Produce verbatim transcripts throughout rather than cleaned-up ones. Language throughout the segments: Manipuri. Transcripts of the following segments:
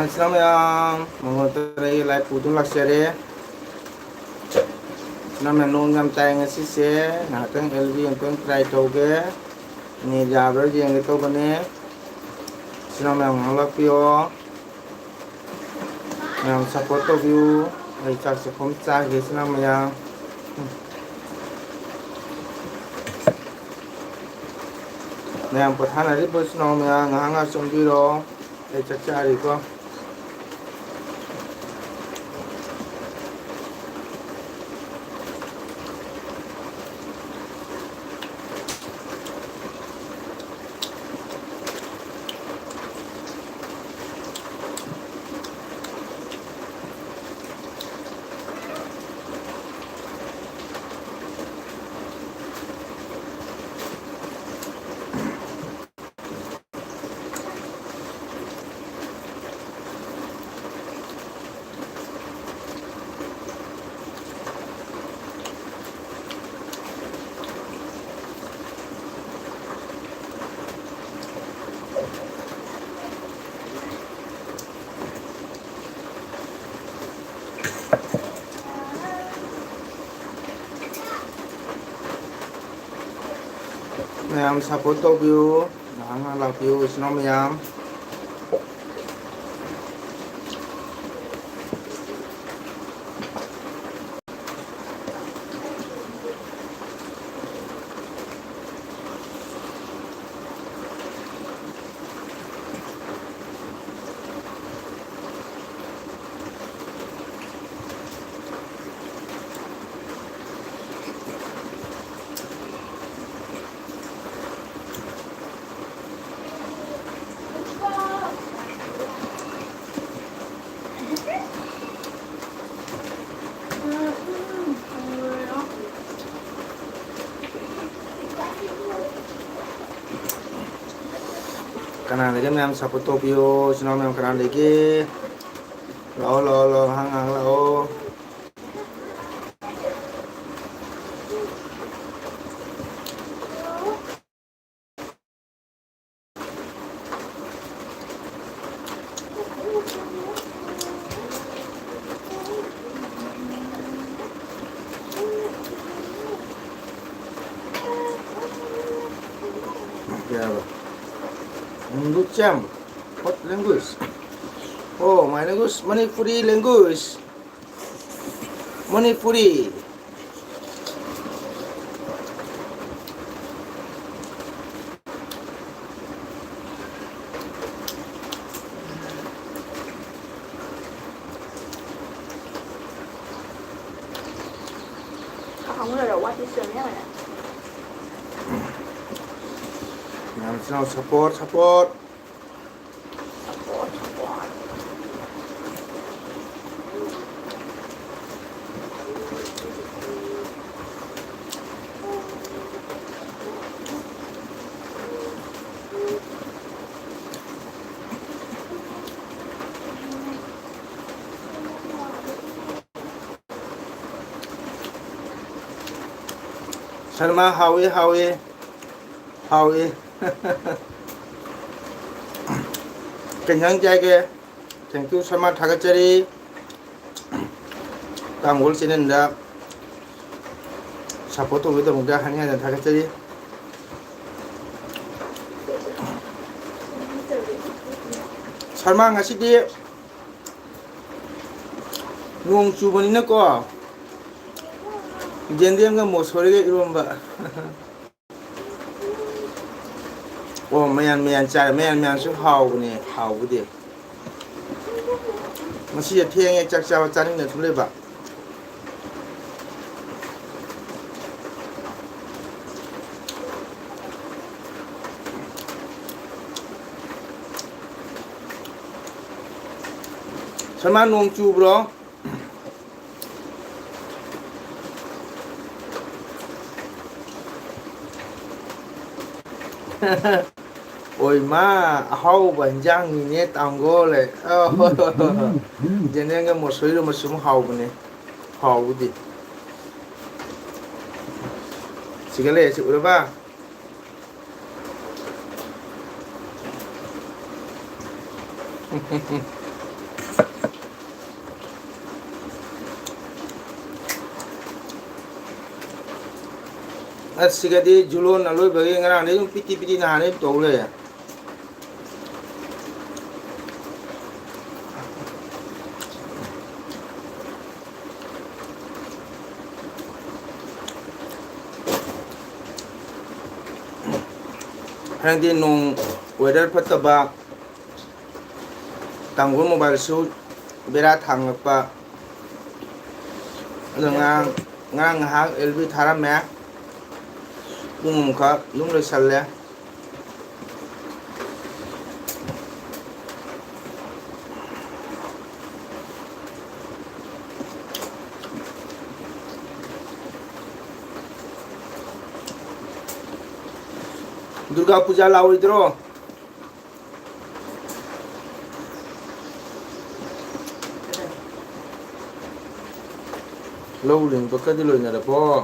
ꯏꯆꯤꯟ ꯏꯅꯥꯎ ꯃꯌꯥꯝ, ꯃꯉꯣꯟꯗ ꯑꯩ ꯂꯥꯏ ꯄꯨꯗꯨꯅ ꯂꯥꯛꯆꯔꯦ꯫ ꯏꯆꯤꯟ ꯏꯅꯥꯎ ꯃꯌꯥꯝ, ꯅꯣꯡ ꯌꯥꯝ ꯇꯥꯏ ꯉꯁꯤꯁꯦ꯫ ꯉꯥꯏꯍꯥꯛꯇꯪ ꯑꯦꯜ ꯕꯤ ꯑꯝꯇꯪ ꯇ꯭ꯔꯥꯏ ꯇꯧꯒꯦ꯫ ꯅꯦꯠ ꯌꯥꯕ꯭ꯔꯥ ꯌꯦꯡꯒꯦ ꯇꯧꯕꯅꯦ꯫ ꯏꯆꯤꯟ ꯏꯅꯥꯎ ꯃꯌꯥꯝ ꯉꯥꯏꯍꯥꯛ ꯂꯥꯛꯄꯤꯌꯣ꯫ ꯃꯌꯥꯝ ꯁꯞꯄꯣꯔꯠ ꯇꯧꯕꯤꯌꯨ꯫ ꯑꯩ ꯆꯥꯛ ꯆꯥꯛꯈꯨꯝ ꯆꯥꯈꯤꯒꯦ, ꯏꯆꯤꯟ ꯏꯅꯥꯎ ꯃꯌꯥꯝ꯫ ꯃꯌꯥꯝ ꯄꯣꯊꯥꯅꯔꯤꯕ ꯏꯆꯤꯟ ꯏꯅꯥꯎ ꯃꯌꯥꯝ ꯉꯥꯏꯍꯥꯛ ꯉꯥꯏꯍꯥꯛ ꯆꯪꯕꯤꯔꯣ꯫ ꯑꯩ ꯆꯥꯛ ꯆꯥꯔꯤꯀꯣ꯫ ꯃꯌꯥꯝ ꯁꯞꯄꯣꯔꯠ ꯇꯧꯕꯤꯌꯨ, ꯉꯥꯏꯍꯥꯛ ꯉꯥꯏꯍꯥꯛ ꯂꯥꯛꯄꯤꯌꯨ ꯏꯆꯤꯟ ꯏꯅꯥꯎ ꯃꯌꯥꯝ꯫ ꯀꯅꯥ ꯂꯩꯒꯦ ꯃꯌꯥꯝ ꯁꯞꯄꯣꯔꯠ ꯇꯧꯕꯤꯌꯣ꯫ ꯏꯆꯤꯟ ꯏꯅꯥꯎ ꯃꯌꯥꯝ ꯀꯅꯥ ꯂꯩꯒꯦ? ꯂꯥꯛꯑꯣ, ꯂꯥꯛꯑꯣ, ꯂꯥꯛꯑꯣ, ꯉꯥꯏꯍꯥꯛ ꯉꯥꯏꯍꯥꯛ ꯂꯥꯛꯑꯣ꯫ Cham, what language? Oh, my language, Manipuri language. Manipuri. Support, support. Sharma, ꯍꯥꯎꯏ, ꯍꯥꯎꯏ, ꯍꯥꯎꯏ꯫ ꯀꯩ ꯏꯟꯖꯥꯡ ꯆꯥꯒꯦ? Thank you, ꯁꯔꯃ, ꯊꯥꯒꯠꯆꯔꯤ꯫ ꯇꯥꯡꯒꯣꯜ channelꯗ support ꯇꯧꯕꯒꯤꯗꯃꯛꯇ ꯍꯟꯅ ꯍꯟꯅ ꯊꯥꯒꯠꯆꯔꯤ꯫ ꯁꯔꯃ, ꯉꯁꯤꯗꯤ ꯅꯣꯡ ꯆꯨꯕꯅꯤꯅꯀꯣ, ꯌꯦꯟꯗꯦꯝꯒ ꯃꯣꯁꯣꯔꯤꯒ ꯏꯔꯣꯝꯕ꯫ ꯑꯣ, ꯃꯌꯥꯟ ꯃꯌꯥꯟ ꯆꯥꯔꯦ꯫ ꯃꯌꯥꯟ ꯃꯌꯥꯟꯁꯨ ꯍꯥꯎꯕꯅꯦ, ꯍꯥꯎꯕꯨꯗꯤ꯫ ꯉꯁꯤꯁꯦ ꯊꯦꯡꯉꯦ ꯆꯥꯛ ꯆꯥꯕ, ꯆꯥꯅꯤꯡꯗꯅ ꯁꯨꯝ ꯂꯩꯕ꯫ ꯁꯜꯃꯥꯟ, ꯅꯣꯡ ꯆꯨꯕ꯭ꯔꯣ? ꯑꯣꯏ ꯃꯥ, ꯑꯍꯥꯎꯕ ꯍꯤꯟꯖꯥꯡꯅꯤꯅꯦ, ꯇꯥꯡꯒꯣꯜ꯫ ꯑ, ꯍꯣꯏ, ꯍꯣꯏ, ꯍꯣꯏ, ꯍꯣꯏ꯫ ꯌꯦꯟꯗꯦꯝꯒ ꯃꯁꯣꯔꯤꯒꯨꯝꯕꯁꯨ ꯑꯗꯨꯝ ꯍꯥꯎꯕꯅꯦ, ꯍꯥꯎꯕꯨꯗꯤ꯫ ꯁꯤꯒ ꯂꯩꯔꯦ, ꯁꯤ ꯎꯔꯕ? ꯑꯁ, ꯁꯤꯒꯗꯤ ꯖꯨꯂꯣꯟ ꯑꯂꯣꯏꯕꯒꯤ ꯉꯔꯥꯡꯗꯩ ꯑꯗꯨꯝ ꯄꯤꯇꯤ ꯄꯤꯇꯤ ꯅꯍꯥꯟꯗꯩ ꯑꯗꯨꯝ ꯇꯧ ꯂꯩꯔꯦ꯫ ꯉꯔꯥꯡꯗꯤ ꯅꯣꯡ, weather ꯐꯠꯇꯕ, ꯇꯥꯡꯒꯨꯜ mobileꯁꯨ ꯕꯦꯔꯥ ꯊꯥꯡꯂꯛꯄ꯫ ꯑꯗꯣ ꯉꯔꯥꯡ, ꯉꯔꯥꯡ ꯉꯥꯏꯍꯥꯛ L B ꯊꯥꯔꯝꯃꯦ꯫ ꯄꯨꯡ ꯑꯃꯈꯛ ꯑꯗꯨꯝ ꯂꯣꯏꯁꯜꯂꯦ꯫ ꯗꯨꯔꯒꯥ ꯄꯨꯖꯥ ꯂꯥꯛꯑꯣꯏꯗ꯭ꯔꯣ? ꯂꯧ ꯂꯤꯡꯕꯒꯗꯤ ꯂꯣꯏꯅꯔꯕꯣ?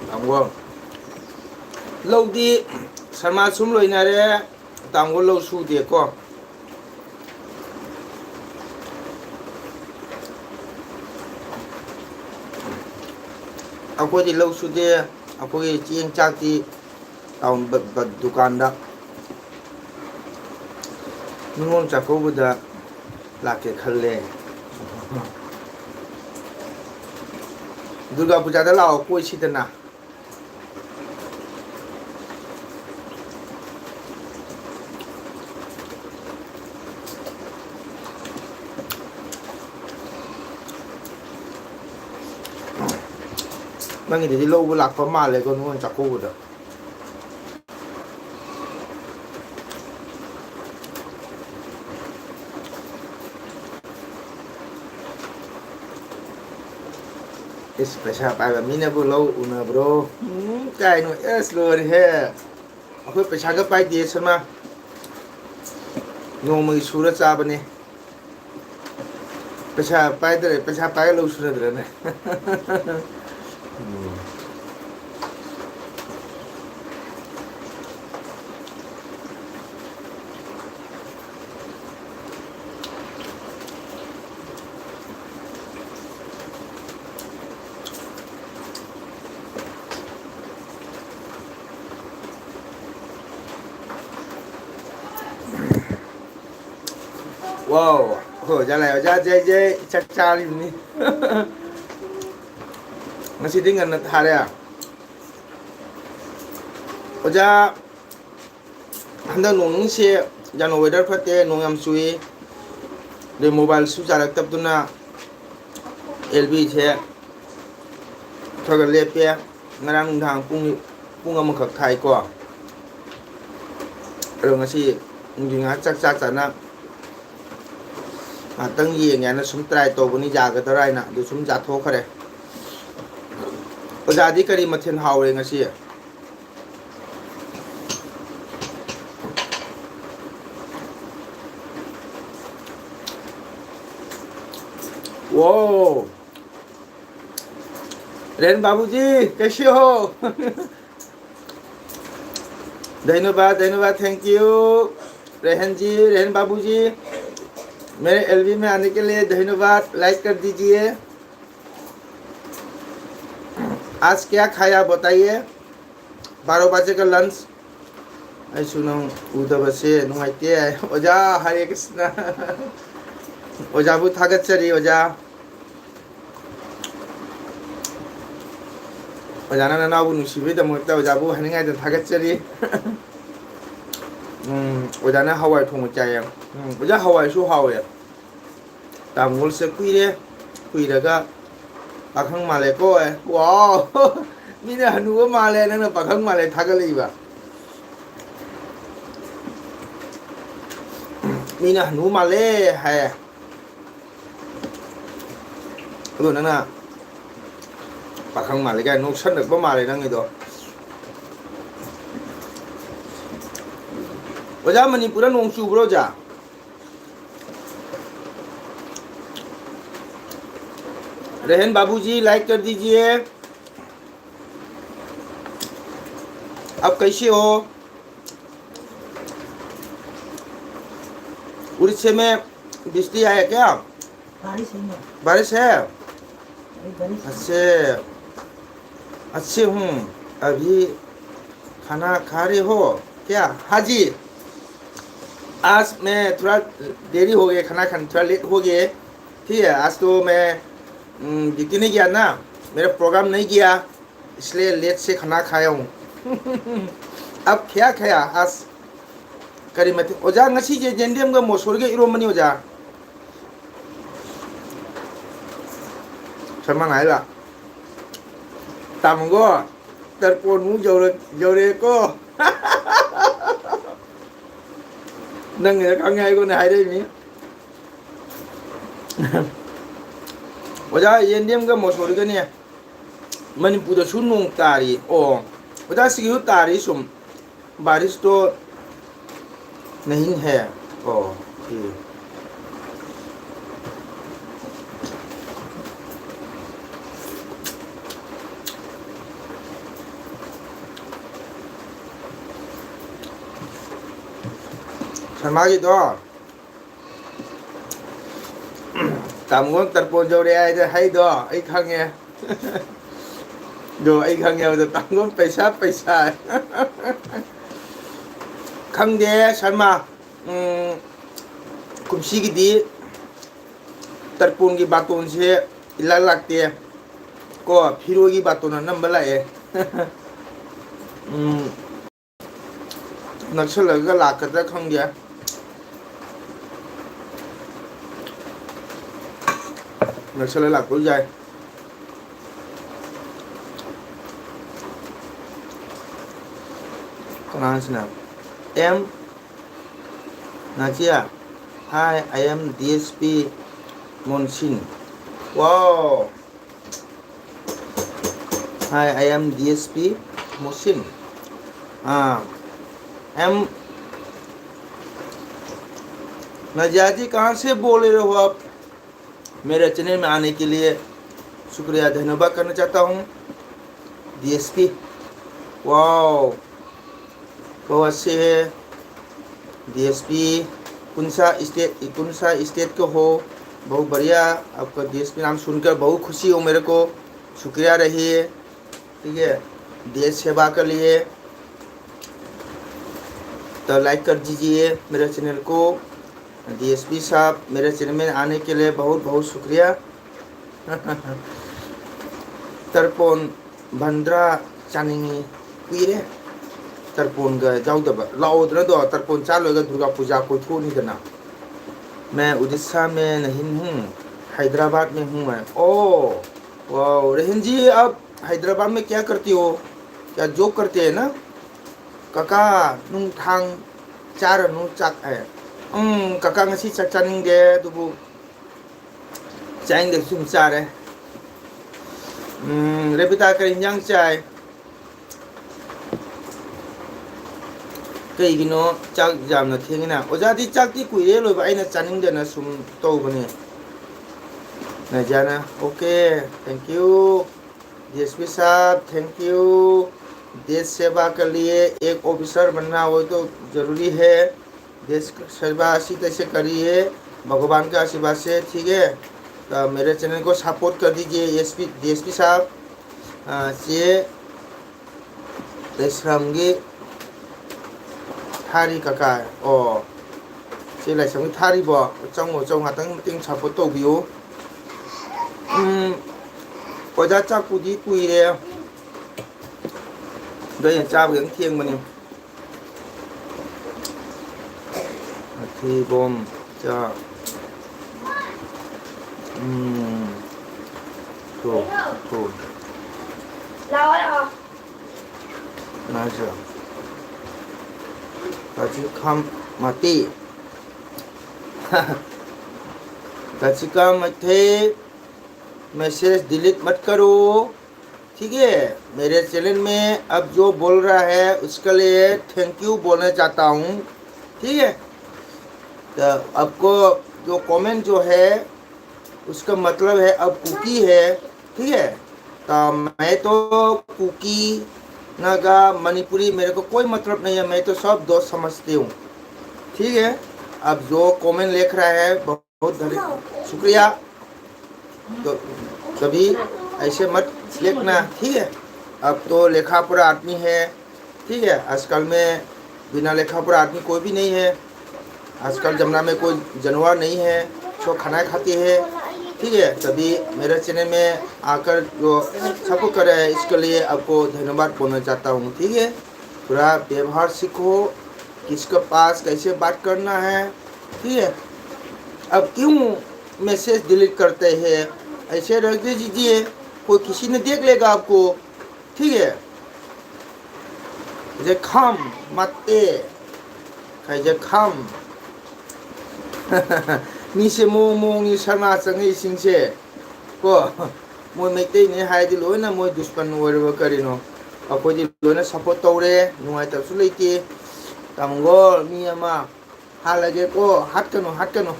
ꯇꯥꯃꯣ, ꯂꯧꯗꯤ ꯁꯔꯃꯥ ꯁꯨꯝ ꯂꯣꯏꯅꯔꯦ, ꯇꯥꯃꯣ ꯂꯧ ꯁꯨꯗꯦꯀꯣ꯫ ꯑꯩꯈꯣꯏꯗꯤ ꯂꯧ ꯁꯨꯗꯦ, ꯑꯩꯈꯣꯏꯒꯤ ꯆꯦꯡ ꯆꯥꯛꯇꯤ ꯇꯥꯎꯟ ꯕ-, ꯕ-, ꯗꯨꯀꯥꯟꯗ ꯅꯤꯉꯣꯜ ꯆꯥꯛꯀꯧꯕꯗ ꯂꯥꯛꯀꯦ ꯈꯜꯂꯦ꯫ ꯗꯨꯔꯒꯥ ꯄꯨꯖꯥꯗ ꯂꯥꯛꯑꯣ, ꯀꯣꯏꯁꯤꯗꯅ꯫ ꯅꯪꯒꯤꯗꯨꯗꯤ ꯂꯧꯕ ꯂꯥꯛꯄ ꯃꯥꯜꯂꯦꯀꯣ, ꯅꯤꯉꯣꯜ ꯆꯥꯛꯀꯧꯕꯗ꯫ ꯏꯁ, ꯄꯩꯁꯥ ꯄꯥꯏꯕ ꯃꯤꯅꯕꯨ ꯂꯧ ꯎꯅꯕ꯭ꯔꯣ? ꯎꯝ, ꯀꯥꯏꯅꯣ? ꯑꯦꯁ, ꯂꯣꯏꯔꯦꯍꯦ꯫ ꯑꯩꯈꯣꯏ ꯄꯩꯁꯥꯒ ꯄꯥꯏꯗꯦ, ꯁꯔꯃ꯫ ꯅꯣꯡꯃꯒꯤ ꯁꯨꯔ ꯆꯥꯕꯅꯦ꯫ ꯄꯩꯁꯥ ꯄꯥꯏꯗ꯭ꯔꯦ, ꯄꯩꯁꯥ ꯄꯥꯏꯔ ꯂꯧ ꯁꯨꯅꯗ꯭ꯔꯅꯦ? ꯎꯝ꯫ ꯋꯥꯎ, ꯑꯩꯈꯣꯏ ꯑꯣꯖꯥ ꯂꯥꯛꯑꯦ꯫ ꯑꯣꯖꯥ ꯖꯩ ꯖꯩ, ꯆꯥꯛ ꯆꯥꯔꯤꯕꯅꯤ꯫ ꯉꯁꯤꯗꯤ ꯉꯟꯅ ꯊꯥꯔꯦ꯫ ꯑꯣꯖꯥ ꯍꯟꯗꯛ ꯅꯣꯡ ꯅꯤꯅꯤꯁꯦ ꯌꯥꯝꯅ weather ꯐꯠꯇꯦ, ꯅꯣꯡ ꯌꯥꯝ ꯆꯨꯏ, ꯑꯗꯩ mobileꯁꯨ ꯌꯥꯔꯛꯇꯕꯗꯨꯅ ꯑꯦꯜ ꯕꯤꯁꯦ ꯈꯔ ꯈꯔ ꯂꯦꯞꯄꯦ꯫ ꯉꯔꯥꯡ ꯅꯨꯡꯗꯥꯡ ꯄꯨꯡ ꯄꯨꯡ ꯑꯃꯈꯛ ꯊꯥꯏꯀꯣ꯫ ꯑꯗꯣ ꯉꯁꯤ ꯅꯨꯡꯊꯤꯟ ꯉꯥꯏꯍꯥꯛ ꯆꯥꯛ ꯆꯥ ꯆꯥꯅ ꯉꯥꯛꯇꯪ ꯌꯦꯡꯒꯦ ꯍꯥꯏꯅ ꯁꯨꯝ try ꯇꯧꯕꯅꯤ, ꯌꯥꯒꯗ꯭ꯔꯥ ꯍꯥꯏꯅ꯫ ꯑꯗꯨ ꯁꯨꯝ ꯆꯥꯊꯣꯛꯈ꯭ꯔꯦ꯫ ꯑꯣꯖꯥꯗꯤ ꯀꯔꯤ ꯃꯊꯦꯜ ꯍꯥꯎꯔꯦ ꯉꯁꯤ? Wow! रेहन बाबूजी, कैसे हो? धन्यवाद, धन्यवाद, thank you। रेहन जी, रेहन बाबूजी, मेरे एलबी में आने के लिए धन्यवाद। Like कर दीजिए। आज क्या खाया बताइए। बारह बजे का lunch। ꯑꯩꯁꯨ ꯅꯪ ꯎꯗꯕꯁꯦ ꯅꯨꯡꯉꯥꯏꯇꯦ꯫ ꯑꯣꯖꯥ ꯍꯔꯦ ꯀ꯭ꯔꯤꯁꯅ꯫ ꯑꯣꯖꯥꯕꯨ ꯊꯥꯒꯠꯆꯔꯤ ꯑꯣꯖꯥ꯫ ꯑꯣꯖꯥꯅ ꯅꯅꯥꯎꯕꯨ ꯅꯨꯡꯁꯤꯕꯒꯤꯗꯃꯛꯇ ꯑꯣꯖꯥꯕꯨ ꯍꯥꯏꯅꯤꯡꯉꯥꯏꯗ ꯊꯥꯒꯠꯆꯔꯤ꯫ ꯎꯝ, ꯑꯣꯖꯥꯅ ꯍꯋꯥꯏ ꯊꯣꯡꯕ ꯆꯥꯏꯌꯦ꯫ ꯎꯝ, ꯑꯣꯖꯥ ꯍꯋꯥꯏꯁꯨ ꯍꯥꯎꯋꯦ꯫ ꯇꯥꯃꯣꯜꯁꯦ ꯀꯨꯏꯔꯦ, ꯀꯨꯏꯔꯒ ꯄꯥꯈꯪ ꯃꯥꯜꯂꯦꯀꯣ꯫ ꯋꯥꯎ! ꯃꯤꯅ ꯍꯅꯨꯕ ꯃꯥꯜꯂꯦ, ꯅꯪꯅ ꯄꯥꯈꯪ ꯃꯥꯜꯂꯦ ꯊꯥꯒꯠꯂꯛꯏꯕ꯫ ꯃꯤꯅ ꯍꯅꯨ ꯃꯥꯜꯂꯦ ꯍꯥꯏ꯫ ꯑꯗꯣ ꯅꯪꯅ ꯄꯥꯈꯪ ꯃꯥꯜꯂꯦ ꯀꯥꯏꯅ ꯅꯣꯛꯁꯟꯅꯔꯛꯄ ꯃꯥꯜꯂꯦ ꯅꯪꯒꯤꯗꯣ꯫ ꯑꯣꯖꯥ, ꯃꯅꯤꯄꯨꯔꯗ ꯅꯣꯡ ꯆꯨꯕ꯭ꯔꯣ ꯑꯣꯖꯥ? रेहन बाबूजी, like कर दीजिए। आप कैसे हो? उड़ीसा में बिजली आया क्या? बारिश है ना? बारिश है? अरे बारिश है। अच्छे, अच्छे हूँ। अभी खाना खा रहे हो क्या? हाँ जी, आज मैं थोड़ा देरी हो गया, खाना खाने थोड़ा लेट हो गया। ठीक है, आज तो मैं ड्यूटी नहीं गया ना, मेरा प्रोग्राम नहीं गया, इसलिए लेट से खाना खाया हूँ। अब क्या खाया आज? ꯀꯔꯤ ꯃꯊꯦꯜ? ꯑꯣꯖꯥ, ꯉꯁꯤꯁꯦ ꯌꯦꯟꯗꯦꯝꯒ ꯃꯣꯁꯣꯔꯤꯒ ꯏꯔꯣꯝꯕꯅꯤ, ꯑꯣꯖꯥ꯫ ꯁꯜꯃꯥꯟ ꯍꯥꯏꯕ, "ꯇꯥꯃꯣꯒꯣ, ꯇꯔꯄꯣꯟꯃꯨꯛ ꯌꯧꯔ-, ꯌꯧꯔꯛꯑꯦꯀꯣ?" ꯅꯪꯅ ꯈꯪꯉꯦ ꯍꯥꯏꯒꯣꯅꯦ ꯍꯥꯏꯔꯛꯏꯅꯤ꯫ ꯑꯣꯖꯥ, ꯌꯦꯟꯗꯦꯝꯒ ꯃꯣꯁꯣꯔꯤꯒꯅꯦ꯫ ꯃꯅꯤꯄꯨꯔꯗꯁꯨ ꯅꯣꯡ ꯇꯥꯔꯤ꯫ ꯑꯣ, ꯑꯣꯖꯥ, ꯁꯤꯒꯤꯁꯨ ꯇꯥꯔꯤ ꯁꯨꯝ꯫ ꯕꯥꯔꯤꯁꯇꯣ ꯅꯍꯤꯟ ꯍꯦ꯫ ꯑꯣ, ꯁꯤ꯫ ꯁꯜꯃꯥꯒꯤꯗꯣ ꯇꯥꯃꯣ ꯇꯔꯄꯣꯟ ꯌꯧꯔꯦ ꯍꯥꯏꯗ ꯍꯩꯗꯣ ꯑꯩ ꯈꯪꯉꯦ꯫ ꯑꯗꯣ ꯑꯩ ꯈꯪꯉꯦ ꯍꯥꯏꯕꯗꯣ ꯇꯥꯃꯣ ꯄꯩꯁꯥ, ꯄꯩꯁꯥ꯫ ꯈꯪꯗꯦ ꯁꯔꯃ, ꯎꯝ, ꯀꯨꯝꯁꯤꯒꯤꯗꯤ ꯇꯔꯄꯣꯟꯒꯤ ꯕꯥꯇꯣꯟꯁꯦ ꯏꯂꯥꯛ ꯂꯥꯛꯇꯦ꯫ ꯀꯣ, ꯐꯤꯔꯣꯏꯒꯤ ꯕꯥꯇꯣꯟ ꯑꯅꯝꯕ ꯂꯥꯛꯑꯦ꯫ ꯎꯝ꯫ ꯅꯛꯁꯜꯂꯒ ꯂꯥꯛꯀꯗ꯭ꯔꯥ ꯈꯪꯗꯦ꯫ ꯅꯛꯁꯜꯂ ꯂꯥꯛꯄꯁꯨ ꯌꯥꯏ꯫ ꯀꯅꯥꯁꯤꯅ? M Nazia. Hi, I am D S P Monsin. Wow. Hi, I am D S P Mohsin. हाँ, एम नजिया जी, कहाँ से बोल रहे हो आप? मेरे चैनल में आने के लिए शुक्रिया, धन्यवाद करना चाहता हूँ। डीएसपी, वाओ, बहुत अच्छे है। डीएसपी, कौन सा स्टेट, कौन सा स्टेट के हो? बहुत बढ़िया, आपका डीएसपी नाम सुनकर बहुत खुशी हो मेरे को। शुक्रिया रहिए, ठीक है, देश सेवा के लिए। तो लाइक कर दीजिए मेरे चैनल को। डीएसपी साहब, मेरे चैनल में आने के लिए बहुत बहुत शुक्रिया। ꯇꯔꯄꯣꯟ ꯚꯟꯗ꯭ꯔꯥ ꯆꯥꯅꯤꯡꯉꯤ, ꯀꯨꯏꯔꯦ꯫ ꯇꯔꯄꯣꯟꯒ ꯌꯥꯎꯗꯕ꯫ ꯂꯥꯛꯑꯣꯗꯅ ꯑꯗꯣ, ꯇꯔꯄꯣꯟ ꯆꯥ ꯂꯣꯏꯔꯒ ꯗꯨꯔꯒꯥ ꯄꯨꯖꯥ ꯀꯣꯏꯊꯣꯛꯑꯅꯤꯗꯅ꯫ मैं उड़ीसा में नहीं हूँ, हैदराबाद में हूँ मैं। ओ, वाओ, रहन जी, आप हैदराबाद में क्या करती हो? क्या जॉब करते हैं ना? ꯀꯀꯥ, ꯅꯨꯡꯊꯥꯡ ꯆꯥꯔꯅꯨ ꯆꯥꯛ ꯍꯥꯏ꯫ ꯎꯝ, ꯀꯀꯥ ꯉꯁꯤ ꯆꯥꯛ ꯆꯥꯅꯤꯡꯗꯦ, ꯑꯗꯨꯕꯨ ꯆꯥꯅꯤꯡꯗ꯭ꯔꯁꯨ ꯁꯨꯝ ꯆꯥꯔꯦ꯫ ꯎꯝ, ꯔꯦꯕꯤꯇꯥ ꯀꯔꯤ ꯏꯟꯖꯥꯡ ꯆꯥꯏ? ꯀꯩꯒꯤꯅꯣ ꯆꯥꯛ ꯌꯥꯝꯅ ꯊꯦꯡꯉꯤꯅ? ꯑꯣꯖꯥꯗꯤ ꯆꯥꯛꯇꯤ ꯀꯨꯏꯔꯦ ꯂꯣꯏꯕ, ꯑꯩꯅ ꯆꯥꯅꯤꯡꯗꯅ ꯁꯨꯝ ꯇꯧꯕꯅꯦ꯫ ꯅꯖꯥꯅ, okay, thank you। डीएसपी साहब, thank you। देश सेवा के लिए एक ऑफिसर बनना हो तो जरूरी है। देश सेवा इसी तरह से करिए, भगवान का आशीर्वाद से, ठीक है। तो मेरे चैनल को सपोर्ट कर दीजिए, एसपी, डीएसपी साहब। ꯁꯤ ꯂꯩꯁ꯭ꯔꯝꯒꯤ ꯊꯥꯔꯤ ꯀꯀꯥ꯫ ꯑꯣ, ꯁꯤ ꯂꯩꯁ꯭ꯔꯝꯒꯤ ꯊꯥꯔꯤꯕꯣ? ꯆꯪꯉꯣ, ꯆꯪꯉꯣ, ꯉꯥꯛꯇꯪ ꯃꯇꯦꯡ ꯁꯞꯄꯣꯔꯠ ꯇꯧꯕꯤꯌꯨ꯫ ꯎꯝ, ꯑꯣꯖꯥ, ꯆꯥꯛꯄꯨꯗꯤ ꯀꯨꯏꯔꯦ, ꯑꯗꯣ ꯑꯩꯅ ꯆꯥꯕꯒꯤ ꯑꯗꯨꯝ ꯊꯦꯡꯕꯅꯤ꯫ ꯃꯊꯤꯕꯣꯝ ꯆꯥ꯫ ꯎꯝ꯫ ꯊꯨ, ꯊꯨ꯫ ꯂꯥꯛꯑꯣ, ꯂꯥꯛꯑꯣ꯫ ꯅꯥꯏꯁ꯫ ꯀꯆꯤꯈꯝ ꯃꯇꯤ꯫ कच्चिका मथे, मैसेज डिलीट मत करो, ठीक है। मेरे चैनल में अब जो बोल रहा है उसके लिए थैंक यू बोलना चाहता हूँ, ठीक है। तो आपको जो कमेंट जो है उसका मतलब है अब कुकी है, ठीक है। तो मैं तो कुकी, नागा, मणिपुरी, मेरे को कोई मतलब नहीं है, मैं तो सब दोस्त समझती हूँ, ठीक है। अब जो कमेंट लिख रहा है बहुत बहुत धन्य-, शुक्रिया। तो कभी ऐसे मत लिखना, ठीक है। अब तो लेखा पढ़ा आदमी है, ठीक है। आजकल में बिना लेखा पढ़ा आदमी कोई भी नहीं है। आजकल जमाना में कोई जानवर नहीं है, जो खाना खाते हैं, ठीक है। तभी मेरे चैनल में आकर जो सपोर्ट कर रहे हैं, इसके लिए आपको धन्यवाद बोलना चाहता हूँ, ठीक है। थोड़ा व्यवहार सीखो, किसके पास कैसे बात करना है, ठीक है? अब क्यों मैसेज डिलीट करते हैं? ऐसे रख दीजिए, कोई किसी ने देख लेगा आपको, ठीक है? ꯈꯥꯏꯖꯈꯥꯝ ꯃꯇꯦ, ꯈꯥꯏꯖꯈꯥꯝ꯫ ꯃꯤꯁꯦ ꯃꯑꯣꯡ ꯃꯑꯣꯡꯅꯤ ꯁꯅꯥ ꯆꯪꯉꯛꯏꯁꯤꯡꯁꯦ꯫ ꯀꯣ, ꯃꯣꯏ ꯃꯩꯇꯩꯅꯦ ꯍꯥꯏꯗꯤ ꯂꯣꯏꯅ ꯃꯣꯏ ꯗꯨꯁꯃꯟ ꯑꯣꯏꯔꯕ ꯀꯔꯤꯅꯣ? ꯑꯩꯈꯣꯏꯗꯤ ꯂꯣꯏꯅ ꯁꯞꯄꯣꯔꯠ ꯇꯧꯔꯦ, ꯅꯨꯡꯉꯥꯏꯇꯕꯁꯨ ꯂꯩꯇꯦ꯫ ꯇꯥꯃꯣꯒꯣ, ꯃꯤ ꯑꯃ ꯍꯥꯠꯂꯒꯦꯀꯣ, ꯍꯥꯠꯀꯅꯨ, ꯍꯥꯠꯀꯅꯨ꯫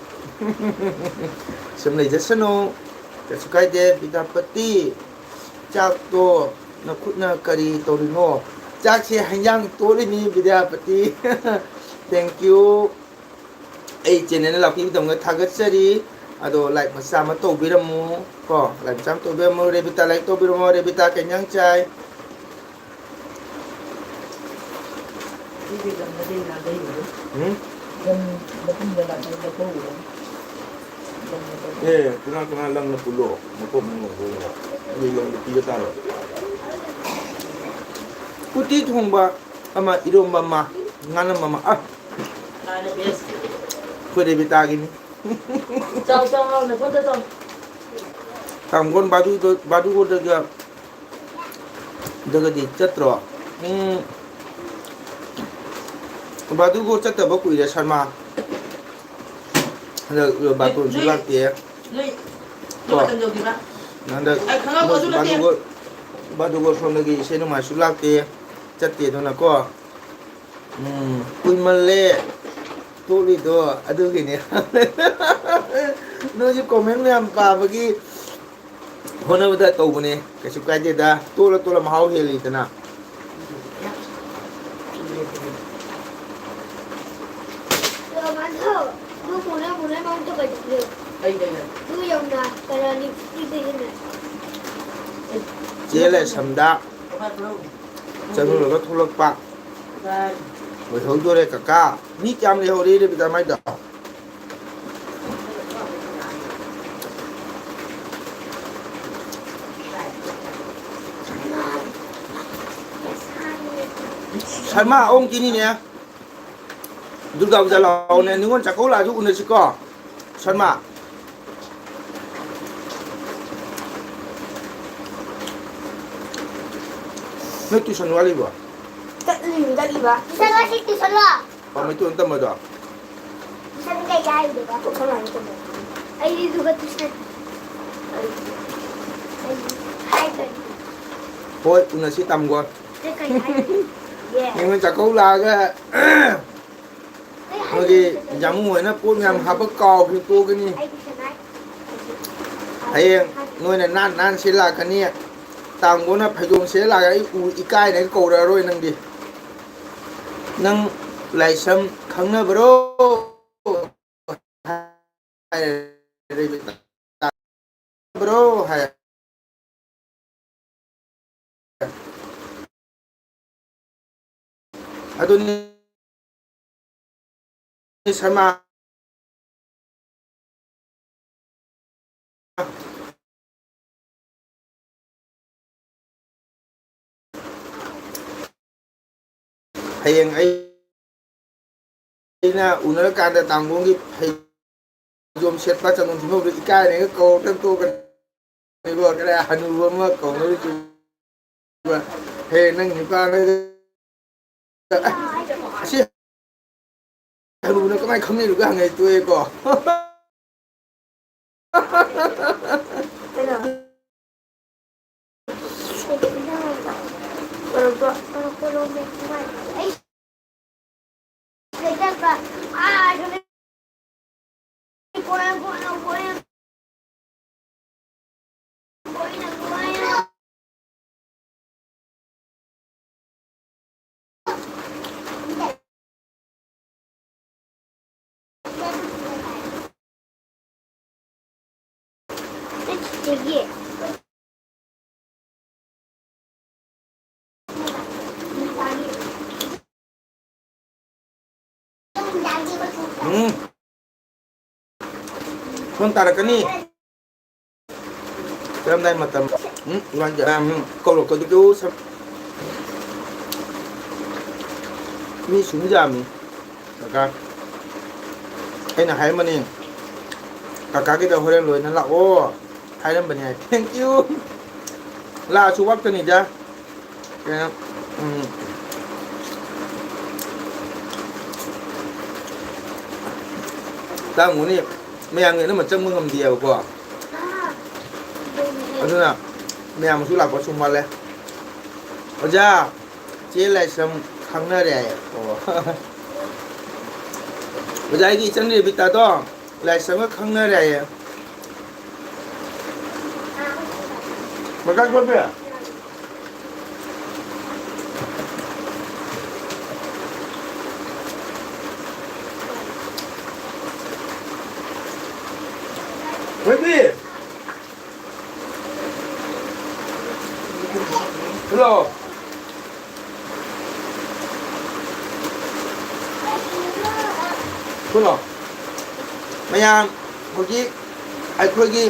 ꯁꯨꯝ ꯂꯩꯖꯁꯅꯨ, ꯀꯩꯁꯨ ꯀꯥꯏꯗꯦ꯫ ꯕꯤꯗ꯭ꯌꯥꯄꯇꯤ, ꯆꯥꯛꯇꯣ ꯅꯈꯨꯠꯅ ꯀꯔꯤ ꯇꯧꯔꯤꯅꯣ? ꯆꯥꯛꯁꯦ ꯍꯩꯖꯥꯡ ꯇꯣꯠꯂꯤꯅꯤ, ꯕꯤꯗ꯭ꯌꯥꯄꯇꯤ꯫ Thank you꯫ ꯑꯩ ꯆꯦꯅꯦꯜ ꯂꯥꯛꯄꯤꯕꯗꯧꯅ ꯊꯥꯒꯠꯆꯔꯤ꯫ ꯑꯗꯣ ꯂꯥꯏꯛ ꯃꯆꯥ ꯑꯃ ꯇꯧꯕꯤꯔꯝꯃꯨ ꯀꯣ, ꯂꯥꯏꯛ ꯃꯆꯥ ꯑꯃ ꯇꯧꯕꯤꯔꯝꯃꯨ꯫ ꯔꯦꯕꯤꯇꯥ ꯂꯥꯏꯛ ꯇꯧꯕꯤꯔꯝꯃꯣ꯫ ꯔꯦꯕꯤꯇꯥ ꯀꯩ ꯏꯟꯖꯥꯡ ꯆꯥꯏ? ꯎꯝ? ꯑꯦ, ꯀꯅꯥ ꯀꯅꯥ ꯂꯪꯅ ꯄꯨꯜꯂꯣ? ꯃꯀꯣꯛ ꯃꯅꯨꯡ ꯂꯪꯗꯣꯏꯅꯦ꯫ ꯑꯗꯨ ꯂꯪꯗꯣ ꯄꯤꯕ ꯇꯥꯔꯣ? ꯎꯇꯤ ꯊꯣꯡꯕ ꯑꯃ, ꯏꯔꯣꯝꯕ ꯑꯃ, ꯉꯥꯅꯝ ꯑꯃ꯫ ꯑ! ꯑꯩꯈꯣꯏ ꯔꯦꯕꯤꯇꯥꯒꯤꯅꯤ꯫ ꯆꯥꯎ, ꯆꯥꯎ, ꯍꯥꯎꯅ ꯐꯝꯗ ꯆꯥꯎ꯫ ꯇꯥꯡꯒꯣꯟ ꯕꯥꯗꯨꯗ-, ꯕꯥꯗꯨꯒꯣꯗꯒ-, ꯗꯒꯗꯤ ꯆꯠꯇ꯭ꯔꯣ? ꯎꯝ꯫ ꯕꯥꯗꯨꯒꯣ ꯆꯠꯇꯕ ꯀꯨꯏꯔꯦ, ꯁꯔꯃ꯫ ꯍꯟꯗꯛ ꯕꯥꯇꯣꯟꯁꯨ ꯅꯣꯏ, ꯂꯥꯛꯇꯦ꯫ ꯅꯣꯏ, ꯀꯣ? ꯅꯣꯏ ꯃꯇꯝ ꯌꯧꯈꯤꯕ꯭ꯔꯥ? ꯍꯟꯗꯛ ꯑꯩ ꯈꯪꯉꯝꯃꯣ, ꯑꯗꯨ ꯅꯠꯇꯦ꯫ ꯕꯥꯗꯨꯒꯣ, ꯕꯥꯗꯨꯒꯣ ꯁꯣꯝꯗꯒꯤ ꯏꯁꯩ ꯅꯣꯡꯃꯥꯏꯁꯨ ꯂꯥꯛꯇꯦ, ꯆꯠꯇꯦ ꯑꯗꯨꯅꯀꯣ꯫ ꯎꯝ, ꯀꯨꯏꯃꯜꯂꯦ ꯇꯣꯛꯂꯤꯗꯣ ꯑꯗꯨꯒꯤꯅꯦ꯫ ꯅꯣꯏꯁꯨ comment ꯃꯌꯥꯝ ꯄꯥꯕꯒꯤ ꯍꯣꯠꯅꯕꯗ ꯇꯧꯕꯅꯦ, ꯀꯩꯁꯨ ꯀꯥꯏꯗꯦꯗ꯫ ꯇꯣꯛꯂ ꯇꯣꯛꯂ ꯃꯍꯥꯎ ꯍꯦꯜꯂꯤꯗꯅ꯫ ꯃꯥꯙꯕ, ꯑꯗꯨ ꯃꯨꯟꯅ ꯃꯨꯟꯅ ꯃꯥꯡꯗꯣꯛꯀꯗꯕꯅꯦ꯫ ꯀꯩꯗꯧꯔꯦ? ꯑꯗꯨ ꯌꯧꯅ ꯀꯅꯥꯅꯤ ꯄꯤꯗꯣꯏꯁꯤꯅ? ꯆꯦ ꯂꯥꯏꯁ꯭ꯔꯝꯗ ꯆꯪꯉꯨꯔꯒ ꯊꯣꯛꯂꯛꯄ꯫ ꯑꯣꯏꯍꯧꯗꯣꯔꯦ ꯀꯀꯥ꯫ ꯃꯤ ꯀꯌꯥꯝ ꯂꯩꯍꯧꯔꯤ ꯔꯦꯕꯤꯇꯥ ꯃꯥꯏꯗꯣ? ꯁꯔꯃ ꯑꯍꯨꯝ ꯀꯤꯅꯤꯅꯦ꯫ ꯗꯨꯔꯒꯥ ꯄꯨꯖꯥ ꯂꯥꯛꯑꯣꯅꯦ, ꯅꯤꯉꯣꯜ ꯆꯥꯛꯀꯧ ꯂꯥꯛꯑꯁꯨ ꯎꯅꯁꯤꯀꯣ꯫ ꯁꯔꯃ꯫ ꯅꯣꯏ tuition ꯋꯥꯠꯂꯤꯕꯣ? ꯆꯠꯂꯤꯅꯤ, ꯆꯠꯂꯤꯕ꯫ Tuition ꯂꯣ ꯁꯤ, tuition ꯂꯣ? ꯑꯣ, ꯃꯩꯇꯩꯂꯣꯟ ꯇꯝꯕꯗꯣ? Tuition ꯀꯩ ꯍꯥꯏꯗꯣꯏꯕ? Tuition ꯍꯥꯏꯒꯦ ꯇꯧꯕ꯫ ꯑꯩꯗꯤ ꯑꯗꯨꯒ tuition꯫ ꯑꯩꯗꯤ ꯍꯥꯏꯗ꯭ꯔꯗꯤ꯫ ꯍꯣꯏ, ꯎꯅꯁꯤ ꯇꯥꯃꯣ꯫ ꯅꯪ ꯀꯩ ꯍꯥꯏꯗꯣꯏꯕ? ꯌꯦ꯫ ꯅꯤꯉꯣꯜ ꯆꯥꯛꯀꯧ ꯂꯥꯛꯑꯒ ꯅꯣꯏꯒꯤ ꯖꯥꯃꯨ ꯍꯣꯏꯅ ꯄꯣꯠ ꯃꯌꯥꯝ ꯍꯥꯞꯄ ꯀꯥꯎꯈ꯭ꯔꯦ, ꯇꯣꯛꯀꯅꯤ꯫ ꯍꯌꯦꯡ ꯅꯣꯏꯅ ꯅꯥꯟ ꯅꯥꯟ ꯁꯦꯠ ꯂꯥꯛꯀꯅꯤ꯫ ꯇꯥꯡꯒꯣꯅ ꯐꯩꯖꯣꯝ ꯁꯦꯠ ꯂꯥꯛꯑꯒ ꯑꯩ ꯎ ꯏꯀꯥꯏꯅ ꯀꯧꯔꯛꯑꯔꯣꯏ ꯅꯪꯗꯤ꯫ ꯅꯪ ꯂꯥꯏꯁ꯭ꯔꯝ ꯈꯪꯅꯕ꯭ꯔꯣ? ꯍꯥꯏꯔꯦ꯫ Bro hi. ꯑꯗꯨꯅꯤ ꯁꯔꯃ꯫ ꯍꯌꯦꯡ ꯑꯩ ꯑꯩꯅ ꯎꯅꯔꯀꯥꯟꯗ ꯇꯥꯡꯒꯣꯡꯒꯤ ꯐꯩꯖꯣꯝ ꯁꯦꯠꯄ ꯆꯟꯗꯣꯟ ꯊꯤꯟꯕ ꯎꯕꯗ ꯏꯀꯥꯏꯔꯒ ꯀꯧꯔꯛꯇꯅ ꯇꯣꯛꯀꯅꯤꯀꯣ꯫ ꯀꯗꯥꯏ ꯍꯅꯨꯕ ꯑꯃ ꯀꯧꯅꯔꯤꯁꯤ꯫ ꯍꯦ, ꯅꯪ ꯅꯨꯄꯥ ꯅꯪ-, ꯑꯁꯤ ꯍꯅꯨꯕꯅ ꯀꯃꯥꯏꯅ ꯈꯪꯅꯔꯤꯕ ꯍꯪꯉꯦ ꯇꯣꯛꯑꯦꯀꯣ꯫ ꯀꯩꯅꯣ? ꯎꯝ꯫ ꯐꯣꯟ ꯇꯥꯔꯛꯀꯅꯤ꯫ ꯆꯠꯂꯝꯗꯥꯏ ꯃꯇꯝ꯫ ꯎꯝ, ꯏꯕꯥꯅꯤ ꯆꯠꯂꯝ-, ꯎꯝ, ꯀꯧꯔꯛꯀꯗꯨ ꯁꯛ-, ꯃꯤ ꯁꯨꯝ ꯌꯥꯝꯃꯤ꯫ ꯀꯀꯥ, ꯑꯩꯅ ꯍꯥꯏꯔꯝꯕꯅꯤ, ꯀꯀꯥꯒꯤꯗ ꯍꯣꯔꯦꯟ ꯂꯣꯏꯅ ꯂꯥꯛꯑꯣ ꯍꯥꯏꯔꯝꯕꯅꯤ ꯍꯥꯏ꯫ Thank you꯫ ꯂꯥꯛꯑꯁꯨ ꯋꯥꯛꯇꯅꯤꯗ꯫ ꯀꯩꯅꯣ, ꯎꯝ꯫ ꯇꯥꯡꯉꯨꯅꯤ, ꯃꯌꯥꯝꯒꯤ ꯑꯅꯝꯕ ꯆꯪꯕ ꯉꯝꯗꯦꯕꯀꯣ꯫ ꯑꯗꯨꯅ ꯃꯌꯥꯝꯁꯨ ꯂꯥꯛꯄ ꯁꯨꯝ ꯋꯥꯠꯂꯦ꯫ ꯑꯣꯖꯥ, ꯆꯦ ꯂꯥꯏꯁ꯭ꯔꯝ ꯈꯪꯅꯔꯦ ꯍꯥꯏꯌꯦ꯫ ꯑꯣ꯫ ꯑꯣꯖꯥ, ꯑꯩꯒꯤ ꯏꯆꯟ ꯔꯦꯕꯤꯀꯥꯗꯣ ꯂꯥꯏꯁ꯭ꯔꯝꯒ ꯈꯪꯅꯔꯦ ꯍꯥꯏꯌꯦ꯫ ꯃꯀꯛ ꯀꯣꯠꯄꯤ꯫ ꯊꯣꯏꯕꯤ! ꯊꯣꯛꯂꯛꯑꯣ꯫ ꯊꯣꯛꯂꯛꯑꯣ꯫ ꯃꯌꯥꯝ, ꯍꯧꯖꯤꯛ ꯑꯩꯈꯣꯏꯒꯤ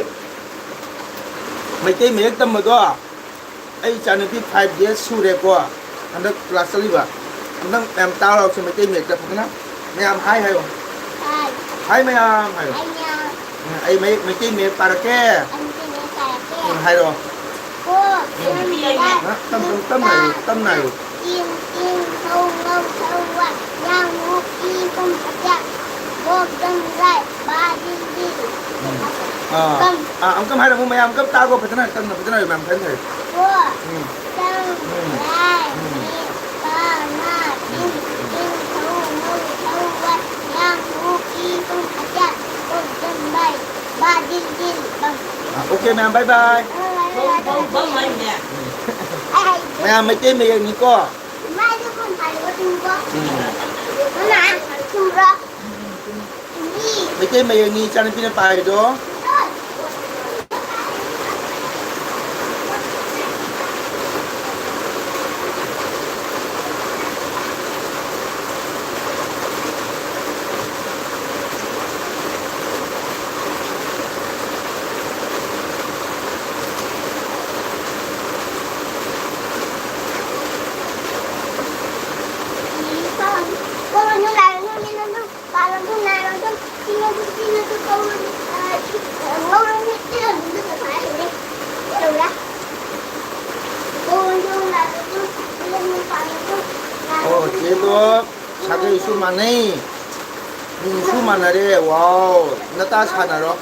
ꯃꯩꯇꯩ ꯃꯌꯦꯛ ꯇꯝꯕꯗꯣ, ꯑꯩ ꯏꯆꯥꯅꯨꯄꯤ five days ꯁꯨꯔꯦꯀꯣ, ꯍꯟꯗꯛ class ꯆꯠꯂꯤꯕ꯫ ꯑꯝꯇꯪ ꯃꯌꯥꯝ ꯇꯥꯔꯣ ꯁꯦ, ꯃꯩꯇꯩ ꯃꯌꯦꯛꯇ ꯐꯖꯅ꯫ ꯃꯌꯥꯝ hi ꯍꯥꯏꯌꯣ꯫ Hi꯫ Hi ꯃꯌꯥꯝ ꯍꯥꯏꯌꯣ꯫ Hi ꯃꯌꯥꯝ꯫ ꯎꯝ, ꯑꯩ ꯃꯌꯦꯛ, ꯃꯩꯇꯩ ꯃꯌꯦꯛ ꯄꯥꯔꯛꯀꯦ꯫ ꯑꯩ ꯃꯩꯇꯩ ꯃꯌꯦꯛ ꯄꯥꯔꯛꯀꯦ꯫ ꯎꯝ, ꯍꯥꯏꯔꯣ꯫ ꯀꯣ, ꯎꯝ꯫ ꯂꯝ, ꯂꯝ꯫ ꯍꯥ? ꯇꯞ, ꯇꯞ, ꯇꯞꯅ ꯍꯥꯏꯌꯨ, ꯇꯞꯅ ꯍꯥꯏꯌꯨ꯫ ꯏꯪ, ꯏꯪ, ꯍꯧ, ꯉꯧ, ꯊꯧ, ꯋꯥ, ꯌꯥꯝ, ꯉꯨ, ꯏ, ꯀꯨꯝ, ꯑꯇ꯭ꯌꯥ, ꯒꯣꯛ, ꯒꯝ, ꯒꯥꯏ꯫ ꯕꯥ ꯗꯤꯜ ꯗꯤꯜ꯫ ꯎꯝ꯫ ꯑꯥ꯫ ꯀꯝ꯫ ꯑꯥ, ꯑꯃꯨꯛꯀ ꯍꯥꯏꯔꯣ, ꯑꯃꯨꯛ ꯃꯌꯥꯝ ꯑꯃꯨꯛꯀ ꯇꯥꯒꯣ, ꯐꯖꯅ ꯀꯟꯅ, ꯐꯖꯅ ꯍꯥꯏꯌꯨ, ꯃꯌꯥꯝ ꯐꯖꯅ ꯍꯥꯏꯌꯨ꯫ ꯀꯣ꯫ ꯎꯝ꯫ ꯆꯪ꯫ ꯎꯝ꯫ ꯂꯥꯏ꯫ ꯎꯝ꯫ ꯃꯤ꯫ ꯄꯥ꯫ ꯉꯥ꯫ ꯎꯝ꯫ ꯇꯤꯟ꯫ ꯇꯤꯟ꯫ ꯊꯧ꯫ ꯉꯧ꯫ ꯊꯧ꯫ ꯋꯥ꯫ ꯌꯥꯝ꯫ ꯍꯨ꯫ ꯀꯤ꯫ ꯀꯨꯝ꯫ ꯑꯇ꯭ꯌꯥ꯫ ꯀꯣꯛ꯫ ꯖꯝ꯫ ꯕꯥꯏ꯫ ꯕꯥ꯫ ꯗꯤꯜ꯫ ꯗꯤꯜ꯫ ꯕꯝ꯫ ꯑꯥ, okay, ꯃꯌꯥꯝ, bye bye꯫ ꯕꯥꯏ ꯕꯥꯏ꯫ ꯕꯝ꯫ ꯕꯝ ꯍꯥꯏꯅꯦ꯫ ꯎꯝ꯫ ꯑꯩ ꯍꯥꯏꯒꯦ꯫ ꯃꯌꯥꯝ ꯃꯩꯇꯩ ꯃꯌꯦꯛꯅꯤꯀꯣ꯫ ꯃꯥꯏꯗ ꯐꯣꯟ ꯄꯥꯏꯔꯒ ꯇꯨꯝꯕ꯭ꯔꯣ? ꯎꯝ꯫ ꯃꯃꯥ, ꯇꯨꯝꯕ꯭ꯔꯣ? ꯃꯩꯇꯩ ꯃꯌꯦꯛꯅꯤ ꯏꯆꯥꯅꯨꯄꯤꯅ ꯄꯥꯏꯔꯤꯗꯣ꯫ ꯁꯥꯒꯩꯁꯨ ꯃꯥꯟꯅꯩ, ꯃꯤꯡꯁꯨ ꯃꯥꯟꯅꯔꯦ꯫ ꯋꯥꯎ, ꯅꯇꯥ ꯁꯥꯟꯅꯔꯣ꯫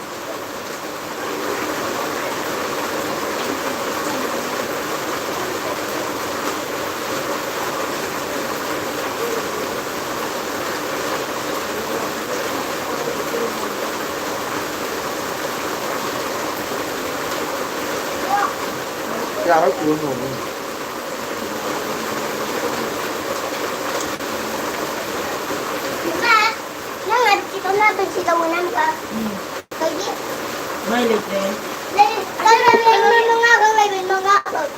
ꯌꯥꯔꯣꯏ, ꯄꯨꯔ ꯊꯣꯡꯉꯣ꯫ ꯏꯃꯥ, ꯅꯪ ꯑꯗꯨ ꯆꯤꯛꯀꯟ ꯍꯥꯞꯄ ꯁꯤ ꯂꯧꯑꯣ, ꯅꯪ ꯀ-, ꯎꯝ꯫ ꯀꯩꯒꯤ? ꯃꯩ ꯂꯩꯇ꯭ꯔꯦ꯫ ꯂꯩ-, ꯂꯩ-, ꯂꯩ-, ꯂꯩ-, ꯃꯉꯥ ꯈꯛ ꯂꯩꯕꯅꯤ, ꯃꯉꯥ ꯈꯛ꯫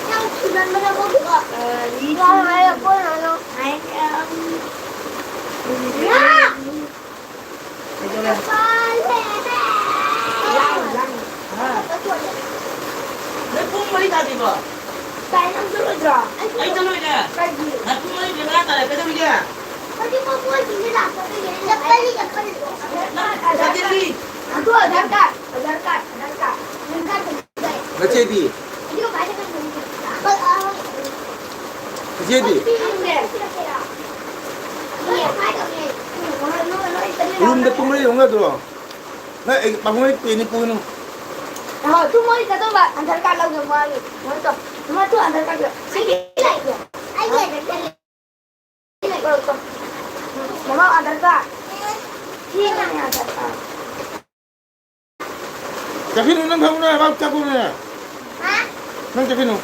ꯅꯪ ꯊꯨꯖꯟꯕꯅ ꯐꯠꯇ꯭ꯔꯣ? ꯑ, ꯌꯥꯔꯣꯏ ꯍꯥꯏꯔ ꯀꯣꯟꯅ ꯍꯥꯏꯔꯣ꯫ ꯍꯥꯏ, ꯑꯝ, ꯏꯃꯥ! ꯀꯩꯗꯧꯔꯦ? ꯂꯥꯡꯅꯨ, ꯂꯥꯡꯅꯨ꯫ ꯍꯥ? ꯅꯣꯏ ꯄꯨꯡ ꯃꯔꯤ ꯇꯥꯗ꯭ꯔꯤꯕꯣ? ꯇꯥꯏ, ꯅꯪ ꯆꯠꯂꯣꯏꯗ꯭ꯔꯣ? ꯑꯩ ꯆꯠꯂꯣꯏꯅꯦ꯫ ꯀꯩꯒꯤ? ꯅꯪ ꯄꯨꯡ ꯃꯔꯤ ꯃꯤꯅꯤꯠ ꯃꯉꯥ ꯇꯥꯔꯦ, ꯀꯩꯗꯧꯔꯤꯒꯦ? ꯍꯧꯖꯤꯛ ꯄꯨꯡ ꯃꯔꯤ ꯃꯤꯅꯤꯠ ꯂꯥꯛꯄꯗ ꯌꯦꯡꯉꯦ꯫ ꯆꯠꯄꯗꯤ ꯆꯠꯄꯗꯤ꯫ ꯅꯪ ꯆꯠꯀꯦꯗꯤ? ꯑꯗꯨ Aadhaar card, Aadhaar card, Aadhaar card. ꯅꯆꯦꯗꯤ? ꯏꯆꯦꯗꯤ? ꯔꯨꯝꯗ ꯇꯨꯝꯕ ꯂꯩꯍꯧꯅꯗ꯭ꯔꯣ? ꯅꯪ ꯑꯩ ꯄꯥꯕꯨꯡ ꯑꯩ ꯄꯦꯟꯅꯤ ꯄꯨꯒꯅꯨ꯫ ꯑꯍꯣ, ꯇꯨꯝꯃꯣꯏ ꯆꯠꯇꯧꯕ, ꯑꯙꯥꯔ ꯀꯥꯔꯗ ꯂꯧꯒꯦ ꯃꯥꯒꯤ꯫ ꯃꯣꯏ ꯇꯣ-, ꯃꯥ ꯇꯨ ꯑꯙꯥꯔ ꯀꯥꯔꯗ ꯄꯤꯔꯛꯑꯣ꯫ ꯃꯃꯥ ꯑꯙꯥꯔ ꯀꯥꯔꯗ꯫ ꯁꯤ ꯅꯪꯒꯤ ꯑꯙꯥꯔ ꯀꯥꯔꯗ꯫ ꯆꯠꯈꯤꯅꯨ, ꯅꯪ ꯊꯝꯃꯨꯅꯦ, ꯚꯥꯞ ꯆꯠꯈꯣꯅꯦ꯫ ꯅꯪ ꯆꯠꯈꯤꯅꯨ꯫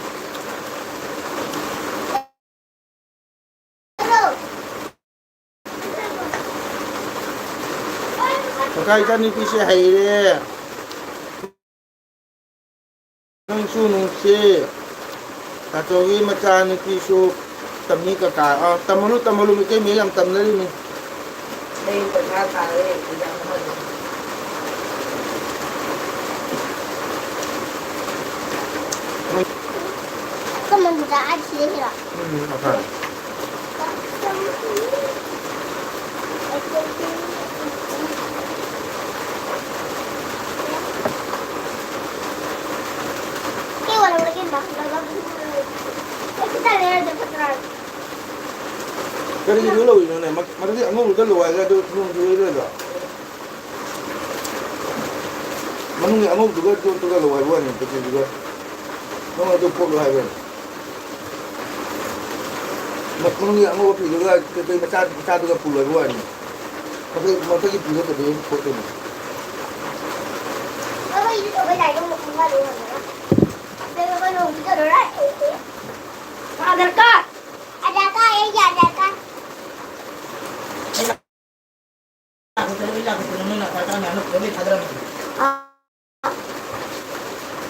ꯀꯀꯥ ꯏꯆꯥꯅꯨꯄꯤꯁꯦ ꯍꯩꯔꯦ꯫ ꯅꯪꯁꯨ ꯅꯨꯡꯁꯤ꯫ ꯇꯥꯆꯧꯒꯤ ꯃꯆꯥꯅꯨꯄꯤꯁꯨ ꯇꯝꯃꯤ ꯀꯀꯥ꯫ ꯑꯥ, ꯇꯝꯍꯜꯂꯨ, ꯇꯝꯍꯜꯂꯨ, ꯃꯩꯇꯩ ꯃꯌꯦꯛ ꯌꯥꯝ ꯇꯝꯅꯔꯤꯕꯅꯤ꯫ ꯂꯩ ꯄꯩꯁꯥ ꯇꯥꯔꯦ, ꯑꯦꯛꯖꯥꯝ ꯊꯥꯗꯣꯏꯅꯦ꯫ ꯀꯃꯟꯗꯨꯗ ꯑꯥꯏꯠ ꯁꯤꯗ ꯁꯤꯔꯣ? ꯎꯝ, ꯑꯣꯀꯦ꯫ ꯁꯤ ꯋꯥꯂꯦ ꯋꯥꯂꯦ ꯀꯦꯟꯗ꯫ ꯑꯩ ꯈꯤꯇꯪ ꯂꯩꯔꯗꯤ ꯐꯠꯇ꯭ꯔꯥ? ꯀꯔꯤꯒꯤ ꯂꯧꯔꯤꯅꯣꯅꯦ? ꯃ-, ꯃꯊꯛꯀꯤ ꯑꯉꯧꯕꯗ ꯂꯧ ꯍꯥꯏꯔꯒ ꯑꯗꯨ ꯅꯣꯡ ꯆꯨꯔꯣꯏꯗ꯭ꯔꯣ? ꯃꯅꯨꯡꯒꯤ ꯑꯉꯧꯕꯗꯨꯒ ꯌꯣꯠꯇꯨꯒ ꯂꯧ ꯍꯥꯏꯕ ꯋꯥꯅꯤ, ꯄꯦꯀꯦꯠꯇꯨꯒ꯫ ꯅꯪ ꯑꯗꯨ ꯄꯣꯠꯂꯣ ꯍꯥꯏꯕ꯭ꯔꯥ? ꯃ-, ꯃꯅꯨꯡꯒꯤ ꯑꯉꯧꯕ ꯐꯤꯗꯨꯒ ꯀꯩꯀꯩ ꯃꯆꯥ, ꯃꯆꯥꯗꯨꯒ ꯄꯨꯂꯣ ꯍꯥꯏꯕ ꯋꯥꯅꯤ꯫ ꯃꯊꯛ-, ꯃꯊꯛꯀꯤ ꯐꯤꯗꯣ ꯀꯩꯗꯧꯕꯩ ꯄꯣꯠꯇꯣꯏꯅꯣ? ꯑꯗꯨꯒ ꯅꯣꯡ ꯆꯨꯔꯔꯣꯏ꯫ ꯑꯙꯥꯔ ꯀꯥꯔꯗ꯫ ꯑꯙꯥꯔ ꯀꯥꯔꯗ, ꯑꯩꯒꯤ ꯑꯙꯥꯔ ꯀꯥꯔꯗ꯫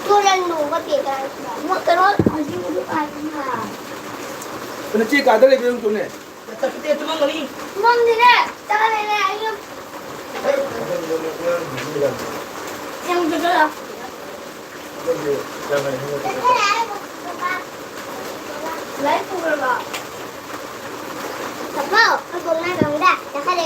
ꯇꯨ ꯅꯪ ꯅꯣꯡꯃ ꯄꯦꯛ ꯀꯩꯅꯣ ꯍꯧꯖꯤꯛ ꯍꯧꯖꯤꯛ ꯀꯥꯏꯗꯅ꯫ ꯅꯆꯦ ꯀꯥꯗ ꯂꯩꯕ ꯌꯦꯡꯉꯨ ꯆꯣꯅꯦ꯫ ꯆꯠꯇꯦ, ꯇꯨꯝꯃꯝꯒꯅꯤ꯫ ꯇꯨꯝꯃꯝꯗꯦꯅꯦ, ꯆꯠꯂꯦꯅꯦ, ꯑꯩ ꯌꯨꯝ꯫ ꯌꯥꯝ ꯐꯖꯔꯣ꯫ ꯂꯥꯏꯔꯤꯛ ꯄꯨꯈ꯭ꯔꯕꯣ? ꯆꯠꯂꯣ, ꯑꯩꯈꯣꯏ ꯕꯣꯛꯅ ꯀꯩꯅꯣꯝꯗ ꯆꯠꯈ꯭ꯔꯦ꯫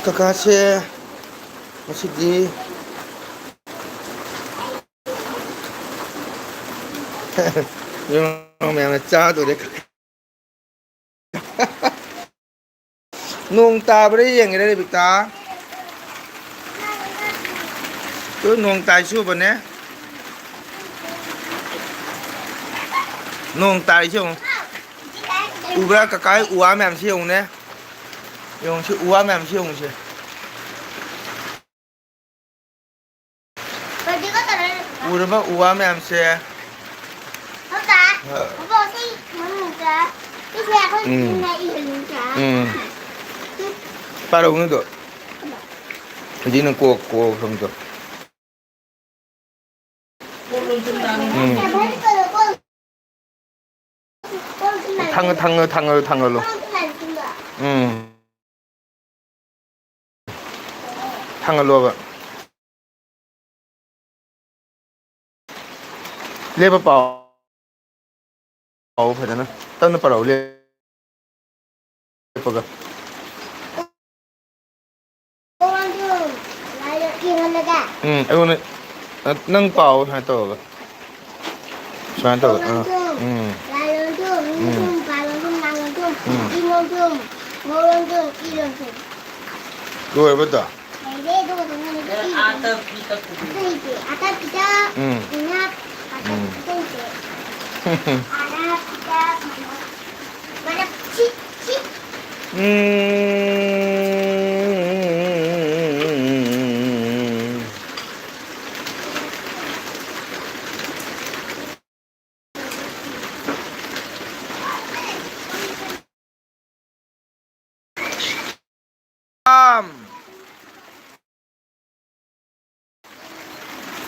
ꯀꯀꯥꯁꯦ ꯉꯁꯤꯗꯤ ꯃꯌꯥꯝꯅ ꯆꯥꯗꯣꯔꯦ꯫ ꯅꯣꯡ ꯇꯥꯕ꯭ꯔꯥ ꯌꯦꯡꯒꯦꯔꯥ, ꯔꯦꯕꯤꯀꯥ? ꯇꯨ, ꯅꯣꯡ ꯇꯥꯏꯁꯤ ꯎꯕꯅꯦ꯫ ꯅꯣꯡ ꯇꯥꯔꯤꯁꯦ ꯌꯦꯡꯉꯨ꯫ ꯎꯕ꯭ꯔꯥ, ꯀꯀꯥ? ꯎ ꯋꯥ ꯃꯌꯥꯝꯁꯤ ꯌꯦꯡꯉꯨꯅꯦ꯫ ꯌꯦꯡꯉꯨ, ꯁꯤ ꯎ ꯋꯥ ꯃꯌꯥꯝꯁꯤ ꯌꯦꯡꯉꯨꯁꯦ꯫ ꯎꯔꯕ ꯎ ꯋꯥ ꯃꯌꯥꯝꯁꯦ? ꯎꯝ꯫ ꯎꯝ꯫ ꯄꯥꯔꯛꯎꯅꯦ ꯑꯗꯣ꯫ ꯍꯧꯖꯤꯛ ꯅꯪ ꯀꯣꯛ, ꯀꯣꯛ ꯁꯣꯝꯗ꯫ ꯎꯝ꯫ ꯊꯥꯡꯒ-, ꯊꯥꯡꯒ-, ꯊꯥꯡꯒ-, ꯊꯥꯡꯒꯠꯂꯣ꯫ ꯎꯝ꯫ ꯊꯥꯡꯒꯠꯂꯣꯕ꯫ ꯂꯦꯞꯄ ꯄꯥꯎ꯫ ꯄꯥꯎ ꯐꯖꯅ꯫ ꯇꯞꯅ ꯄꯥꯔꯛꯎ ꯂꯦꯞꯄꯒ꯫ ꯎꯝ, ꯑꯩꯉꯣꯟꯗ, ꯅꯪ ꯄꯥꯎ ꯁꯨꯃꯥꯏꯅ ꯇꯧꯔꯒ꯫ ꯁꯨꯃꯥꯏꯅ ꯇꯧꯔꯒ, ꯑꯥ, ꯂꯣꯟꯊꯨꯝ, ꯎꯝ꯫ ꯂꯥꯏ ꯂꯣꯟꯊꯨꯝ, ꯎꯝ꯫ ꯅꯤꯡꯊꯨꯝ, ꯄꯥ ꯂꯣꯟꯊꯨꯝ, ꯅꯥ ꯂꯣꯟꯊꯨꯝ, ꯎꯝ꯫ ꯏ ꯂꯣꯟꯊꯨꯝ, ꯃꯣ ꯂꯣꯟꯊꯨꯝ, ꯏ ꯂꯣꯟꯊꯨꯝ꯫ ꯂꯣꯏꯔꯕꯗꯣ? ꯂꯩꯔꯦ, ꯑꯗꯨꯒ ꯑꯗꯨꯝ ꯂꯩꯔꯦ, ꯏ ꯂꯣꯟꯊꯨꯝ꯫ ꯑꯇꯩꯗꯤ, ꯑꯇꯞꯄꯤꯗ, ꯎꯝ꯫ ꯏꯅꯥꯛ, ꯎꯝ꯫ ꯑꯇꯞꯄꯤꯗ ꯂꯩꯇꯦ꯫ ꯑꯔꯥꯞꯄꯤꯗ ꯃꯔꯛ, ꯃꯔꯛ ꯁꯤ, ꯁꯤ꯫ ꯎꯝ꯫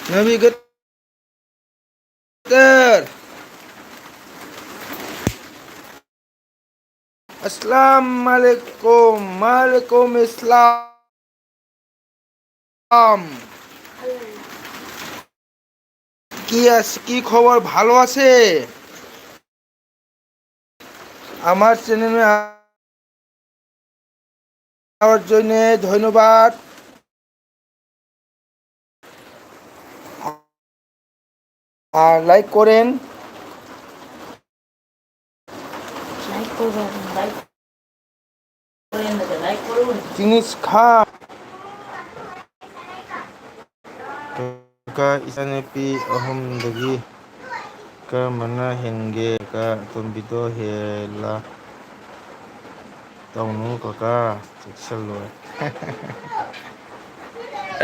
ꯅꯕꯤ ꯀꯇꯔ꯫ ꯑꯁꯂꯥꯝ ꯑꯂꯩꯀꯨꯝ, ꯃꯥꯂꯩꯀꯨꯝ ꯏꯁꯂꯥꯝ꯫ কি আছ-, কি খবর? ভালো আছে? আমার চ্যানেলে আওয়ার জন্য ধন্যবাদ। আর লাইক করেন। লাইক করবেন। চিনিস খান। ꯀꯀꯥ, ꯏꯆꯥꯅꯨꯄꯤ ꯑꯍꯨꯝꯗꯒꯤ ꯀꯔꯝꯕꯅ ꯍꯦꯟꯒꯦ? ꯀꯀꯥ ꯑꯇꯣꯝꯕꯤꯗꯣ ꯍꯦꯜꯂ? ꯇꯧꯅꯨ ꯀꯀꯥ, ꯆꯦꯛꯁꯤꯜꯂꯣ꯫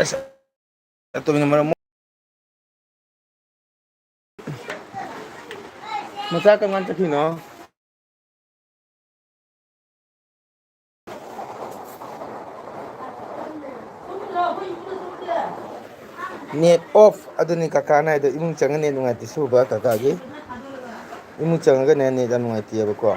ꯑꯁ, ꯑꯇꯣꯝꯕꯤꯅ ꯃꯔꯝ ꯃꯆꯥ ꯀꯔꯝ ꯀꯥꯟ ꯆꯠꯈꯤꯅꯣ? ꯅꯦꯠ ꯑꯣꯐ ꯑꯗꯨꯅꯤ ꯀꯀꯥꯅ ꯍꯥꯏꯗꯣ, ꯏꯃꯨꯡ ꯆꯪꯉ ꯅꯦꯠ ꯅꯨꯡꯉꯥꯏꯇꯦ ꯁꯤꯒꯨꯝꯕ ꯀꯀꯥꯒꯤ꯫ ꯏꯃꯨꯡ ꯆꯪꯉꯒꯅꯦ ꯅꯦꯠ ꯌꯥꯝ ꯅꯨꯡꯉꯥꯏꯇꯦꯕꯀꯣ꯫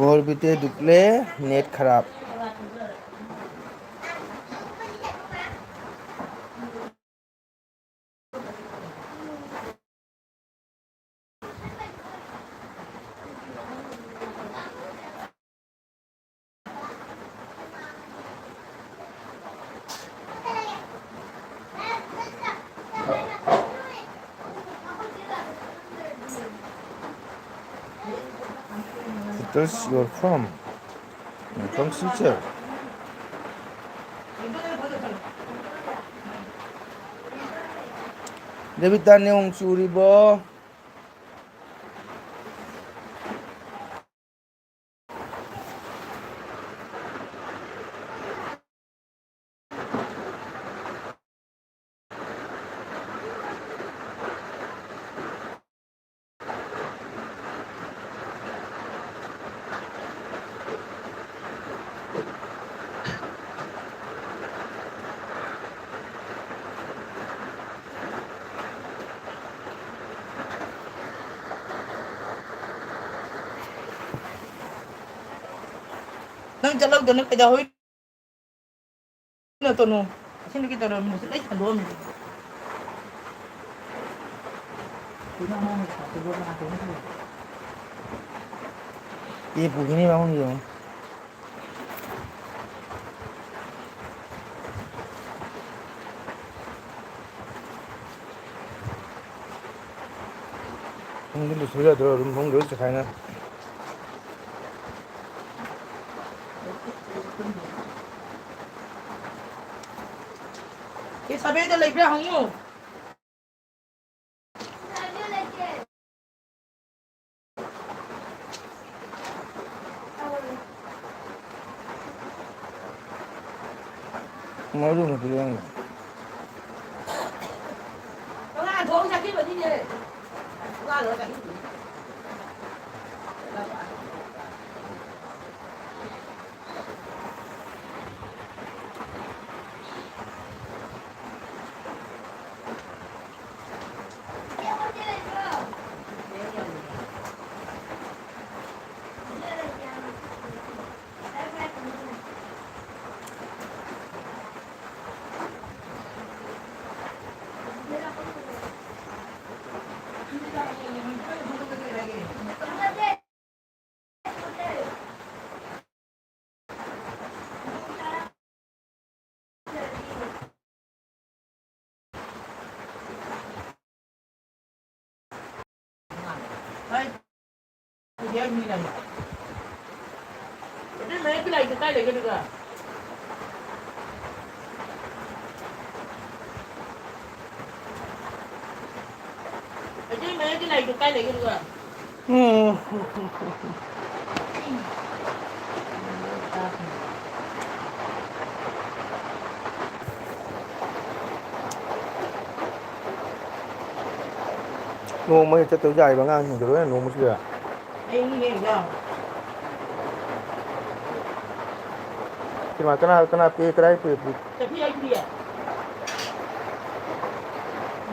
घर भितरे ढुकले नेट खराब। Where's your from? From Silchar. ꯗꯦꯕꯤꯇꯥ, ꯅꯣꯡ ꯆꯨꯔꯤꯕꯣ? ꯅꯪ ꯆꯠꯍꯧꯗꯅ ꯀꯩꯗꯧꯍꯧꯔꯤ? ꯅꯠꯇꯅꯣ, ꯑꯁꯤꯅ ꯀꯩꯗꯧꯔꯕꯅꯣ? ꯁꯤ ꯂꯣꯏ ꯁꯟꯗꯣꯛꯑꯝꯃꯤ꯫ ꯑꯦ, ꯄꯨꯈꯤꯅꯤ ꯃꯉꯣꯟꯗ ꯌꯦꯡꯉꯣ꯫ ꯐꯃꯨꯡꯗ ꯂꯨꯁꯨ ꯌꯥꯗ꯭ꯔꯣ? ꯔꯨꯝ ꯐꯃꯨꯡꯗ ꯂꯣꯏ ꯆꯈꯥꯏꯅ꯫ ꯑꯦ, ꯁꯥꯕꯦꯗ ꯂꯩꯕ꯭ꯔꯥ ꯍꯪꯉꯨ꯫ ꯃꯔꯨ ꯈꯛꯇ ꯌꯦꯡꯉꯦ꯫ ꯉꯥ ꯊꯣꯡ ꯆꯠꯈꯤꯕꯅꯤꯅꯦ꯫ ꯉꯥ ꯂꯣꯏ ꯆꯠꯈꯤꯕꯅꯤ꯫ ꯑꯗꯨꯏ ꯃꯌꯦꯛꯀꯤ ꯂꯥꯏꯔꯤꯛꯇꯣ ꯀꯥꯏ ꯂꯩꯒꯦ ꯑꯗꯨꯒ? ꯑꯗꯨꯏ ꯃꯌꯦꯛꯀꯤ ꯂꯥꯏꯔꯤꯛꯇꯣ ꯀꯥꯏ ꯂꯩꯒꯦ ꯑꯗꯨꯒ? ꯎꯝ꯫ ꯅꯣꯡꯃ ꯍꯦꯛ ꯆꯠꯇꯕꯁꯨ ꯌꯥꯔꯤꯕ ꯑꯉꯥꯡꯁꯤꯡꯗꯣ ꯂꯣꯏꯅ ꯅꯣꯡꯃꯁꯤꯗ꯫ ꯑꯩ ꯃꯤ ꯍꯦꯛ ꯌꯥꯎ꯫ ꯁꯤꯃ ꯀꯅꯥ, ꯀꯅꯥ ꯄꯤ, ꯀꯗꯥꯏ ꯄꯤ, ꯄꯤ? ꯆꯠꯄꯤ ꯑꯩ ꯄꯤꯌꯦ꯫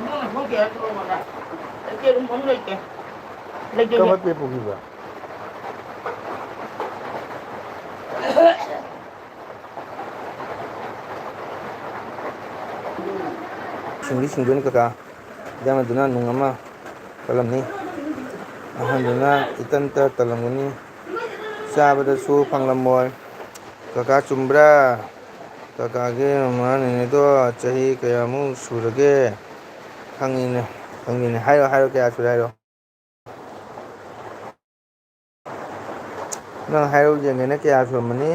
ꯅꯪꯅ ꯊꯣꯛꯇꯦ ꯍꯥꯏꯔ ꯊꯣꯛꯂꯛꯑꯣ ꯃꯉꯥ꯫ ꯑꯩ ꯀꯦꯔꯨꯝ ꯑꯃ ꯂꯩꯇꯦ꯫ ꯂꯩꯇꯦ꯫ ꯀꯃꯥꯏ ꯄꯤ ꯄꯨꯈꯤꯕ? ꯁꯤꯡꯗꯤ ꯁꯤꯡꯗꯣꯏꯅꯤ ꯀꯀꯥ꯫ ꯌꯥꯝꯅꯗꯨꯅ ꯅꯨꯡ ꯑꯃ ꯀꯜꯂꯝꯅꯤ꯫ ꯑꯍꯟꯗꯨꯅ ꯏꯇꯟꯇ ꯇꯜꯂꯝꯒꯅꯤ꯫ ꯆꯥꯕꯗꯁꯨ ꯐꯪꯂꯝꯃꯣꯏ꯫ ꯀꯀꯥ ꯆꯨꯝꯕ꯭ꯔꯥ? ꯀꯀꯥꯒꯤ ꯃꯃꯥ ꯅꯦꯅꯦꯗꯣ ꯆꯍꯤ ꯀꯌꯥꯃꯨꯛ ꯁꯨꯔꯒꯦ? ꯈꯪꯉꯤꯅꯦ, ꯈꯪꯉꯤꯅꯦ꯫ ꯍꯥꯏꯔꯣ, ꯍꯥꯏꯔꯣ, ꯀꯌꯥ ꯁꯨꯔꯦ ꯍꯥꯏꯔꯣ꯫ ꯅꯪ ꯍꯥꯏꯔꯛꯎ ꯌꯦꯡꯒꯦꯅꯦ, ꯀꯌꯥ ꯁꯨꯔꯝꯃꯅꯤ?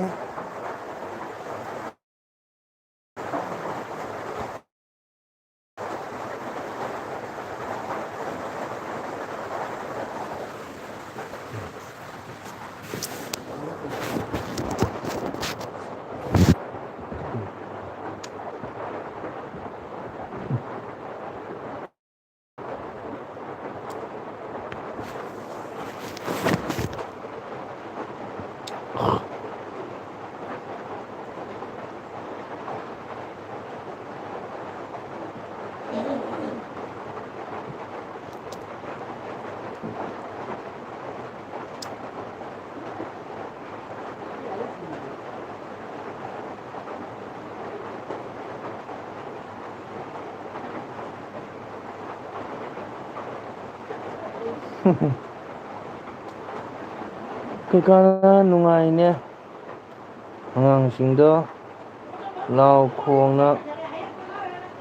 ꯀꯀꯥꯅ ꯅꯨꯡꯉꯥꯏꯅꯦ꯫ ꯑꯉꯥꯡꯁꯤꯡꯗꯣ ꯂꯥꯎ ꯈꯣꯡꯅ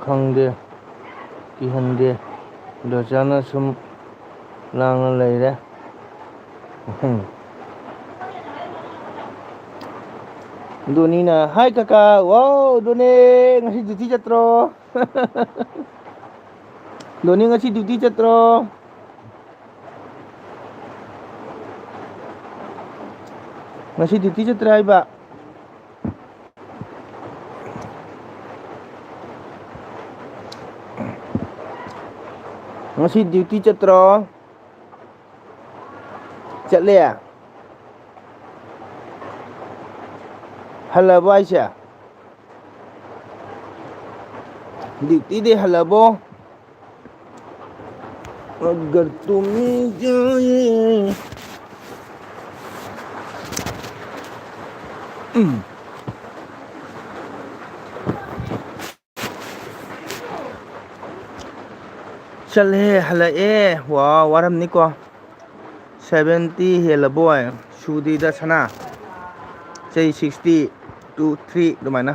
ꯈꯪꯗꯦ, ꯀꯤꯍꯟꯗꯦ꯫ ꯗꯣꯆꯥꯅ ꯁꯨꯝ ꯂꯥꯡꯅ ꯂꯩꯔꯦ꯫ ꯎꯝ꯫ ꯗꯣꯅꯤꯅ, "ꯍꯥꯏ ꯀꯀꯥ, ꯋꯥꯎ, ꯗꯣꯅꯤ, ꯉꯁꯤ duty ꯆꯠꯇ꯭ꯔꯣ?" ꯗꯣꯅꯤ, "ꯉꯁꯤ duty ꯆꯠꯇ꯭ꯔꯣ? ꯉꯁꯤ duty ꯆꯠꯇ꯭ꯔꯥ ꯍꯥꯏꯕ? ꯉꯁꯤ duty ꯆꯠꯇ꯭ꯔꯣ?" ꯆꯠꯂꯦ꯫ ꯍꯜꯂꯕꯣ ꯍꯥꯏꯁꯦ? Dutyꯗꯤ ꯍꯜꯂꯕꯣ? अगर तुम ही जाए। ꯎꯝ꯫ ꯆꯠꯂꯦ, ꯍꯜꯂꯛꯑꯦ꯫ ꯋꯥ, ꯋꯥꯔꯝꯅꯤꯀꯣ꯫ Seventy ꯍꯦꯜꯂꯕꯣꯏ? ꯁꯨꯗ꯭ꯔꯤꯗ ꯁꯅꯥ꯫ ꯆꯍꯤ sixty two, three ꯑꯗꯨꯃꯥꯏꯅ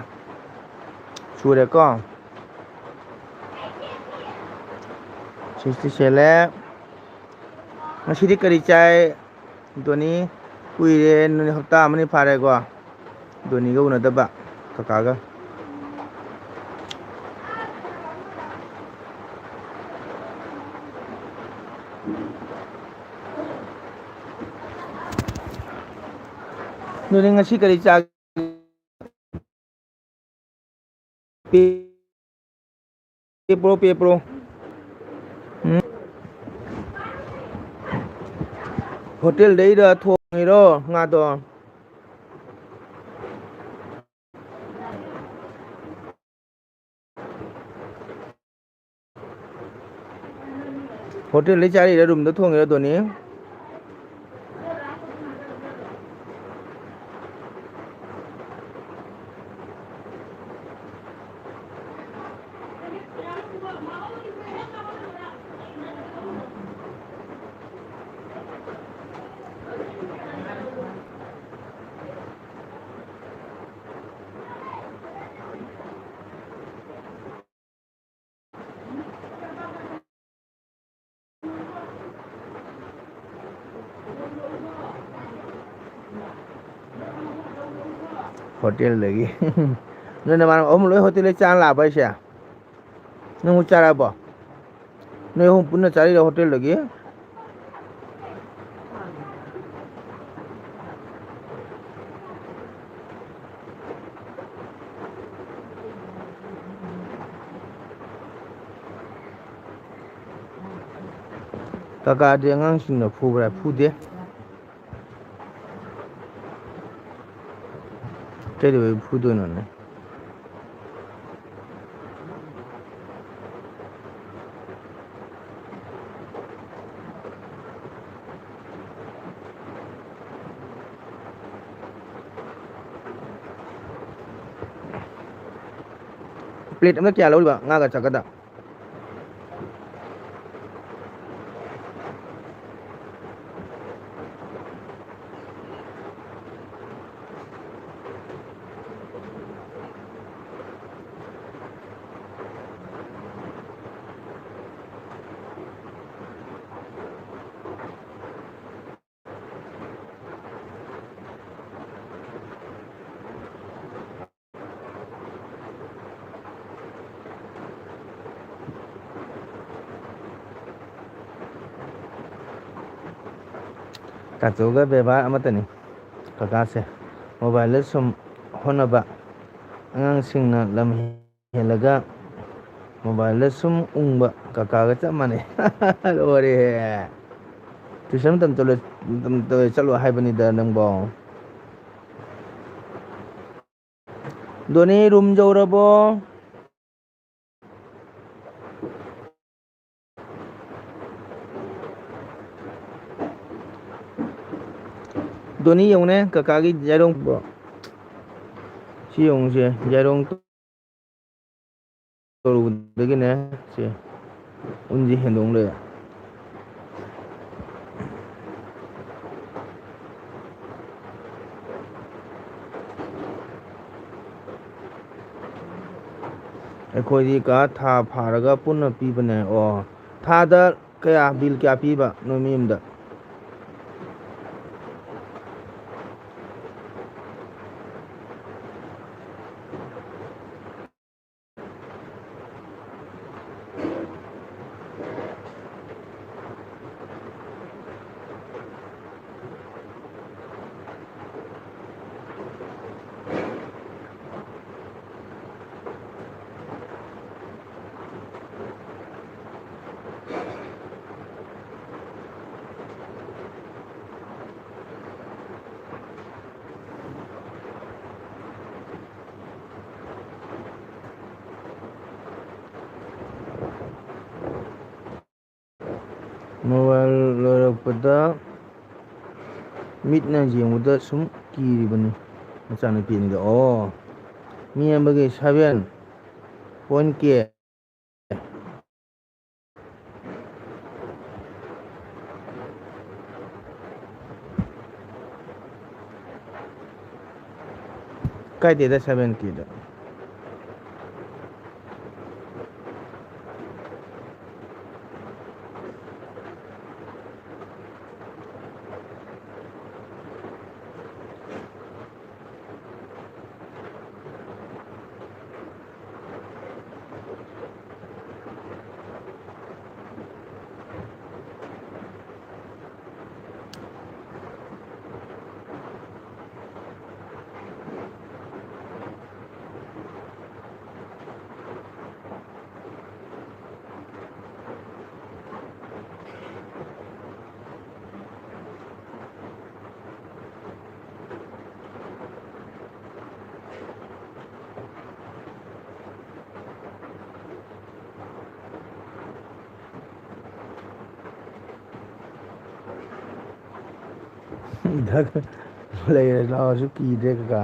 ꯁꯨꯔꯦꯀꯣ꯫ Sixty ꯍꯦꯜꯂꯦ꯫ ꯉꯁꯤꯗꯤ ꯀꯔꯤ ꯆꯥꯏ? ꯗꯣꯅꯤ, ꯀꯨꯏꯔꯦ, ꯅꯨꯃꯤꯠ ꯍꯞꯇꯥ ꯑꯃꯅꯤ ꯐꯥꯔꯦꯀꯣ ꯗꯣꯅꯤꯒ ꯎꯅꯗꯕ, ꯀꯀꯥꯒ꯫ ꯗꯣꯅꯤ, ꯉꯁꯤ ꯀꯔꯤ ꯆꯥꯒꯦ? ꯄꯦ-, ꯄꯦꯄ꯭ꯔꯣ, ꯄꯦꯄ꯭ꯔꯣ꯫ ꯎꯝ꯫ ꯍꯣꯇꯦꯜꯗꯩꯗ ꯊꯣꯡꯉꯤꯔꯣ ꯉꯥꯗꯣ? ꯍꯣꯇꯦꯜꯗꯩ ꯆꯥꯔꯤꯔ ꯔꯨꯝꯗ ꯊꯣꯡꯉꯤꯔ ꯗꯣꯅꯤ? ꯍꯣꯇꯦꯜꯗꯒꯤ꯫ ꯅꯣꯏ ꯅꯃꯥꯟꯅꯕ ꯑꯍꯨꯝ ꯂꯣꯏ ꯍꯣꯇꯦꯜꯗꯒꯤ ꯆꯥꯔ ꯂꯥꯛꯑꯕ ꯍꯥꯏꯁꯦ? ꯅꯪꯕꯨ ꯆꯥꯔꯛꯑꯕꯣ? ꯅꯣꯏ ꯑꯍꯨꯝ ꯄꯨꯟꯅ ꯆꯥꯔꯤꯔꯣ ꯍꯣꯇꯦꯜꯗꯒꯤ? ꯀꯀꯥꯗꯤ ꯑꯉꯥꯡꯁꯤꯡꯅ ꯐꯨꯕ꯭ꯔꯥ? ꯐꯨꯗꯦ꯫ ꯀꯩꯗꯧꯕꯩ ꯐꯨꯗꯣꯏꯅꯣꯅꯦ? ꯄ꯭ꯂꯦꯠ ꯑꯃꯗ ꯀꯌꯥ ꯂꯧꯔꯤꯕ ꯉꯥꯒ ꯆꯥꯛꯀꯗ? ꯀꯥꯇꯨꯒ ꯕꯦꯕꯥꯔ ꯑꯃꯠꯇꯅꯤ ꯀꯀꯥꯁꯦ꯫ ꯃꯣꯕꯥꯏꯜꯗ ꯁꯨꯝ ꯍꯣꯠꯅꯕ, ꯑꯉꯥꯡꯁꯤꯡꯅ ꯂꯝ ꯍꯦꯜꯂꯒ ꯃꯣꯕꯥꯏꯜꯗ ꯁꯨꯝ ꯎꯪꯕ ꯀꯀꯥꯒ ꯆꯞ ꯃꯥꯟꯅꯩ꯫ ꯂꯣꯏꯔꯦꯍꯦ꯫ ꯇꯨꯏꯁꯟ ꯃꯇꯝ ꯆꯠꯂꯣ, ꯃꯇꯝ ꯆꯠꯂꯣ ꯍꯥꯏꯕꯅꯤꯗ ꯅꯪꯕꯣ꯫ ꯗꯣꯅꯤ, ꯔꯨꯝ ꯌꯧꯔꯕꯣ? ꯗꯣꯅꯤ ꯌꯦꯡꯉꯨꯅꯦ, ꯀꯀꯥꯒꯤ ꯌꯥꯏꯔꯣꯡ꯫ ꯁꯤ ꯌꯦꯡꯉꯨꯁꯦ, ꯌꯥꯏꯔꯣꯡ ꯇꯧꯔꯨꯕꯗꯒꯤꯅꯦ, ꯁꯦ, ꯎꯟꯁꯦ ꯍꯦꯟꯗꯣꯛ ꯂꯩꯔꯦ꯫ ꯑꯩꯈꯣꯏꯗꯤ ꯀꯥ ꯊꯥ ꯐꯥꯔꯒ ꯄꯨꯟꯅ ꯄꯤꯕꯅꯦ꯫ ꯑꯣ, ꯊꯥꯗ ꯀꯌꯥ, ꯕꯤꯜ ꯀꯌꯥ ꯄꯤꯕ ꯅꯣꯏ ꯃꯤ ꯑꯃꯗ? ꯃꯣꯕꯥꯏꯜ ꯂꯣꯏꯔꯛꯄꯗ ꯃꯤꯠꯅ ꯌꯦꯡꯕꯗ ꯁꯨꯝ ꯀꯤꯔꯤꯕꯅꯤ ꯃꯆꯥꯅꯨꯄꯤ ꯑꯅꯤꯗꯣ꯫ ꯑꯣ, ꯃꯤ ꯑꯃꯒꯤ ꯁꯚꯦꯟ ꯄꯣꯏꯟ ꯀꯦ꯫ ꯀꯥꯏꯗꯦꯗ ꯁꯚꯦꯟ ꯀꯦꯗ꯫ ꯂꯩꯔꯦ ꯂꯥꯛꯑꯁꯨ ꯀꯤꯗ꯭ꯔꯦ ꯀꯀꯥ꯫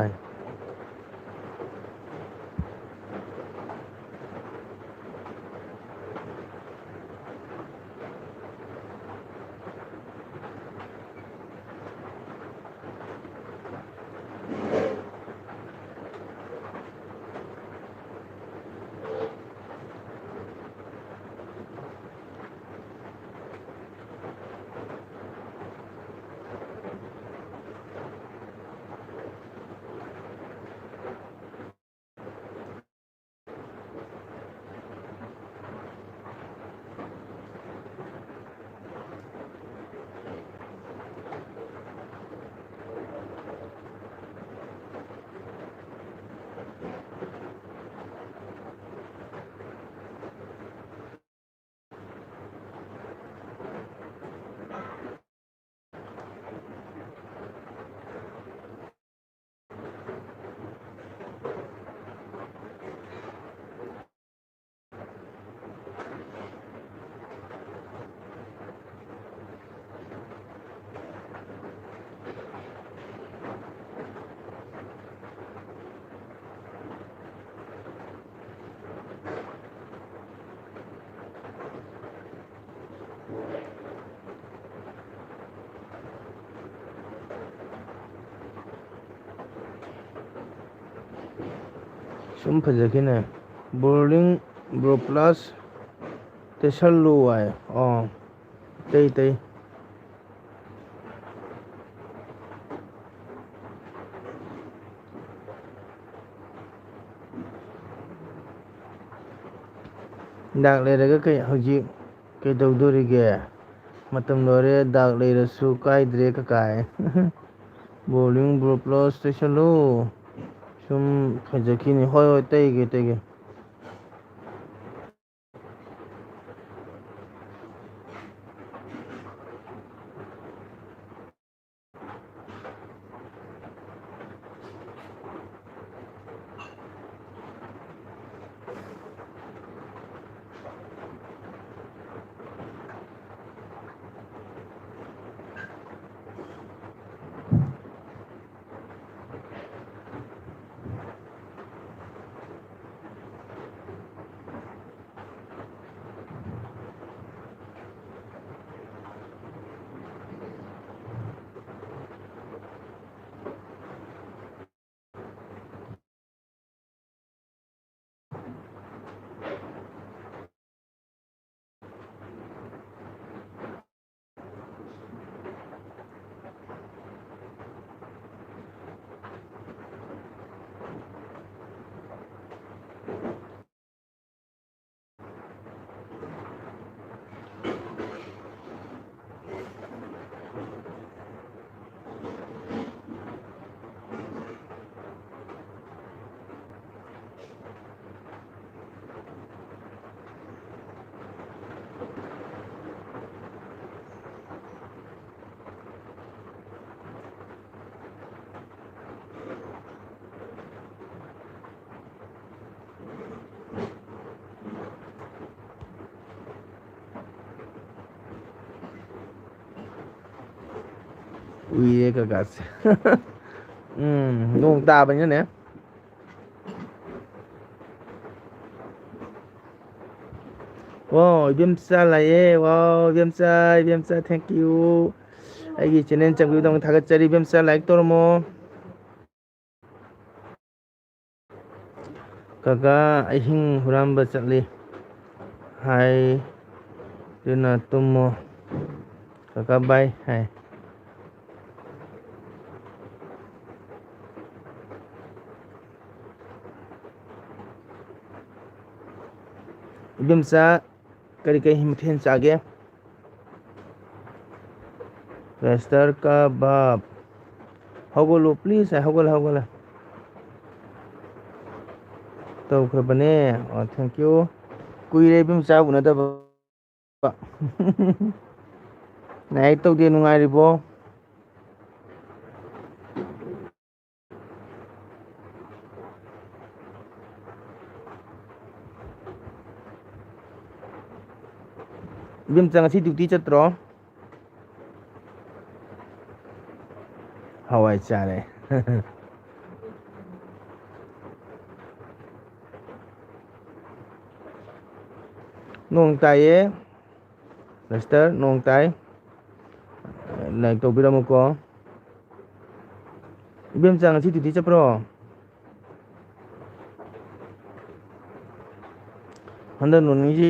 ꯁꯨꯝ ꯐꯖꯈꯤꯅꯦ꯫ ꯕ꯭ꯔꯣꯂꯤꯡ ꯕ꯭ꯔꯣ ꯄ꯭ꯂꯁ ꯇꯩꯁꯜꯂꯨ ꯍꯥꯏ꯫ ꯑꯣ, ꯇꯩ, ꯇꯩ꯫ ꯗꯥꯛ ꯂꯩꯔꯒ ꯀꯩ, ꯍꯧꯖꯤꯛ ꯀꯩꯗꯧꯗꯣꯔꯤꯒꯦ? ꯃꯇꯝ ꯂꯣꯏꯔꯦ, ꯗꯥꯛ ꯂꯩꯔꯁꯨ ꯀꯥꯏꯗ꯭ꯔꯦ ꯀꯀꯥꯏ꯫ ꯕ꯭ꯔꯣꯂꯤꯡ ꯕ꯭ꯔꯣ ꯄ꯭ꯂꯁ ꯇꯩꯁꯜꯂꯨ꯫ ꯁꯨꯝ ꯐꯖꯈꯤꯅꯤ꯫ ꯍꯣꯏ, ꯍꯣꯏ, ꯇꯩꯒꯦ, ꯇꯩꯒꯦ꯫ ꯎꯏꯔꯦ ꯀꯀꯥꯁꯦ꯫ ꯎꯝ, ꯅꯣꯡ ꯇꯥꯕꯅꯤꯅꯅꯦ꯫ ꯋꯥꯎ, ꯏꯕꯦꯝꯆꯥ ꯂꯥꯛꯑꯦ꯫ ꯋꯥꯎ, ꯏꯕꯦꯝꯆꯥ, ꯏꯕꯦꯝꯆꯥ, thank you꯫ ꯑꯩꯒꯤ channel ꯆꯪꯕꯤꯕꯗꯃꯛ ꯊꯥꯒꯠꯆꯔꯤ꯫ ꯏꯕꯦꯝꯆꯥ, like ꯇꯧꯔꯝꯃꯣ꯫ "ꯀꯀꯥ, ꯑꯍꯤꯡ ꯍꯨꯔꯥꯟꯕ ꯆꯠꯂꯤ" ꯍꯥꯏꯗꯨꯅ ꯇꯨꯝꯃꯣ꯫ "ꯀꯀꯥ, bye" ꯍꯥꯏ꯫ ꯏꯕꯦꯝꯆꯥ, ꯀꯔꯤ ꯀꯔꯤ ꯃꯊꯦꯜ ꯆꯥꯒꯦ? ꯔꯦꯁꯇꯔ ꯀꯕꯥꯕ꯫ ꯍꯧꯒꯠꯂꯣ, please, ꯍꯥꯏ, ꯍꯧꯒꯠꯂꯦ, ꯍꯧꯒꯠꯂꯦ꯫ ꯇꯧꯈ꯭ꯔꯕꯅꯦ꯫ ꯑꯣ, thank you꯫ ꯀꯨꯏꯔꯦ ꯏꯕꯦꯝꯆꯥ ꯎꯅꯗꯕ꯫ ꯂꯥꯏꯔꯤꯛ ꯇꯧꯗꯦ, ꯅꯨꯡꯉꯥꯏꯔꯤꯕꯣ? ꯏꯕꯦꯝꯆꯥ, ꯉꯁꯤ duty ꯆꯠꯇ꯭ꯔꯣ? ꯍꯋꯥꯏ ꯆꯥꯔꯦ꯫ ꯅꯣꯡ ꯇꯥꯏꯌꯦ꯫ ꯃꯥꯁꯇꯔ, ꯅꯣꯡ ꯇꯥꯏ꯫ ꯂꯥꯏꯛ ꯇꯧꯕꯤꯔꯝꯃꯨꯀꯣ꯫ ꯏꯕꯦꯝꯆꯥ, ꯉꯁꯤ duty ꯆꯠꯄ꯭ꯔꯣ? ꯍꯟꯗꯛ ꯅꯣꯡ ꯅꯤꯅꯤꯁꯤ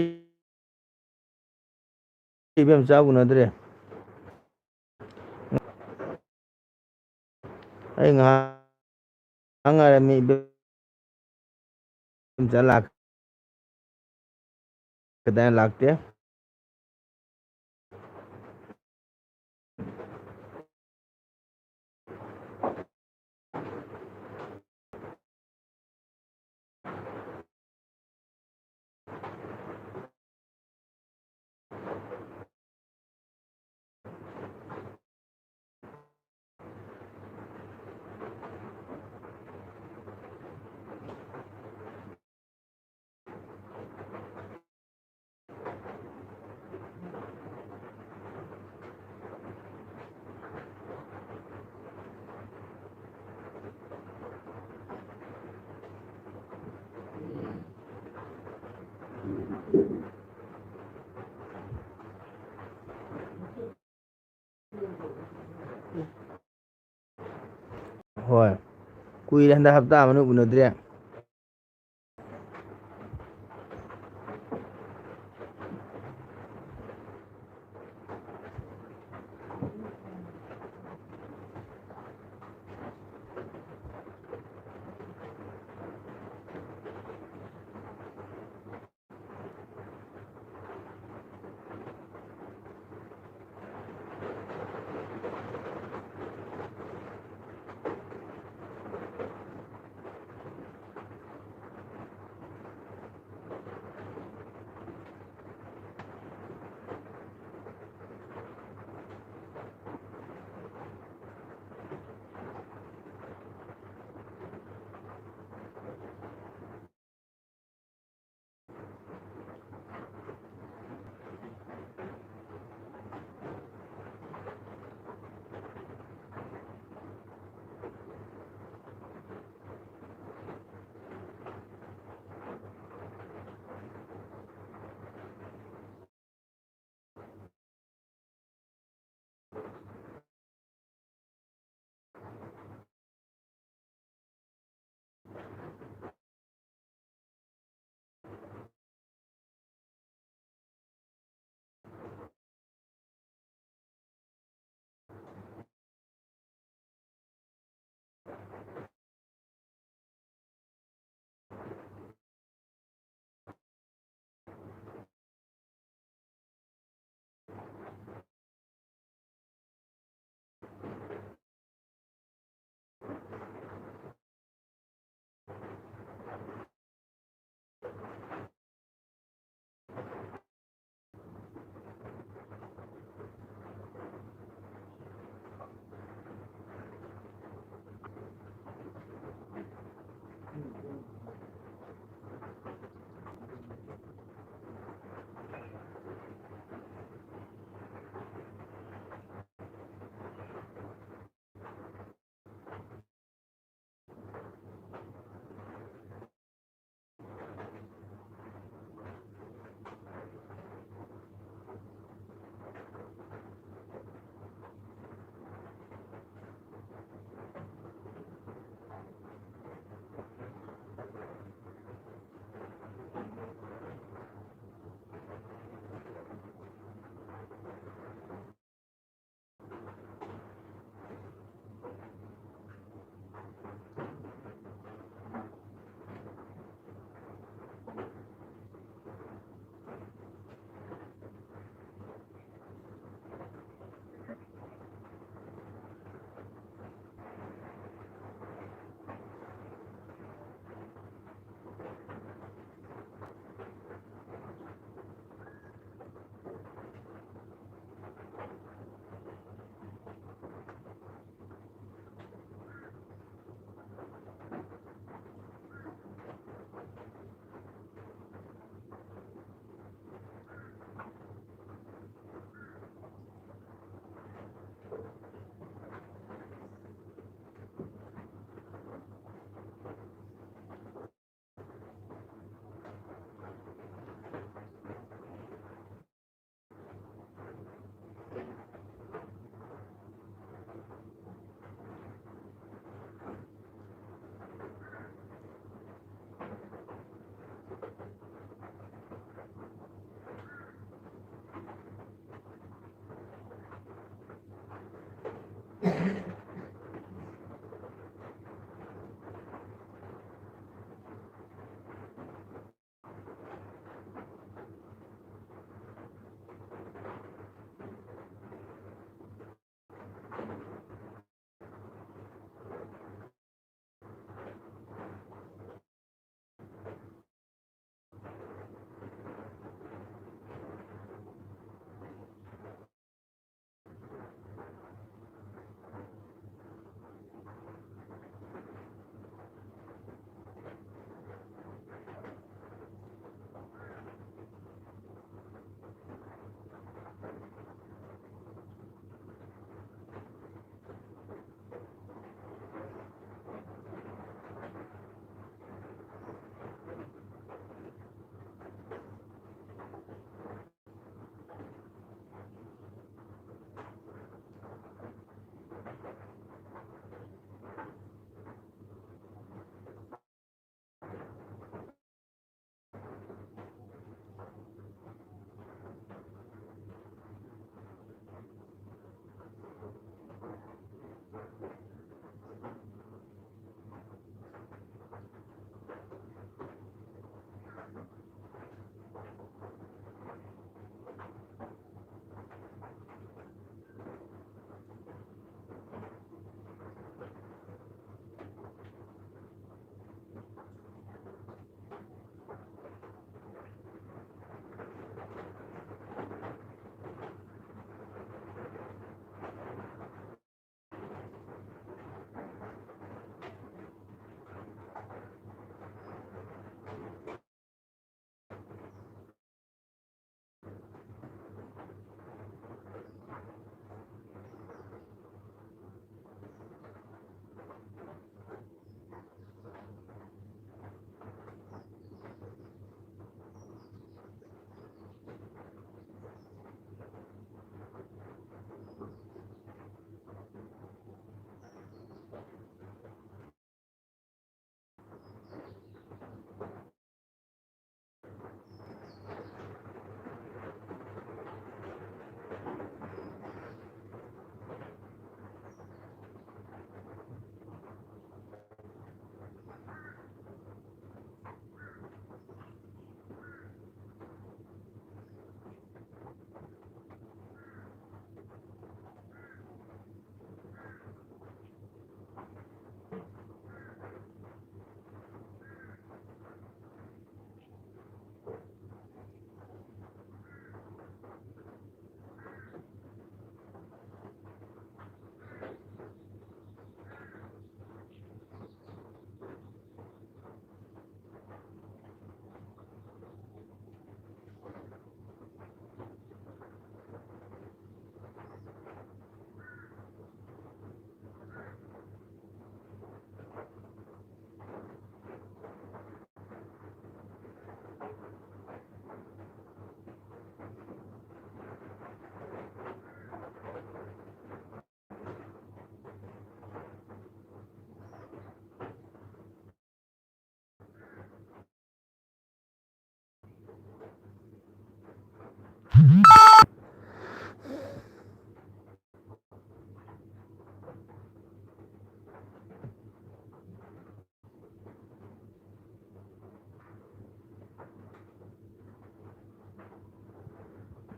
ꯏꯕꯦꯝꯆꯥ ꯎꯅꯗ꯭ꯔꯦ꯫ ꯑꯩ ꯉꯥꯏꯍꯥꯛ ꯉꯥꯏꯔꯝꯃꯤ, ꯏꯕꯦꯝꯆꯥ ꯂꯥꯛ-, ꯀꯗꯥꯏ ꯂꯥꯛꯇꯦ? ꯍꯣꯏ, ꯀꯨꯏꯔꯦ, ꯍꯟꯗꯛ ꯍꯞꯇꯥ ꯑꯃꯅ ꯎꯅꯗ꯭ꯔꯦ꯫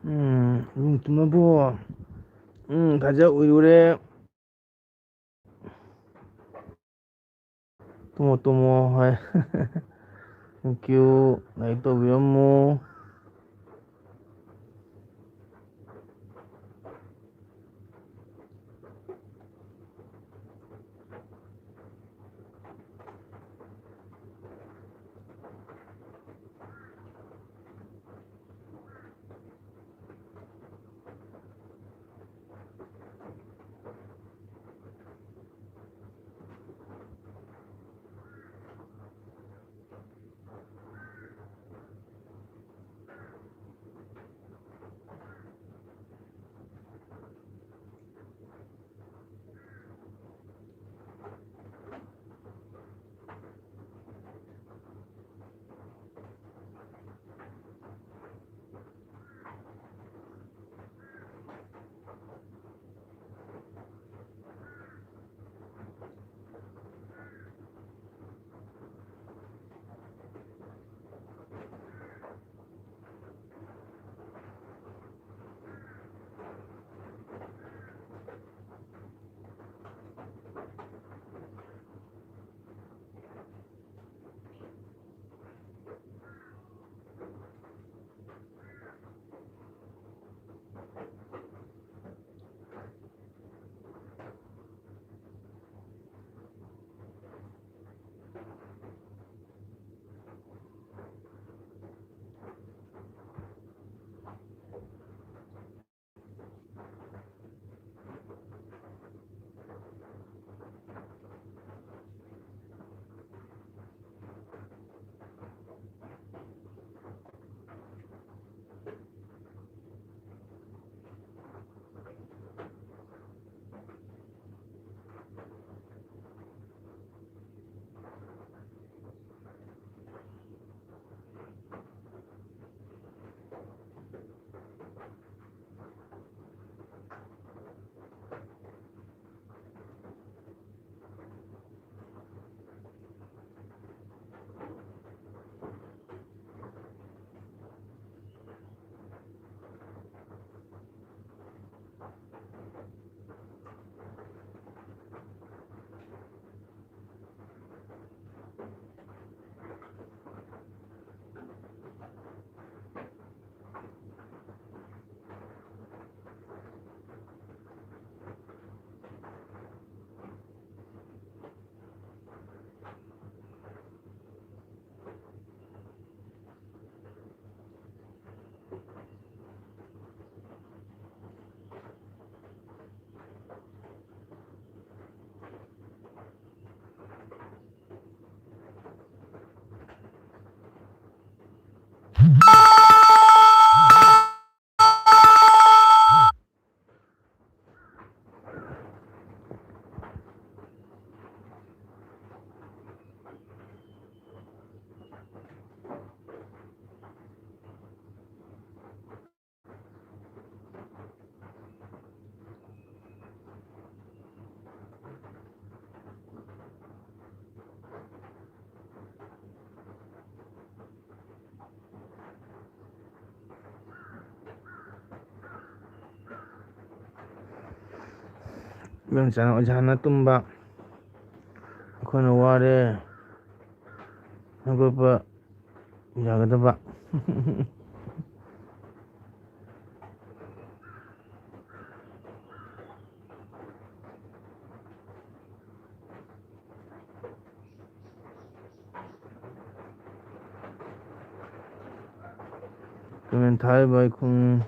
ꯎꯝ, ꯏꯕꯨꯡ ꯇꯨꯝꯃꯕꯣ? ꯎꯝ, ꯐꯖ ꯎꯏꯔꯨꯔꯦ꯫ ꯇꯨꯝꯃꯣ, ꯇꯨꯝꯃꯣ, ꯍꯣꯏ꯫ Thank you꯫ ꯂꯥꯏꯛ ꯇꯧꯕꯤꯔꯝꯃꯨ꯫ ꯏꯕꯦꯝꯆꯥꯅ ꯑꯣꯖꯥꯅ ꯇꯨꯝꯕ, ꯑꯩꯈꯣꯏꯅ ꯋꯥꯔꯦ, ꯍꯧꯒꯠꯄ ꯌꯥꯒꯗꯕ꯫ Comment ꯊꯥꯔꯤꯕ ꯑꯩꯈꯣꯏ꯫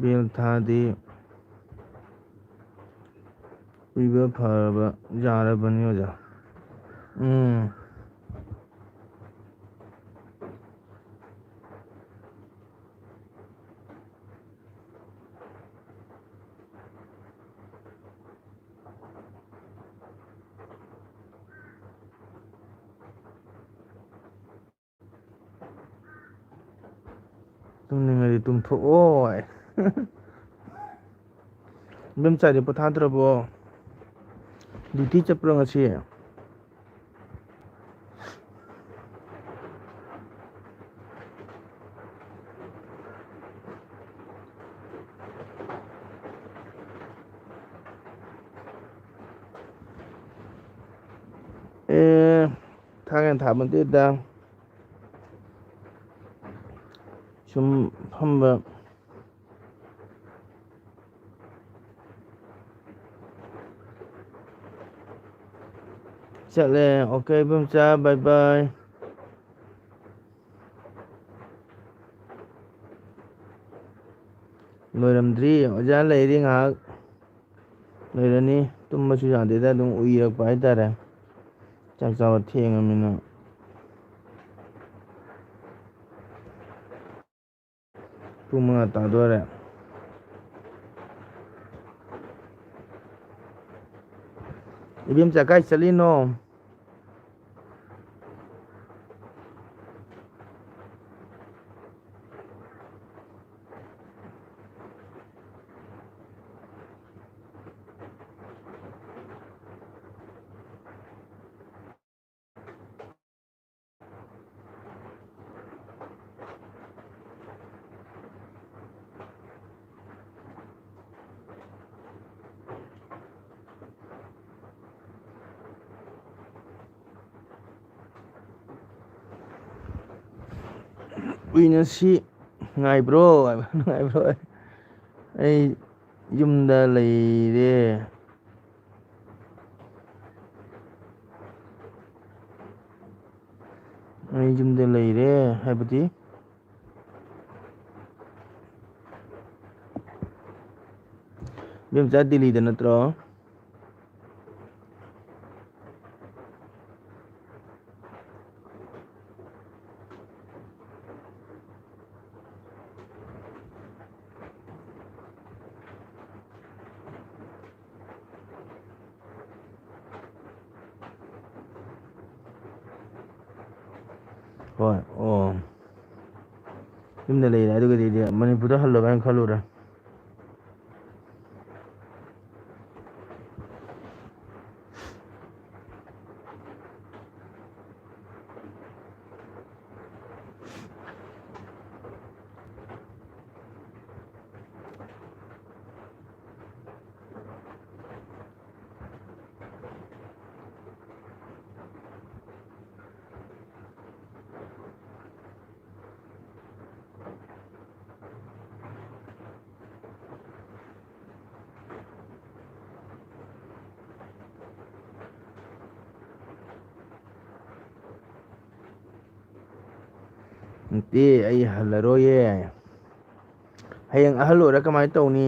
Bell ꯊꯥꯗꯤ ꯎꯏꯕ ꯐꯔꯕ ꯌꯥꯔꯕꯅꯤ ꯑꯣꯖꯥ꯫ ꯎꯝ꯫ ꯇꯨꯝꯅꯤꯡꯉꯗꯤ ꯇꯨꯝꯊꯣꯛꯑꯣ꯫ ꯏꯕꯦꯝꯆꯥꯗꯤ ꯄꯣꯊꯥꯗ꯭ꯔꯕꯣ? Duty ꯆꯠꯄ꯭ꯔꯣ ꯉꯁꯤ? ꯑꯦ, ꯊꯥꯡꯒ ꯊꯥꯕ ꯅꯠꯇꯦꯗ꯫ ꯁꯨꯝ ꯐꯝꯕ꯫ ꯆꯠꯂꯦ꯫ Okay, Ibomcha, bye bye꯫ ꯂꯣꯏꯔꯝꯗ꯭ꯔꯤ, ꯑꯣꯖꯥ, ꯂꯩꯔꯤ ꯉꯥꯏꯍꯥꯛ꯫ ꯂꯩꯔꯅꯤ꯫ ꯇꯨꯝꯕꯁꯨ ꯌꯥꯗꯦꯗ, ꯑꯗꯨꯝ ꯎꯏꯔꯛꯄ ꯍꯥꯏꯇꯥꯔꯦ, ꯆꯥꯛ ꯆꯥꯕ ꯊꯦꯡꯉꯃꯤꯅ꯫ ꯄꯨꯡ ꯃꯉꯥ ꯇꯥꯗꯣꯔꯦ꯫ ꯏꯕꯦꯝꯆꯥ, ꯀꯥꯏ ꯆꯠꯂꯤꯅꯣ? ꯎꯏꯅꯁꯤ ꯉꯥꯏꯕ꯭ꯔꯣ ꯍꯥꯏꯕ, ꯅꯨꯡꯉꯥꯏꯕ꯭ꯔꯣ? ꯑꯩ ꯌꯨꯝꯗ ꯂꯩꯔꯦ꯫ ꯑꯩ ꯌꯨꯝꯗ ꯂꯩꯔꯦ ꯍꯥꯏꯕꯗꯤ? ꯏꯕꯦꯝꯆꯥ ꯗꯤꯜꯂꯤꯗ ꯅꯠꯇ꯭ꯔꯣ? ꯍꯣꯏ, ꯑꯣ꯫ ꯌꯨꯝꯗ ꯂꯩꯔꯦ꯫ ꯑꯗꯨꯒꯗꯤ ꯃꯅꯤꯄꯨꯔꯗ ꯍꯜꯂꯕ ꯍꯥꯏꯅ ꯈꯜꯂꯨꯔꯦ꯫ ꯅꯠꯇꯦ, ꯑꯩ ꯍꯜꯂꯔꯣꯏꯌꯦ꯫ ꯍꯌꯦꯡ ꯑꯍꯜ ꯑꯣꯏꯔ ꯀꯃꯥꯏꯅ ꯇꯧꯅꯤ?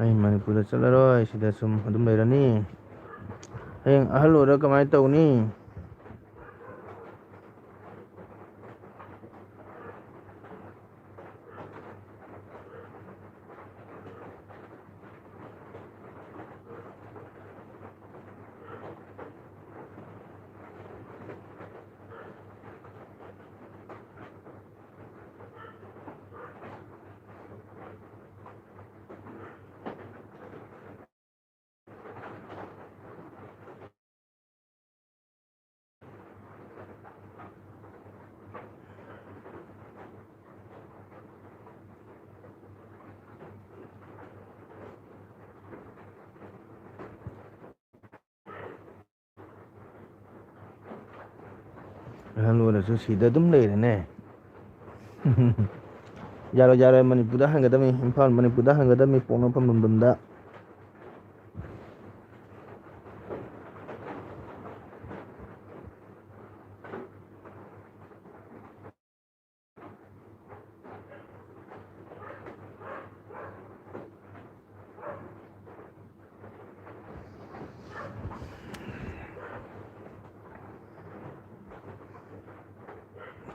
ꯑꯩ ꯃꯅꯤꯄꯨꯔꯗ ꯆꯠꯂꯔꯣꯏ, ꯁꯤꯗ ꯁꯨꯝ ꯑꯗꯨꯝ ꯂꯩꯔꯅꯤ꯫ ꯍꯌꯦꯡ ꯑꯍꯜ ꯑꯣꯏꯔ ꯀꯃꯥꯏꯅ ꯇꯧꯅꯤ? ꯑꯍꯜ ꯑꯣꯏꯔꯁꯨ ꯁꯤꯗ ꯑꯗꯨꯝ ꯂꯩꯔꯦꯅꯦ꯫ ꯌꯥꯔꯣꯏ, ꯌꯥꯔꯣꯏ, ꯃꯅꯤꯄꯨꯔꯗ ꯍꯟꯒꯗꯕꯅꯤ, ꯏꯝꯐꯥꯜ, ꯃꯅꯤꯄꯨꯔꯗ ꯍꯟꯒꯗꯕꯅꯤ, ꯄꯣꯛꯅꯐꯝ ꯂꯝꯗꯝꯗ꯫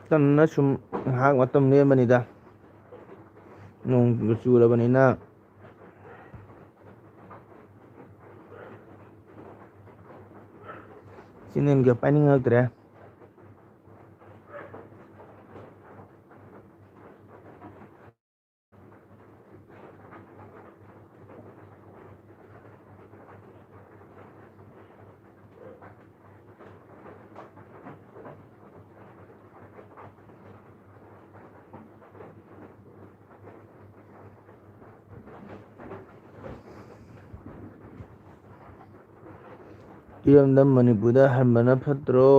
ꯇꯟꯅ ꯁꯨꯝ ꯉꯥꯏꯍꯥꯛ ꯃꯇꯝ ꯂꯦꯟꯕꯅꯤꯗ, ꯅꯣꯡꯒ ꯆꯨꯔꯕꯅꯤꯅ꯫ ꯆꯦꯅꯦꯜꯒ ꯄꯥꯏꯅꯤꯡꯉꯛꯇ꯭ꯔꯦ꯫ ꯏꯔꯝꯗꯝ ꯃꯅꯤꯄꯨꯔꯗ ꯍꯟꯕꯅ ꯐꯠꯇ꯭ꯔꯣ?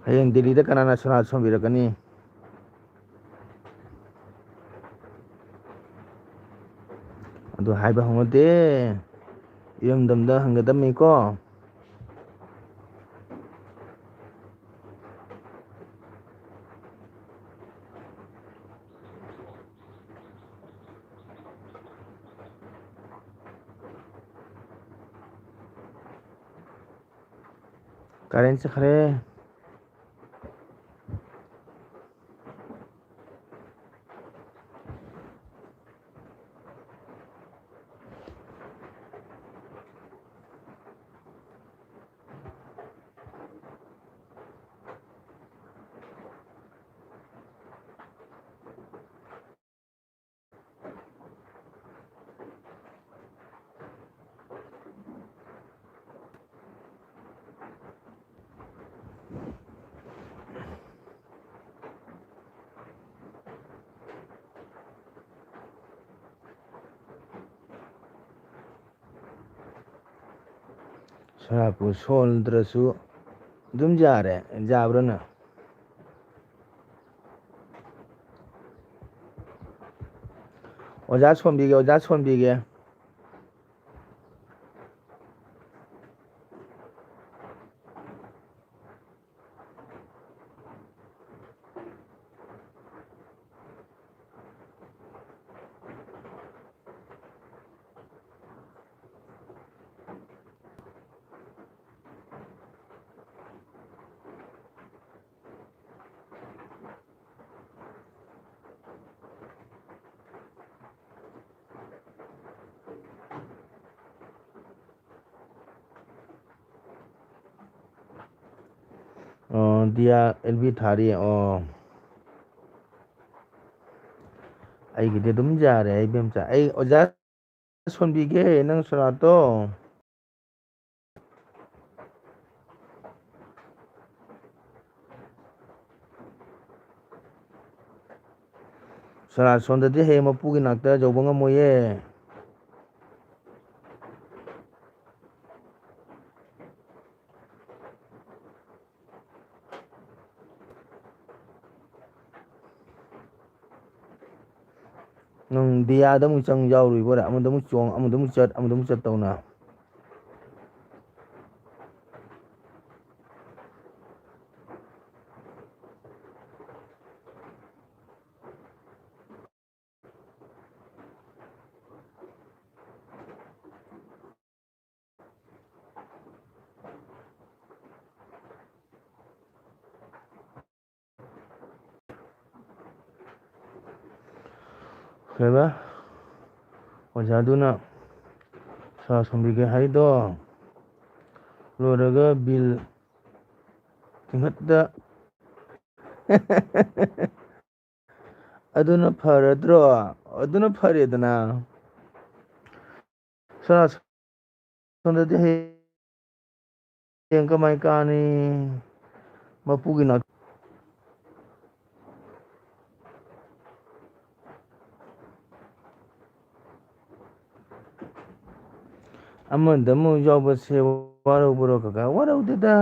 ꯍꯌꯦꯡ ꯗꯤꯜꯂꯤꯗ ꯀꯅꯥꯅ ꯁꯣꯔꯥꯠ ꯁꯣꯟꯕꯤꯔꯛꯀꯅꯤ? ꯑꯗꯨ ꯍꯥꯏꯕ ꯍꯧꯅꯗꯦ꯫ ꯏꯔꯝꯗꯝꯗ ꯍꯪꯒꯗꯕꯅꯤꯀꯣ꯫ ꯀꯔꯦꯟ ꯆꯠꯈ꯭ꯔꯦ꯫ ꯁꯣꯔꯥꯠꯄꯨ ꯁꯣꯟꯗ꯭ꯔꯁꯨ ꯑꯗꯨꯝ ꯌꯥꯔꯦ, ꯌꯥꯕ꯭ꯔꯥꯅ? ꯑꯣꯖꯥ ꯁꯣꯟꯕꯤꯒꯦ, ꯑꯣꯖꯥ ꯁꯣꯟꯕꯤꯒꯦ꯫ ꯑꯣ, ꯗꯤꯌꯥ ꯑꯦꯜ ꯕꯤ ꯊꯥꯔꯤ꯫ ꯑꯣ, ꯑꯩꯒꯤꯗꯤ ꯑꯗꯨꯝ ꯌꯥꯔꯦ, ꯏꯕꯦꯝꯆꯥ꯫ ꯑꯩ ꯑꯣꯖꯥ ꯁꯣꯟꯕꯤꯒꯦ, ꯅꯪ ꯁꯣꯔꯥꯠꯇꯣ꯫ ꯁꯣꯔꯥꯠ ꯁꯣꯟꯗꯗꯤ ꯍꯌꯦꯡ ꯃꯄꯨꯒꯤ ꯅꯥꯛꯇ ꯌꯧꯕ ꯉꯝꯃꯣꯏꯌꯦ꯫ ꯅꯪ ꯗꯤꯌꯥꯗ ꯑꯃꯨꯛ ꯆꯪ ꯌꯥꯎꯔꯨꯏꯕꯣꯔꯦ, ꯑꯃꯗ ꯑꯃꯨꯛ ꯆꯣꯡ, ꯑꯃꯗ ꯑꯃꯨꯛ ꯆꯠ, ꯑꯃꯗ ꯑꯃꯨꯛ ꯆꯠ ꯇꯧꯅ꯫ ꯀꯩꯕ? ꯑꯣꯖꯥꯗꯨꯅ ꯁꯥ ꯁꯣꯝꯕꯤꯒꯦ ꯍꯥꯏꯗꯣ ꯂꯣꯏꯔꯒ ꯕꯤꯜ ꯆꯤꯡꯈꯠꯇ ꯑꯗꯨꯅ ꯐꯔꯗ꯭ꯔꯣ? ꯑꯗꯨꯅ ꯐꯔꯦꯗꯅ꯫ ꯁꯣꯝ ꯅꯥꯀꯟꯗꯗꯤ ꯍꯌꯦꯡ ꯀꯃꯥꯏ ꯀꯥꯅꯤ? ꯃꯄꯨꯒꯤ ꯅꯥꯛ-, ꯑꯃꯗ ꯑꯃꯨꯛ ꯌꯥꯎꯕꯁꯦ ꯋꯥꯔꯧꯕ꯭ꯔꯣ ꯀꯀꯥ? ꯋꯥꯔꯧꯗꯦꯗ꯫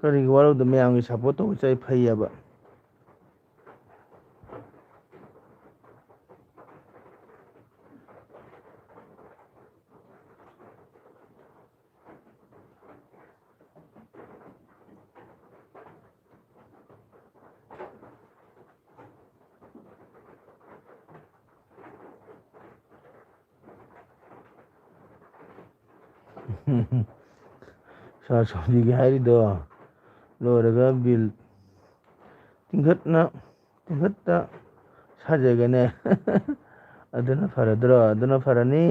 ꯀꯔꯤꯒꯤ ꯋꯥꯔꯧꯗ? ꯃꯌꯥꯝꯒꯤ ꯁꯞꯄꯣꯔꯠ ꯇꯧꯕꯁꯦ ꯑꯩ ꯐꯩꯌꯦꯕ꯫ ꯁꯥꯔ ꯁꯣꯝꯖꯤꯒꯤ ꯍꯥꯏꯔꯤꯗꯣ ꯂꯣꯏꯔꯒ ꯕꯤꯜ ꯇꯤꯡꯈꯠꯅ, ꯇꯤꯡꯈꯠꯇ ꯁꯥꯖꯒꯅꯦ꯫ ꯑꯗꯨꯅ ꯐꯔꯗ꯭ꯔꯣ? ꯑꯗꯨꯅ ꯐꯔꯅꯤ꯫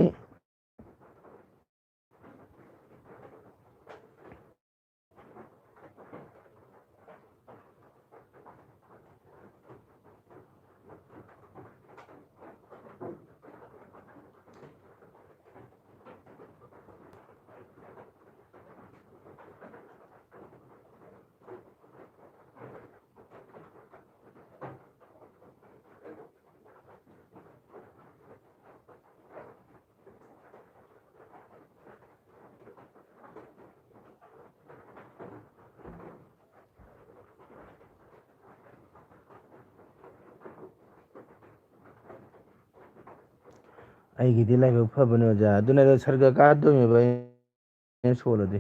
ꯑꯩꯒꯤꯗꯤ ꯂꯥꯏꯕꯛ ꯐꯕꯅꯦ ꯑꯣꯖꯥ꯫ ꯑꯗꯨꯅ ꯑꯩꯗꯣ ꯁꯔꯒ ꯀꯥꯗꯣꯏꯅꯦꯕ ꯑꯩꯅ ꯁꯣꯜꯂꯗꯤ꯫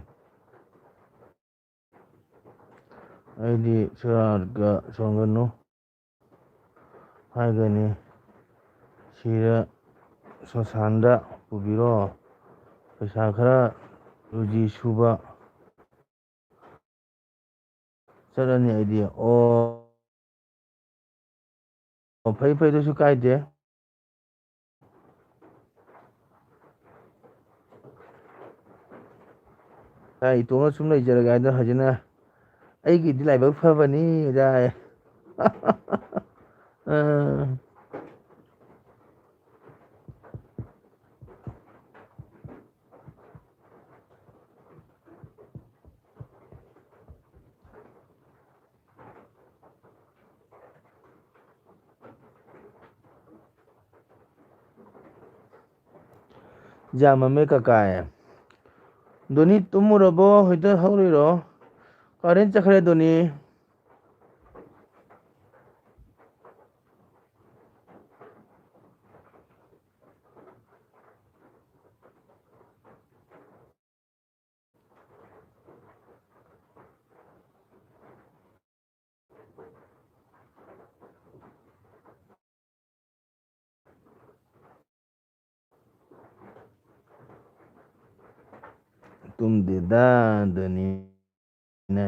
ꯑꯩꯗꯤ ꯁꯔꯒ ꯁꯣꯟꯒꯅꯨ ꯍꯥꯏꯒꯅꯤ꯫ ꯁꯤꯗ ꯁꯣꯁꯥꯟꯗ ꯄꯨꯕꯤꯔꯣ꯫ ꯄꯩꯁꯥ ꯈꯔ ꯔꯨꯖꯤ ꯁꯨꯕ ꯆꯠꯂꯅꯤ ꯑꯩꯗꯤ꯫ ꯑꯣ, ꯑꯣ, ꯐꯩ, ꯐꯩ, ꯑꯗꯨꯁꯨ ꯀꯥꯏꯗꯦ꯫ ꯑꯩ ꯏꯇꯣꯝꯅ ꯁꯨꯝ ꯂꯩꯖꯔꯒꯦ ꯍꯥꯏꯗꯅ ꯍꯧꯖꯤꯛꯅ ꯑꯩꯒꯤꯗꯤ ꯂꯥꯏꯕꯛ ꯐꯕꯅꯤ ꯀꯥꯏ꯫ ꯑ꯫ ꯌꯥꯝꯃꯝꯃꯦ ꯀꯀꯥꯏ꯫ ꯗꯣꯅꯤ ꯇꯨꯝꯃꯨꯔꯕꯣ? ꯍꯧꯖꯤꯛꯇ ꯍꯧꯔꯤꯔꯣ? ꯀꯥꯔꯦꯟ ꯆꯠꯈ꯭ꯔꯦ ꯗꯣꯅꯤ꯫ ꯇꯨꯝꯗꯦꯗ, ꯑꯗꯨꯅꯤꯅꯦ꯫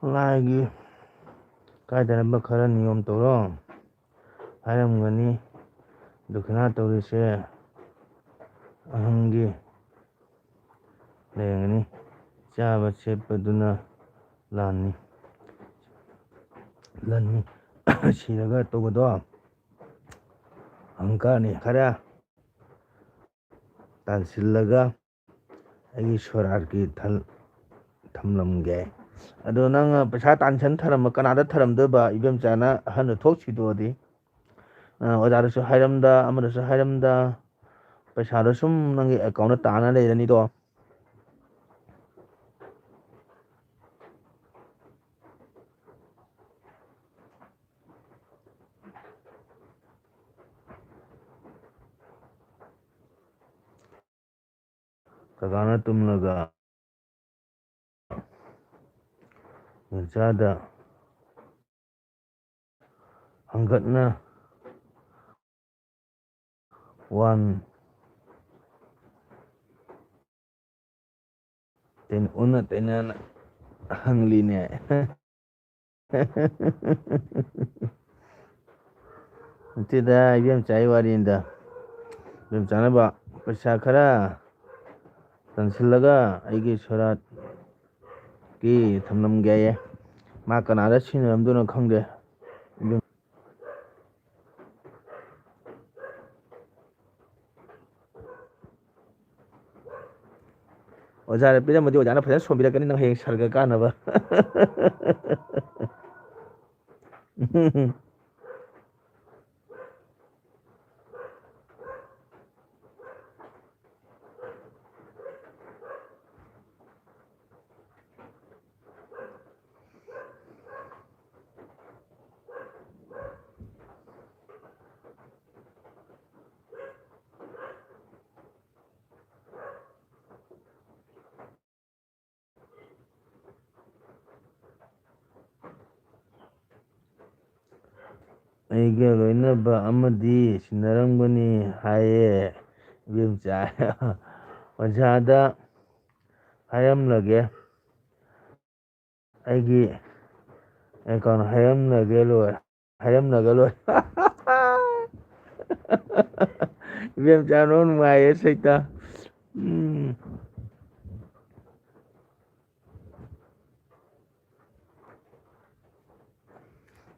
ꯂꯥꯏꯒꯤ ꯀꯥꯏꯗꯅꯕ ꯈꯔ ꯅꯤꯌꯣꯝ ꯇꯧꯔꯣ ꯍꯥꯏꯔꯝꯒꯅꯤ꯫ ꯗꯈꯤꯅꯥ ꯇꯧꯔꯤꯁꯦ ꯑꯍꯟꯒꯤ ꯂꯩꯔꯝꯒꯅꯤ꯫ ꯆꯥꯕ ꯁꯦꯠꯄꯗꯨꯅ ꯂꯥꯟꯅꯤ꯫ ꯂꯟꯅꯤ꯫ ꯁꯤꯔꯒ ꯇꯧꯕꯗꯣ ꯑꯍꯪꯀꯥꯔꯅꯤ꯫ ꯈꯔ ꯇꯥꯟꯁꯤꯜꯂꯒ ꯑꯩꯒꯤ ꯁꯣꯔꯥꯠꯀꯤ ꯊꯜ-, ꯊꯝꯂꯝꯒꯦ꯫ ꯑꯗꯣ ꯅꯪ ꯄꯩꯁꯥ ꯇꯥꯟꯁꯟ ꯊꯔꯝꯕ ꯀꯅꯥꯗ ꯊꯔꯝꯗꯣꯏꯕ? ꯏꯕꯦꯝꯆꯥꯅ ꯑꯍꯟꯗ ꯊꯣꯛ ꯁꯤꯗꯣꯛꯑꯗꯤ꯫ ꯑ, ꯑꯣꯖꯥꯗꯁꯨ ꯍꯥꯏꯔꯝꯗ, ꯑꯃꯗꯁꯨ ꯍꯥꯏꯔꯝꯗ, ꯄꯩꯁꯥꯗꯣ ꯁꯨꯝ ꯅꯪꯒꯤ ꯑꯦꯀꯥꯎꯟꯗ ꯇꯥꯅ ꯂꯩꯔꯅꯤꯗꯣ꯫ ꯀꯀꯥꯅ ꯇꯨꯝꯂꯒ ꯃꯆꯥꯗ ꯍꯪꯒꯠꯅ ꯋꯥꯟ ꯇꯦꯟ-, ꯑꯣꯟꯅ ꯇꯩꯅꯅ ꯍꯪꯂꯤꯅꯦ꯫ ꯅꯠꯇꯦꯗ, ꯏꯕꯦꯝꯆꯥꯒꯤ ꯋꯥꯔꯤꯅꯤꯗ꯫ ꯏꯕꯦꯝꯆꯥꯅꯕ ꯄꯩꯁꯥ ꯈꯔ ꯇꯥꯟꯁꯤꯜꯂꯒ ꯑꯩꯒꯤ ꯁꯣꯔꯥꯠꯀꯤ ꯊꯝꯂꯝꯒꯦ ꯍꯥꯏꯌꯦ꯫ ꯃꯥ ꯀꯅꯥꯗ ꯁꯤꯟꯅꯔꯝꯗꯣꯏꯅꯣ ꯈꯪꯗꯦ꯫ ꯏꯕꯦꯝ-, ꯑꯣꯖꯥꯗ ꯄꯤꯔꯝꯃꯗꯤ ꯑꯣꯖꯥꯅ ꯐꯖꯅ ꯁꯣꯟꯕꯤꯔꯛꯀꯅꯤ ꯅꯪ ꯍꯌꯦꯡ ꯁꯔꯒ ꯀꯥꯅꯕ꯫ ꯑꯩꯒ ꯂꯣꯏꯅꯕ ꯑꯃꯗꯤ ꯁꯤꯟꯅꯔꯝꯒꯅꯤ ꯍꯥꯏꯌꯦ ꯏꯕꯦꯝꯆꯥ꯫ ꯑꯣꯖꯥꯗ ꯍꯥꯏꯔꯝꯂꯒꯦ꯫ ꯑꯩꯒꯤ ꯑꯦꯀꯥꯎꯟ ꯍꯥꯏꯔꯝꯂꯒꯦ ꯂꯣꯏꯔꯦ꯫ ꯍꯥꯏꯔꯝꯂꯒ ꯂꯣꯏꯔꯦ꯫ ꯏꯕꯦꯝꯆꯥ, ꯅꯣꯡ ꯅꯨꯡꯉꯥꯏꯌꯦ ꯁꯩꯇ꯫ ꯎꯝ꯫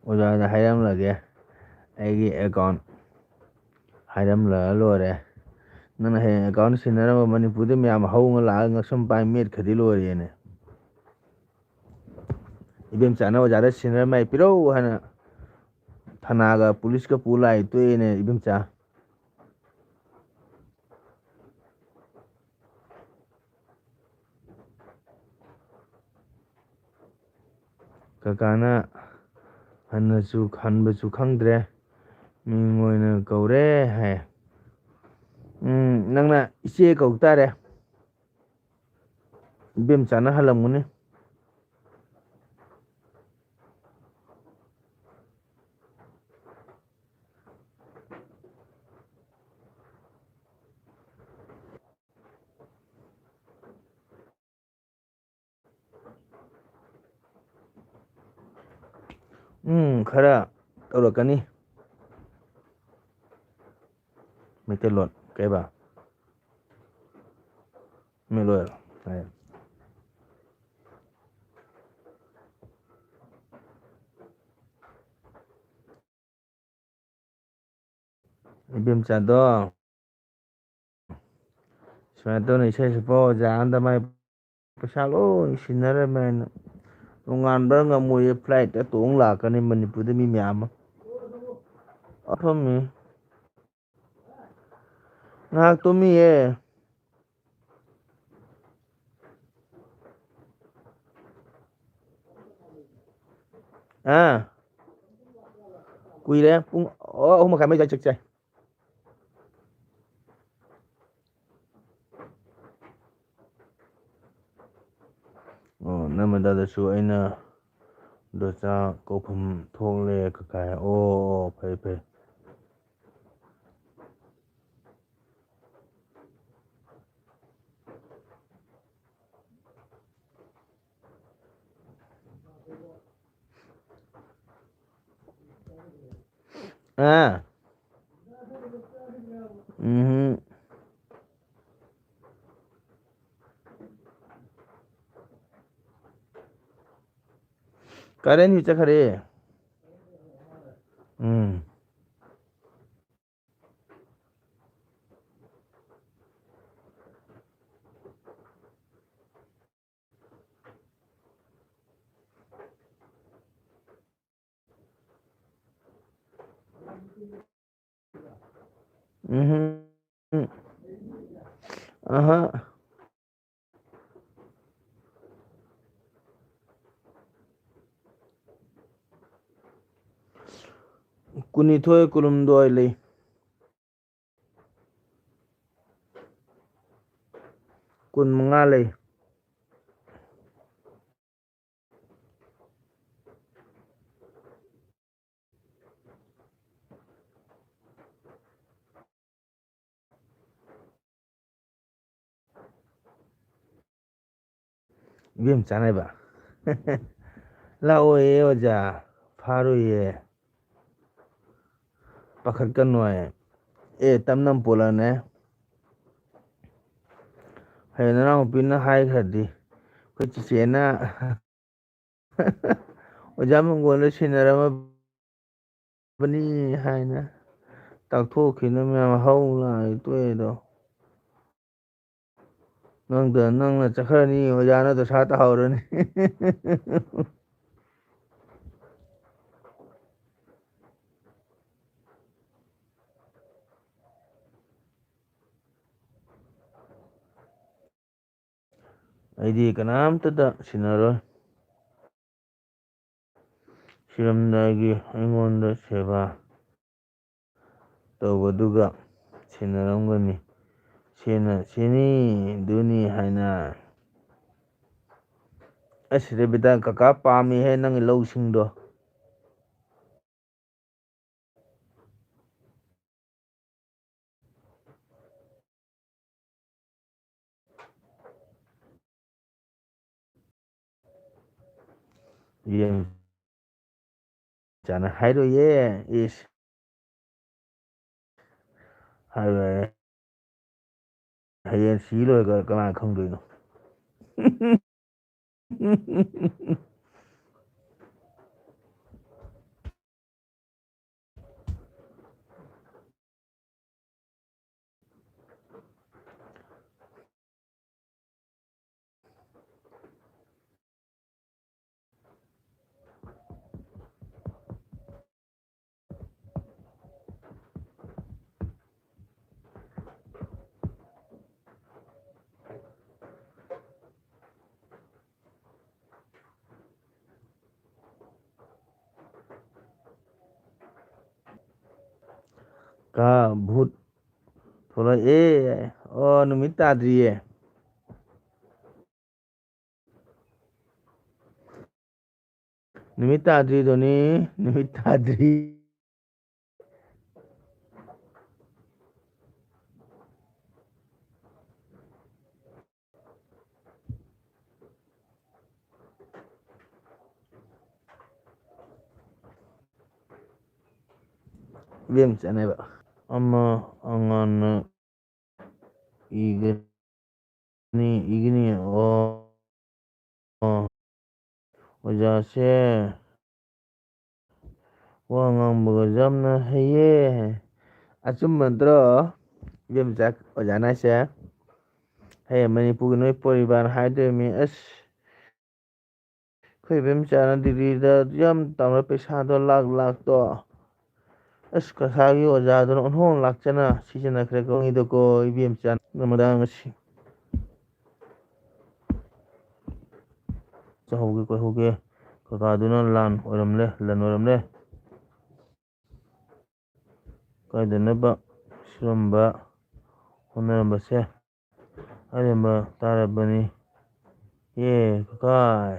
ꯑꯣꯖꯥꯗ ꯍꯥꯏꯔꯝꯂꯒꯦ, ꯑꯩꯒꯤ ꯑꯦꯀꯥꯎꯟ ꯍꯥꯏꯔꯝꯂꯒ ꯂꯣꯏꯔꯦ꯫ ꯅꯪꯅ ꯍꯌꯦꯡ ꯑꯦꯀꯥꯎꯟ ꯁꯤꯟꯅꯔꯝꯕ ꯃꯅꯤꯄꯨꯔꯗ ꯃꯌꯥꯝ ꯍꯧꯅ ꯂꯥꯛꯑꯒ ꯉꯛꯁꯝ ꯄꯥꯏ ꯃꯦꯠꯈ꯭ꯔꯗꯤ ꯂꯣꯏꯔꯦꯅꯦ꯫ ꯏꯕꯦꯝꯆꯥꯅ ꯑꯣꯖꯥꯗ ꯁꯤꯟꯅꯔ ꯃꯥꯏ ꯄꯤꯔꯧ ꯍꯥꯏꯅ ꯊꯅꯥꯒ ꯄꯨꯂꯤꯁꯀ ꯄꯨ ꯂꯥꯛꯏ ꯇꯣꯛꯑꯦꯅꯦ ꯏꯕꯦꯝꯆꯥ꯫ ꯀꯀꯥꯅ ꯍꯟꯅꯁꯨ ꯍꯟꯕꯁꯨ ꯈꯪꯗ꯭ꯔꯦ, ꯃꯤꯡ ꯑꯣꯏꯅ ꯀꯧꯔꯦ ꯍꯥꯏ꯫ ꯎꯝ, ꯅꯪꯅ ꯏꯆꯦ ꯀꯧ ꯇꯥꯔꯦ꯫ ꯏꯕꯦꯝꯆꯥꯅ ꯍꯜꯂꯝꯒꯅꯤ꯫ ꯎꯝ, ꯈꯔ ꯇꯧꯔꯛꯀꯅꯤ꯫ ꯃꯩꯇꯩꯂꯣꯟ ꯀꯩꯕ? ꯃꯩꯇꯩꯂꯣꯟ ꯍꯥꯏ꯫ ꯏꯕꯦꯝꯆꯥꯗꯣ ꯁꯨꯃꯥꯏꯅ ꯇꯧꯅ ꯏꯁꯩ ꯁꯛꯄ ꯑꯣꯖꯥ ꯑꯝꯗ ꯃꯥꯏ ꯄꯩꯁꯥ ꯂꯣꯏ ꯁꯤꯟꯅꯔꯝꯃꯦ ꯍꯥꯏꯅ ꯅꯣꯡꯉꯥꯟꯕ ꯉꯝꯃꯣꯏꯌꯦ꯫ ꯐ꯭ꯂꯥꯏꯠꯇ ꯇꯣꯡ ꯂꯥꯛꯀꯅꯤ ꯃꯅꯤꯄꯨꯔꯗ ꯃꯤ ꯃꯌꯥꯝ ꯑꯃ꯫ ꯑ, ꯐꯝꯃꯤ꯫ ꯉꯥꯏꯍꯥꯛ ꯇꯨꯝꯃꯤꯌꯦ꯫ ꯑꯥ, ꯀꯨꯏꯔꯦ꯫ ꯄꯨꯡ, ꯑꯣ, ꯑꯍꯨꯝ ꯃꯈꯥꯏ ꯃꯔꯤ ꯑꯗꯨꯋꯥꯏ ꯆꯥꯛ ꯆꯥꯏ꯫ ꯑꯣ, ꯅꯃꯗꯥꯗꯁꯨ ꯑꯩꯅ ꯗꯣꯆꯥ ꯀꯧꯐꯝ ꯊꯣꯛꯂꯦ ꯀꯀꯥꯏ꯫ ꯑꯣ, ꯑꯣ, ꯐꯩ, ꯐꯩ꯫ ꯑꯥ꯫ ꯎꯝꯍꯨꯝ꯫ ꯀꯔꯦꯟ ꯍꯧꯖꯤꯛ ꯆꯠꯈ꯭ꯔꯦ꯫ ꯎꯝ꯫ ꯎꯝꯍꯨꯝ꯫ ꯑꯍꯥ꯫ ꯀꯨꯟꯅꯤꯊꯣꯏ, ꯀꯨꯟꯍꯨꯝꯗꯣꯏ ꯂꯩ꯫ ꯀꯨꯟꯃꯉꯥ ꯂꯩ꯫ ꯏꯕꯦꯝ ꯆꯥꯅꯕ꯫ ꯂꯥꯛꯑꯣꯌꯦ ꯑꯣꯖꯥ, ꯐꯥꯔꯣꯏꯌꯦ꯫ ꯄꯥꯈꯠꯀꯅꯨ ꯍꯥꯏ꯫ ꯑꯦ, ꯇꯝ ꯅꯝ ꯄꯣꯂꯛꯅꯦ꯫ ꯍꯌꯦꯡ ꯅꯅꯥꯎꯅꯨꯄꯤꯅ ꯍꯥꯏꯈ꯭ꯔꯗꯤ, ꯑꯩꯈꯣꯏ ꯆꯤꯆꯦꯅ ꯑꯣꯖꯥ ꯃꯪꯒꯣꯜꯗ ꯁꯤꯟꯅꯔꯝꯃꯕꯅꯤ ꯍꯥꯏꯅ ꯇꯥꯛꯊꯣꯛꯈꯤꯅ ꯃꯌꯥꯝ ꯍꯧ ꯂꯥꯡꯉꯦ ꯇꯣꯛꯑꯦꯗꯣ꯫ ꯅꯪꯗ ꯅꯪꯅ ꯆꯠꯈ꯭ꯔꯅꯤ, ꯑꯣꯖꯥꯅ ꯗꯁꯥ ꯇꯥꯍꯧꯔꯅꯤ꯫ ꯑꯩꯗꯤ ꯀꯅꯥꯝꯇꯗ ꯁꯤꯟꯅꯔꯣꯏ꯫ ꯁꯤꯔꯝꯗꯥꯏꯒꯤ ꯑꯩꯉꯣꯟꯗ ꯁꯦꯕꯥ ꯇꯧꯕꯗꯨꯒ ꯁꯤꯟꯅꯔꯝꯒꯅꯤ꯫ ꯁꯤꯅ ꯁꯤꯅꯤ, ꯑꯗꯨꯅꯤ ꯍꯥꯏꯅ꯫ ꯑꯁ, ꯔꯦꯕꯤꯇꯥ ꯀꯀꯥ ꯄꯥꯝꯃꯤꯍꯦ ꯅꯪꯒꯤ ꯂꯧꯁꯤꯡꯗꯣ꯫ ꯌꯦꯡ ꯆꯥꯅ ꯍꯥꯏꯔꯣꯏꯌꯦ꯫ ꯏꯁ꯫ ꯍꯥꯏꯕ ꯌꯥꯏ꯫ ꯍꯌꯦꯡ ꯁꯤ ꯂꯣꯏꯔꯒ ꯀꯅꯥ ꯈꯪꯗꯣꯏꯅꯣ? ꯀꯥ ꯚꯨꯠ ꯊꯣꯛꯂꯛꯑꯦ꯫ ꯑꯣ, ꯅꯨꯃꯤꯠ ꯇꯥꯗ꯭ꯔꯤꯌꯦ꯫ ꯅꯨꯃꯤꯠ ꯇꯥꯗ꯭ꯔꯤꯗꯨꯅꯤ, ꯅꯨꯃꯤꯠ ꯇꯥꯗ꯭ꯔꯤ꯫ ꯏꯕꯦꯝ ꯆꯠꯅꯦꯕ꯫ ꯑꯃ ꯑꯉꯥꯡꯅ ꯏꯒꯅꯤ, ꯏꯒꯅꯤ꯫ ꯑꯣ, ꯑꯣ꯫ ꯑꯣꯖꯥꯁꯦ ꯋꯥ ꯉꯥꯡꯕꯒ ꯌꯥꯝꯅ ꯍꯩꯌꯦ꯫ ꯑꯆꯨꯝꯕ ꯅꯠꯇ꯭ꯔꯣ? ꯏꯕꯦꯝꯆꯥ, ꯑꯣꯖꯥꯅ ꯍꯥꯏꯁꯦ꯫ ꯍꯌꯦꯡ ꯃꯅꯤꯄꯨꯔꯒꯤ ꯅꯣꯏ ꯄꯣꯔꯤꯕꯥꯟ ꯍꯥꯏꯗꯣꯏꯃꯤ꯫ ꯑꯁ, ꯑꯩꯈꯣꯏ ꯏꯕꯦꯝꯆꯥꯅ ꯗꯤꯜꯂꯤꯗ ꯌꯥꯝ ꯇꯝꯕ ꯄꯩꯁꯥꯗꯣ ꯂꯥꯛ ꯂꯥꯛꯇꯣ꯫ ꯑꯁ, ꯀꯁꯥꯔꯒꯤ ꯑꯣꯖꯥꯗꯨꯅ ꯑꯣꯟꯊꯣꯛꯅ ꯂꯥꯛꯆꯅ ꯁꯤꯖꯤꯟꯅꯈ꯭ꯔꯦ ꯈꯪꯉꯤꯗꯀꯣ, ꯏꯕꯦꯝꯆꯥ꯫ ꯃꯗꯥ ꯉꯁꯤ ꯆꯥꯍꯧꯒꯦ ꯀꯣꯏꯍꯧꯒꯦ꯫ ꯀꯀꯥꯗꯨꯅ ꯂꯥꯟ ꯑꯣꯏꯔꯝꯂꯦ, ꯂꯟ ꯑꯣꯏꯔꯝꯂꯦ꯫ ꯀꯥꯏꯗꯅꯕ ꯁꯨꯔꯝꯕ ꯍꯣꯠꯅꯔꯝꯕꯁꯦ ꯑꯔꯦꯝꯕ ꯇꯥꯔꯕꯅꯤ꯫ ꯑꯦ ꯀꯀꯥꯏ,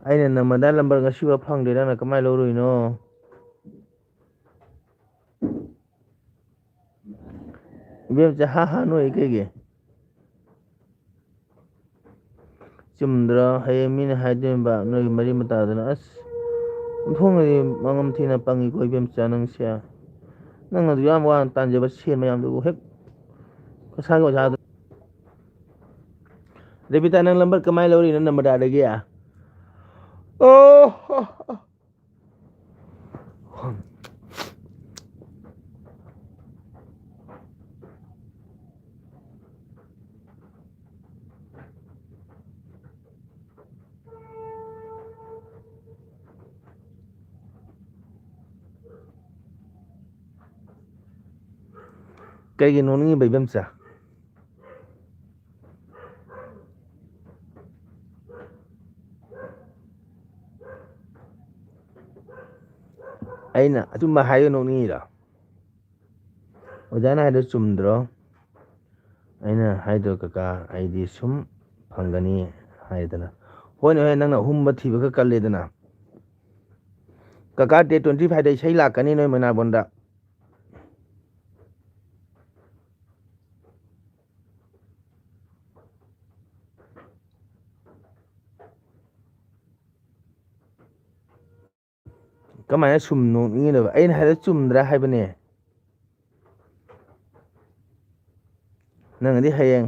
ꯑꯩꯅ ꯅꯪ ꯃꯗꯥ ꯂꯝꯕꯔ ꯉꯁꯤꯐꯥꯎ ꯐꯪꯗꯦ, ꯅꯪꯅ ꯀꯃꯥꯏꯅ ꯂꯧꯔꯨꯏꯅꯣ? ꯏꯕꯦꯝꯆꯥ, ꯍꯥ ꯍꯥ ꯅꯣꯛꯏ ꯀꯩꯒꯤ? ꯆꯨꯝꯗ꯭ꯔꯣ? ꯍꯌꯦꯡ ꯃꯤꯅ ꯍꯥꯏꯗꯣꯏꯅꯦꯕ, ꯅꯣꯏꯒꯤ ꯃꯔꯤ ꯃꯇꯥꯗꯨꯅ, "ꯑꯁ, ꯑꯣꯟꯊꯣꯛꯅꯗꯤ ꯃꯉꯝ ꯊꯤꯅ ꯄꯪꯉꯤꯀꯣ ꯏꯕꯦꯝꯆꯥ ꯅꯪꯁꯦ꯫ ꯅꯪꯅ ꯑꯗꯨ ꯌꯥꯝ ꯋꯥꯅ ꯇꯥꯟꯖꯕ ꯁꯦꯟ ꯃꯌꯥꯝꯗꯨꯕꯨ ꯍꯦꯛ ꯀꯁꯥꯒꯤ ꯑꯣꯖꯥꯗ꯫ ꯔꯦꯕꯤꯇꯥ, ꯅꯪ ꯂꯝꯕꯔ ꯀꯃꯥꯏꯅ ꯂꯧꯔꯤꯅꯣ ꯅꯝꯕꯔꯗꯥꯗꯒꯤ? ꯑꯣ꯫ ꯀꯩꯒꯤ ꯅꯣꯛꯅꯤꯡꯉꯤꯕ, ꯏꯕꯦꯝꯆꯥ? ꯑꯩꯅ ꯑꯆꯨꯝꯕ ꯍꯥꯏꯔꯒ ꯅꯣꯛꯅꯤꯡꯉꯤꯔꯣ? ꯑꯣꯖꯥꯅ ꯍꯥꯏꯗꯣ ꯆꯨꯝꯗ꯭ꯔꯣ? ꯑꯩꯅ ꯍꯥꯏꯗꯣ, ꯀꯀꯥ, ꯑꯩꯗꯤ ꯁꯨꯝ ꯐꯪꯒꯅꯤ ꯍꯥꯏꯗꯅ꯫ ꯍꯣꯏꯅꯦ, ꯍꯣꯏ, ꯅꯪꯅ ꯑꯍꯨꯝꯕ ꯊꯤꯕ ꯈꯔ ꯀꯜꯂꯦꯗꯅ꯫ ꯀꯀꯥ, date twenty five ꯗ ꯏꯁꯩ ꯂꯥꯛꯀꯅꯤ ꯅꯣꯏ ꯃꯣꯏꯅꯥꯕꯣꯟꯗ꯫ ꯀꯃꯥꯏꯅ ꯁꯨꯝ ꯅꯣꯛꯅꯤꯡꯉꯤꯅꯣꯕ? ꯑꯩꯅ ꯍꯥꯏꯔ ꯆꯨꯝꯗ꯭ꯔꯥ ꯍꯥꯏꯕꯅꯦ꯫ ꯅꯪꯗꯤ ꯍꯌꯦꯡ,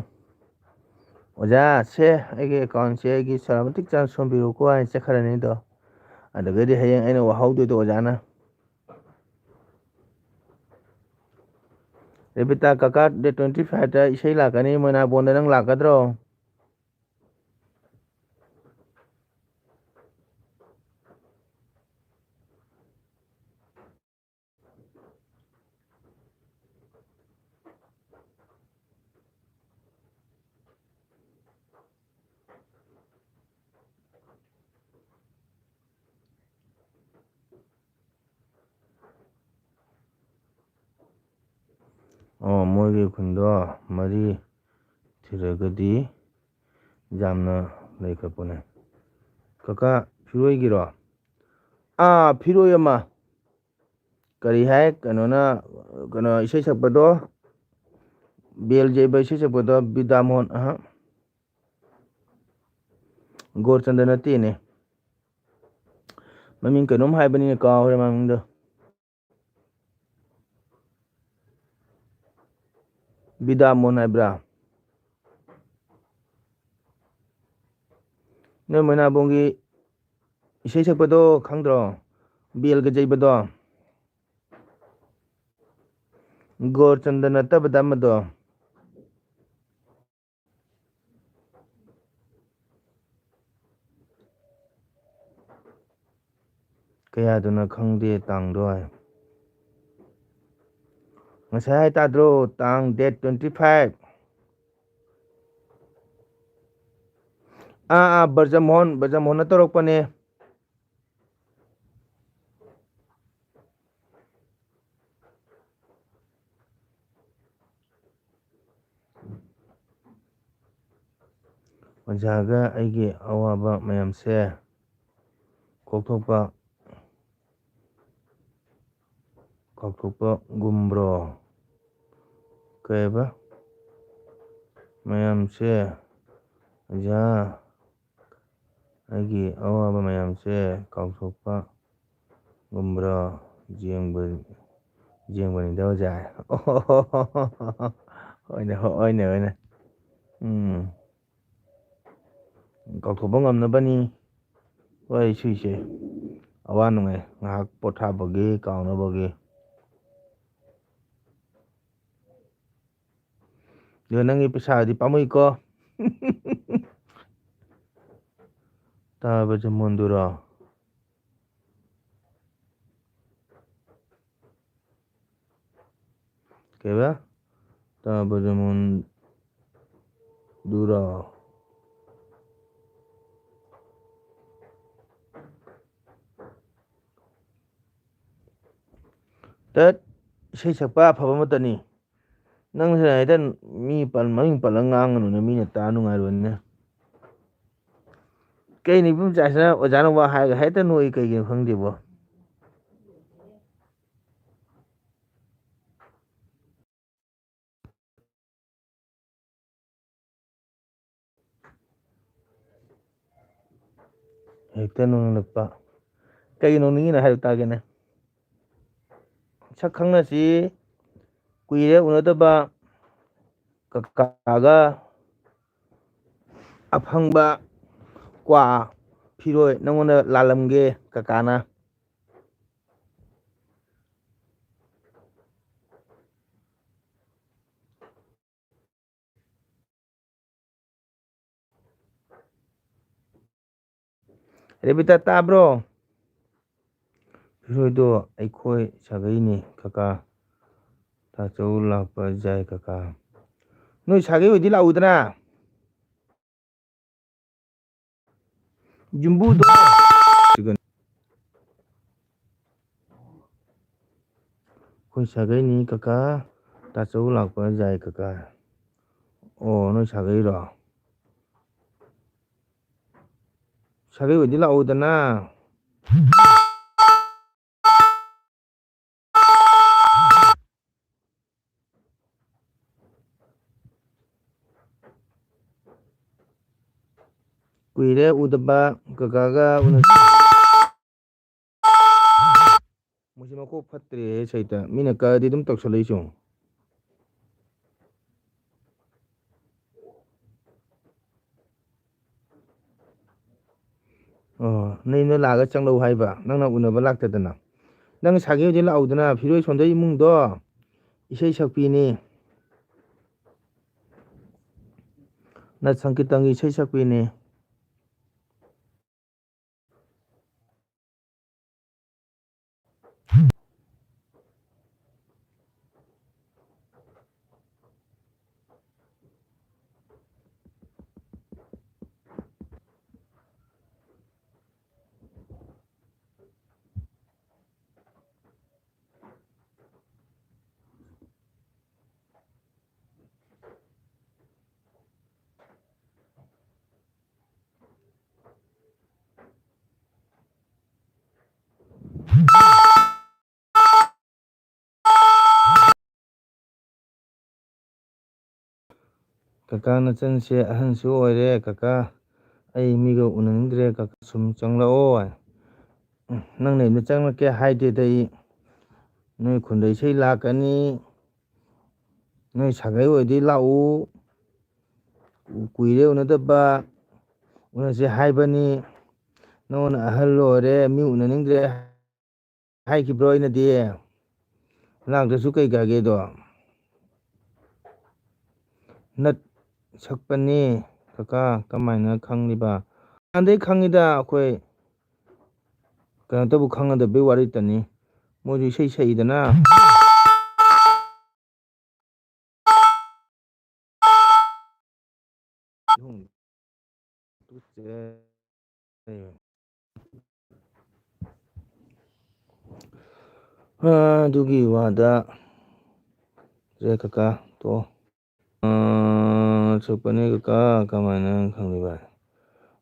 "ꯑꯣꯖꯥ, ꯁꯦ, ꯑꯩꯒꯤ account ꯁꯦ ꯑꯩꯒꯤ ꯁꯣꯔꯥ ꯃꯇꯤꯛ ꯆꯥꯅ ꯁꯣꯝꯕꯤꯔꯣꯀꯣ" ꯍꯥꯏꯅ ꯆꯠꯈ꯭ꯔꯅꯤꯗꯣ꯫ ꯑꯗꯨꯒꯗꯤ ꯍꯌꯦꯡ ꯑꯩꯅ ꯋꯥꯍꯧꯗꯣꯏꯗꯣ ꯑꯣꯖꯥꯅ꯫ ꯔꯦꯕꯤꯇꯥ, ꯀꯀꯥ, date twenty five ꯇ ꯏꯁꯩ ꯂꯥꯛꯀꯅꯤ, ꯃꯣꯏꯅꯥꯕꯣꯟꯗ ꯅꯪ ꯂꯥꯛꯀꯗ꯭ꯔꯣ? ꯑꯣ, ꯃꯣꯏꯒꯤ ꯈꯨꯟꯗꯣ ꯃꯔꯤ ꯊꯤꯔꯒꯗꯤ ꯌꯥꯝꯅ ꯂꯩꯈ꯭ꯔ ꯄꯣꯠꯅꯦ꯫ ꯀꯀꯥ, ꯐꯤꯔꯣꯏꯒꯤꯔꯣ? ꯑꯥ, ꯐꯤꯔꯣꯏ ꯑꯃ꯫ ꯀꯔꯤ ꯍꯥꯏ? ꯀꯩꯅꯣꯅ, ꯀꯩꯅꯣ, ꯏꯁꯩ ꯁꯛꯄꯗꯣ, ꯕꯦꯜꯖꯦꯕ ꯏꯁꯩ ꯁꯛꯄꯗꯣ, ꯕꯤꯗ꯭ꯌꯥꯃꯣꯍꯟ, ꯑꯍ꯫ ꯒꯣꯔꯆꯟꯗ ꯅꯠꯇꯦꯅꯦ꯫ ꯃꯃꯤꯡ ꯀꯩꯅꯣꯝ ꯍꯥꯏꯕꯅꯤꯅꯦ, ꯀꯥꯎꯔꯦ ꯃꯃꯤꯡꯗꯣ꯫ ꯕꯤꯗꯥꯃꯣꯟ ꯍꯥꯏꯕ꯭ꯔꯥ? ꯅꯣꯏ ꯃꯣꯏꯅꯥꯕꯣꯡꯒꯤ ꯏꯁꯩ ꯁꯛꯄꯗꯣ ꯈꯪꯗ꯭ꯔꯣ? ꯕꯦꯜꯒ ꯌꯩꯕꯗꯣ? ꯒꯣꯔꯆꯟꯗ ꯅꯠꯇꯕꯗ ꯑꯃꯗꯣ꯫ ꯀꯌꯥꯗꯅꯣ ꯈꯪꯗꯦ ꯇꯥꯡꯗꯣ ꯍꯥꯏ꯫ ꯉꯁꯥꯏ ꯍꯥꯏ ꯇꯥꯗ꯭ꯔꯣ? ꯇꯥꯡ date twenty five꯫ ꯑꯥ, ꯑꯥ, ꯕ꯭ꯔꯖꯃꯣꯍꯟ, ꯕ꯭ꯔꯖꯃꯣꯍꯟꯅ ꯇꯧꯔꯛꯄꯅꯦ꯫ ꯑꯣꯖꯥꯒ ꯑꯩꯒꯤ ꯑꯋꯥꯕ ꯃꯌꯥꯝꯁꯦ ꯀꯣꯛꯊꯣꯛꯄ, ꯀꯥꯎꯊꯣꯛꯄ ꯒꯨꯝꯕ꯭ꯔꯣ? ꯀꯩꯕ? ꯃꯌꯥꯝꯁꯦ, ꯑꯣꯖꯥ, ꯑꯩꯒꯤ ꯑꯋꯥꯕ ꯃꯌꯥꯝꯁꯦ ꯀꯥꯎꯊꯣꯛꯄ ꯒꯨꯝꯕ꯭ꯔꯣ? ꯌꯦꯡꯕ-, ꯌꯦꯡꯕꯅꯤꯗ, ꯑꯣꯖꯥ꯫ ꯍꯣꯏꯅꯦ, ꯍꯣꯏꯅꯦ, ꯍꯣꯏꯅꯦ꯫ ꯎꯝ꯫ ꯀꯥꯎꯊꯣꯛꯄ ꯉꯝꯅꯕꯅꯤ ꯋꯥꯔꯤ ꯁꯨꯏꯁꯦ꯫ ꯑꯋꯥ ꯅꯨꯡꯉꯥꯏ ꯉꯥꯏꯍꯥꯛ ꯄꯣꯊꯥꯕꯒꯤ, ꯀꯥꯎꯅꯕꯒꯤ꯫ ꯑꯗꯣ ꯅꯪꯒꯤ ꯄꯩꯁꯥꯗꯤ ꯄꯥꯝꯃꯨꯏꯀꯣ꯫ ꯇꯥꯕ ꯖꯃꯣꯟꯗꯨꯔꯣ? ꯀꯩꯕ? ꯇꯥꯕ ꯖꯃꯣꯟꯗꯨꯔꯣ? ꯇꯠ, ꯏꯁꯩ ꯁꯛꯄ ꯑꯐꯕ ꯑꯃꯠꯇꯅꯤ꯫ ꯅꯪꯁꯤꯅ ꯍꯦꯛꯇ ꯃꯤ ꯄꯜ-, ꯃꯃꯤꯡ ꯄꯜꯂꯒ ꯉꯥꯡꯒꯅꯨꯅꯦ, ꯃꯤꯅ ꯇꯥ ꯅꯨꯡꯉꯥꯏꯔꯣꯏꯅꯦ꯫ ꯀꯩꯅꯣ ꯏꯕꯨꯡ ꯆꯥꯁꯤꯅ ꯑꯣꯖꯥꯅ ꯋꯥ ꯍꯥꯏꯔꯒ ꯍꯦꯛꯇ ꯅꯣꯛꯏ ꯀꯩꯒꯤꯅꯣ ꯈꯪꯗꯦꯕꯣ꯫ ꯍꯦꯛꯇ ꯅꯣꯡꯂꯛꯄ꯫ ꯀꯩꯒꯤ ꯅꯣꯡꯅꯤꯡꯉꯤꯅꯣ ꯍꯥꯏꯌꯨ ꯇꯥꯒꯦꯅꯦ꯫ ꯁꯛ ꯈꯪꯅꯁꯤ ꯀꯨꯏꯔꯦ ꯎꯅꯗꯕ꯫ ꯀꯀꯥꯒ ꯑꯐꯪꯕ ꯀ꯭ꯋꯥ ꯐꯤꯔꯣꯏ ꯅꯪꯉꯣꯟꯗ ꯂꯥꯜꯂꯝꯒꯦ ꯀꯀꯥꯅ꯫ ꯔꯦꯕꯤꯇꯥ, ꯇꯥꯕ꯭ꯔꯣ? ꯐꯤꯔꯣꯏꯗꯣ ꯑꯩꯈꯣꯏ ꯁꯥꯒꯩꯅꯤ ꯀꯀꯥ꯫ ꯇꯥꯆꯧ ꯂꯥꯛꯄ ꯌꯥꯏ ꯀꯀꯥ꯫ ꯅꯣꯏ ꯁꯥꯒꯩ ꯑꯣꯏꯗꯤ ꯂꯥꯛꯎꯗꯅ꯫ ꯌꯨꯝꯕꯨꯗꯣ꯫ ꯑꯩꯈꯣꯏ ꯁꯥꯒꯩꯅꯤ ꯀꯀꯥ꯫ ꯇꯥꯆꯧ ꯂꯥꯛꯄ ꯌꯥꯏ ꯀꯀꯥ꯫ ꯑꯣ, ꯅꯣꯏ ꯁꯥꯒꯩꯔꯣ? ꯁꯥꯒꯩ ꯑꯣꯏꯗꯤ ꯂꯥꯛꯎꯗꯅ꯫ ꯀꯨꯏꯔꯦ ꯎꯗꯕ, ꯀꯀꯥꯒ ꯎꯅ-, ꯃꯣꯏꯁꯤ ꯃꯀꯣꯛ ꯐꯠꯇ꯭ꯔꯦꯍꯦ ꯁꯩꯇ꯫ ꯃꯤꯅ ꯀꯛꯑꯗꯤ ꯑꯗꯨꯝ ꯇꯧꯁꯜꯂꯛꯏ ꯆꯦ꯫ ꯑꯣ, ꯅꯌꯨꯝꯗ ꯂꯥꯛꯑꯒ ꯆꯪꯂꯧ ꯍꯥꯏꯕ, ꯅꯪꯅ ꯎꯅꯕ ꯂꯥꯛꯇꯗꯅ꯫ ꯅꯪ ꯁꯥꯒꯩ ꯑꯣꯏꯗꯤ ꯂꯥꯛꯎꯗꯅ, ꯐꯤꯔꯣꯏ ꯁꯣꯟꯗꯩ ꯏꯃꯨꯡꯗꯣ ꯏꯁꯩ ꯁꯛꯄꯤꯅꯤ꯫ ꯅꯠ ꯁꯪꯀꯤꯔꯇꯟꯒꯤ ꯏꯁꯩ ꯁꯛꯄꯤꯅꯤ꯫ ꯀꯀꯥ, ꯅꯆꯟꯁꯦ ꯑꯍꯟꯁꯨ ꯑꯣꯏꯔꯦ꯫ ꯀꯀꯥ, ꯑꯩ ꯃꯤꯒ ꯎꯅꯅꯤꯡꯗ꯭ꯔꯦ꯫ ꯀꯀꯥ, ꯁꯨꯝ ꯆꯪꯂꯛꯑꯣ꯫ ꯅꯪ ꯅꯌꯨꯝꯗ ꯆꯪꯂꯛꯀꯦ ꯍꯥꯏꯗꯦꯗ ꯑꯩ꯫ ꯅꯣꯏ ꯈꯨꯟꯗ ꯏꯁꯩ ꯂꯥꯛꯀꯅꯤ, ꯅꯣꯏ ꯁꯥꯒꯩ ꯑꯣꯏꯗꯤ ꯂꯥꯛꯎ, ꯀꯨꯏꯔꯦ ꯎꯅꯗꯕ, ꯎꯅꯁꯦ ꯍꯥꯏꯕꯅꯤ꯫ ꯅꯉꯣꯟꯗ ꯑꯍꯜ ꯑꯣꯏꯔꯦ, ꯃꯤ ꯎꯅꯅꯤꯡꯗ꯭ꯔꯦ ꯍꯥꯏꯈꯤꯕ꯭ꯔꯣ ꯑꯩꯅꯗꯤ? ꯂꯥꯛꯇ꯭ꯔꯁꯨ ꯀꯩ ꯀꯥꯏꯒꯦꯗꯣ? ꯅꯠ ꯁꯛꯄꯅꯤ꯫ ꯀꯀꯥ, ꯀꯃꯥꯏꯅ ꯈꯪꯂꯤꯕ? ꯍꯥꯟꯅꯗꯩ ꯈꯪꯉꯤꯗ ꯑꯩꯈꯣꯏ꯫ ꯀꯩꯅꯣꯇꯕꯨ ꯈꯪꯒꯗꯕꯩ ꯋꯥꯔꯤꯇꯅꯤ꯫ ꯃꯣꯏꯁꯨ ꯏꯁꯩ ꯁꯛꯏꯗꯅ꯫ ꯑ, ꯑꯗꯨꯒꯤ ꯋꯥꯗ ꯔꯦ ꯀꯀꯥ ꯇꯣ꯫ ꯑ, ꯁꯛꯄꯅꯦ ꯀꯀꯥ, ꯀꯃꯥꯏꯅ ꯈꯪꯂꯤꯕ?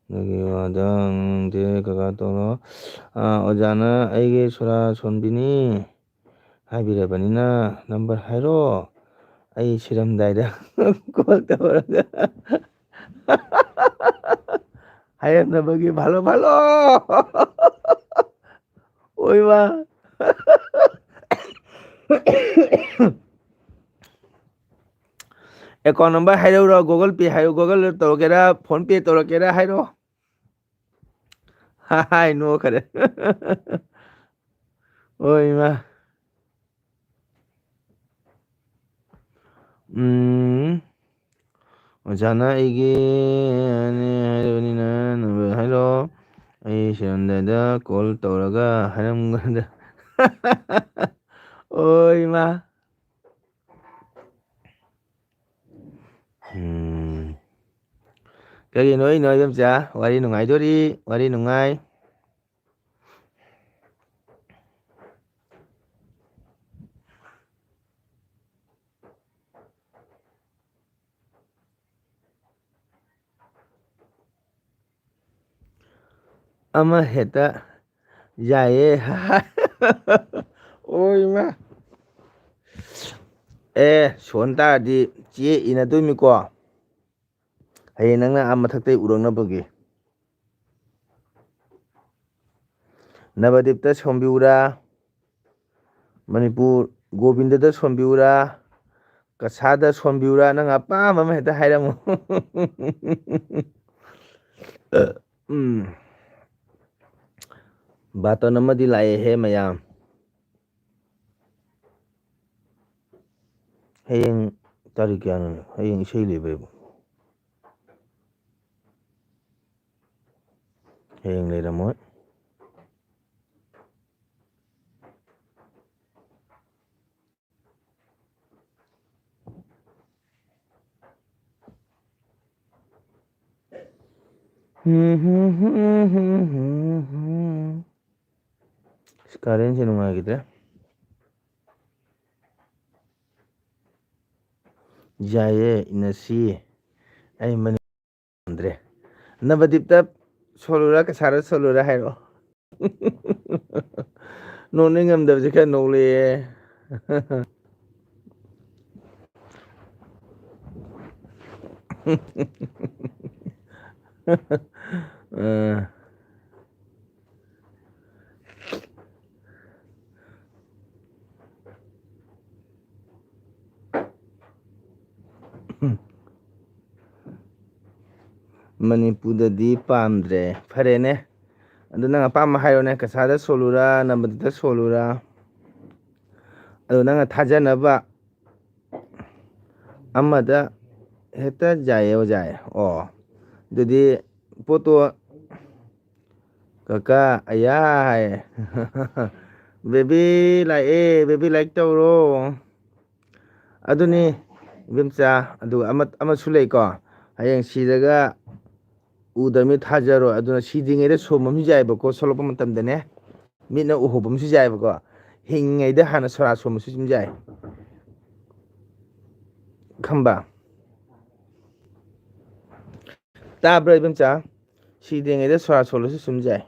ꯑꯗꯨꯒꯤ ꯋꯥꯗ ꯉꯥꯡꯗꯦ ꯀꯀꯥ ꯇꯧꯔꯣ꯫ ꯑ, ꯑꯣꯖꯥꯅ ꯑꯩꯒꯤ ꯁꯣꯔꯥ ꯁꯣꯟꯕꯤꯅꯤ ꯍꯥꯏꯕꯤꯔꯕꯅꯤꯅ ꯅꯝꯕꯔ ꯍꯥꯏꯔꯣ꯫ ꯑꯩ ꯁꯤꯔꯝꯗꯥꯏꯗ ꯀꯣꯜ ꯇꯧꯔꯒ ꯍꯥꯏꯔꯝꯅꯕꯒꯤ ꯐꯥꯂꯣ ꯐꯥꯂꯣ꯫ ꯑꯣꯏꯕ꯫ ꯑꯦꯀꯥꯎꯟ ꯅꯝꯕꯔ ꯍꯥꯏꯔꯛꯎꯔꯣ? ꯒꯨꯒꯜ ꯄꯦ ꯍꯥꯏꯔꯣ, ꯒꯨꯒꯜ ꯇꯧꯔꯛꯀꯦꯔꯥ, ꯐꯣꯟ ꯄꯦ ꯇꯧꯔꯛꯀꯦꯔꯥ ꯍꯥꯏꯔꯣ꯫ ꯍꯥꯏ, ꯅꯣꯛꯈꯔꯦ꯫ ꯍꯣꯏ, ꯏꯃꯥ꯫ ꯎꯝ꯫ ꯑꯣꯖꯥꯅ ꯑꯩꯒꯤ ꯍꯥꯏꯔꯕꯅꯤꯅ ꯅꯝꯕꯔ ꯍꯥꯏꯔꯣ꯫ ꯑꯩ ꯁꯤꯔꯝꯗꯥꯏꯗ ꯀꯣꯜ ꯇꯧꯔꯒ ꯍꯥꯏꯔꯝꯒꯗ-, ꯑꯣ, ꯏꯃꯥ꯫ ꯎꯝ꯫ ꯀꯔꯤꯅꯣ ꯑꯩꯅꯣ, ꯏꯕꯦꯝꯆꯥ? ꯋꯥꯔꯤ ꯅꯨꯡꯉꯥꯏꯗꯣꯔꯤ, ꯋꯥꯔꯤ ꯅꯨꯡꯉꯥꯏ꯫ ꯑꯃ ꯍꯦꯛꯇ ꯌꯥꯏꯌꯦ꯫ ꯑꯣ, ꯏꯃꯥ꯫ ꯑꯦ, ꯁꯣꯟ ꯇꯥꯔꯗꯤ ꯆꯦ ꯏꯅꯗꯣꯏꯃꯤꯀꯣ꯫ ꯍꯌꯦꯡ ꯅꯪꯅ ꯑꯥ ꯃꯊꯛꯇꯩ ꯎꯔꯛꯅꯕꯒꯤ꯫ ꯅꯕꯗꯤꯞꯇ ꯁꯣꯟꯕꯤꯌꯨꯔꯥ? ꯃꯅꯤꯄꯨꯔ ꯒꯣꯕꯤꯟꯗꯗ ꯁꯣꯟꯕꯤꯌꯨꯔꯥ? ꯀꯁꯥꯗ ꯁꯣꯟꯕꯤꯌꯨꯔꯥ? ꯅꯪ ꯑꯄꯥꯝꯕ ꯑꯃ ꯍꯦꯛꯇ ꯍꯥꯏꯔꯝꯃꯨ꯫ ꯎꯝ꯫ ꯕꯥꯇꯣꯟ ꯑꯃꯗꯤ ꯂꯥꯛꯑꯦꯍꯦ ꯃꯌꯥꯝ꯫ ꯍꯌꯦꯡ ꯇꯥꯔꯤꯛ ꯀꯌꯥꯅꯣ? ꯍꯌꯦꯡ ꯏꯁꯩ ꯂꯩꯕ꯭ꯔꯥ? ꯍꯌꯦꯡ ꯂꯩꯔꯝꯃꯣꯏ꯫ ꯑꯁ, ꯀꯔꯦꯟꯁꯦ ꯅꯨꯡꯉꯥꯏꯈꯤꯗ꯭ꯔꯦ꯫ ꯌꯥꯏꯌꯦ, ꯏꯟꯅꯁꯤ꯫ ꯑꯩ ꯃꯅꯤ-, ꯉꯝꯗ꯭ꯔꯦ꯫ ꯅꯕꯗꯤꯞꯇ ꯁꯣꯜꯂꯨꯔꯥ, ꯀꯁꯥꯔꯗ ꯁꯣꯜꯂꯨꯔꯥ ꯍꯥꯏꯔꯛꯑꯣ꯫ ꯅꯣꯛꯅꯤꯡ ꯉꯝꯗꯕꯁꯦ ꯈꯔ ꯅꯣꯛꯂꯛꯑꯦ꯫ ꯑ꯫ ꯃꯅꯤꯄꯨꯔꯗꯗꯤ ꯄꯥꯝꯗ꯭ꯔꯦ꯫ ꯐꯔꯦꯅꯦ꯫ ꯑꯗꯨ ꯅꯪ ꯑꯄꯥꯝꯕ ꯍꯥꯏꯔꯣꯅꯦ꯫ ꯀꯁꯥꯗ ꯁꯣꯜꯂꯨꯔꯥ, ꯅꯝꯕꯗꯤꯞꯇ ꯁꯣꯜꯂꯨꯔꯥ? ꯑꯗꯨ ꯅꯪꯅ ꯊꯥꯖꯅꯕ ꯑꯃꯗ ꯍꯦꯛꯇ ꯌꯥꯏꯌꯦ, ꯑꯣꯖꯥ꯫ ꯑꯣ, ꯑꯗꯨꯗꯤ ꯄꯣꯠꯇꯣ, ꯀꯀꯥ, ꯑꯌꯥ ꯍꯥꯏ꯫ ꯕꯦꯕꯤ ꯂꯥꯛꯑꯦ, ꯕꯦꯕꯤ ꯂꯥꯏꯛ ꯇꯧꯔꯣ꯫ ꯑꯗꯨꯅꯤ, ꯏꯕꯦꯝꯆꯥ, ꯑꯗꯨꯒ ꯑꯃ, ꯑꯃꯁꯨ ꯂꯩꯀꯣ, ꯍꯌꯦꯡ ꯁꯤꯔꯒ ꯎꯗꯕꯅꯤ ꯊꯥꯖꯔꯣꯏ꯫ ꯑꯗꯨꯅ ꯁꯤꯗ꯭ꯔꯤꯉꯩꯗ ꯁꯣꯝꯕ ꯑꯃꯁꯨ ꯌꯥꯏꯕꯀꯣ, ꯁꯣꯛꯂꯛꯄ ꯃꯇꯝꯗꯅꯦ, ꯃꯤꯠꯅ ꯎꯍꯧꯕ ꯑꯃꯁꯨ ꯌꯥꯏꯕꯀꯣ, ꯍꯤꯡꯉꯤꯉꯩꯗ ꯍꯥꯟꯅ ꯁꯣꯔꯥ ꯁꯣꯝꯕꯁꯨ ꯑꯗꯨꯝ ꯌꯥꯏ꯫ ꯈꯪꯕ? ꯇꯥꯕ꯭ꯔꯥ, ꯏꯕꯦꯝꯆꯥ? ꯁꯤꯗ꯭ꯔꯤꯉꯩꯗ ꯁꯣꯔꯥ ꯁꯣꯜꯂꯁꯨ ꯁꯨꯝ ꯌꯥꯏ꯫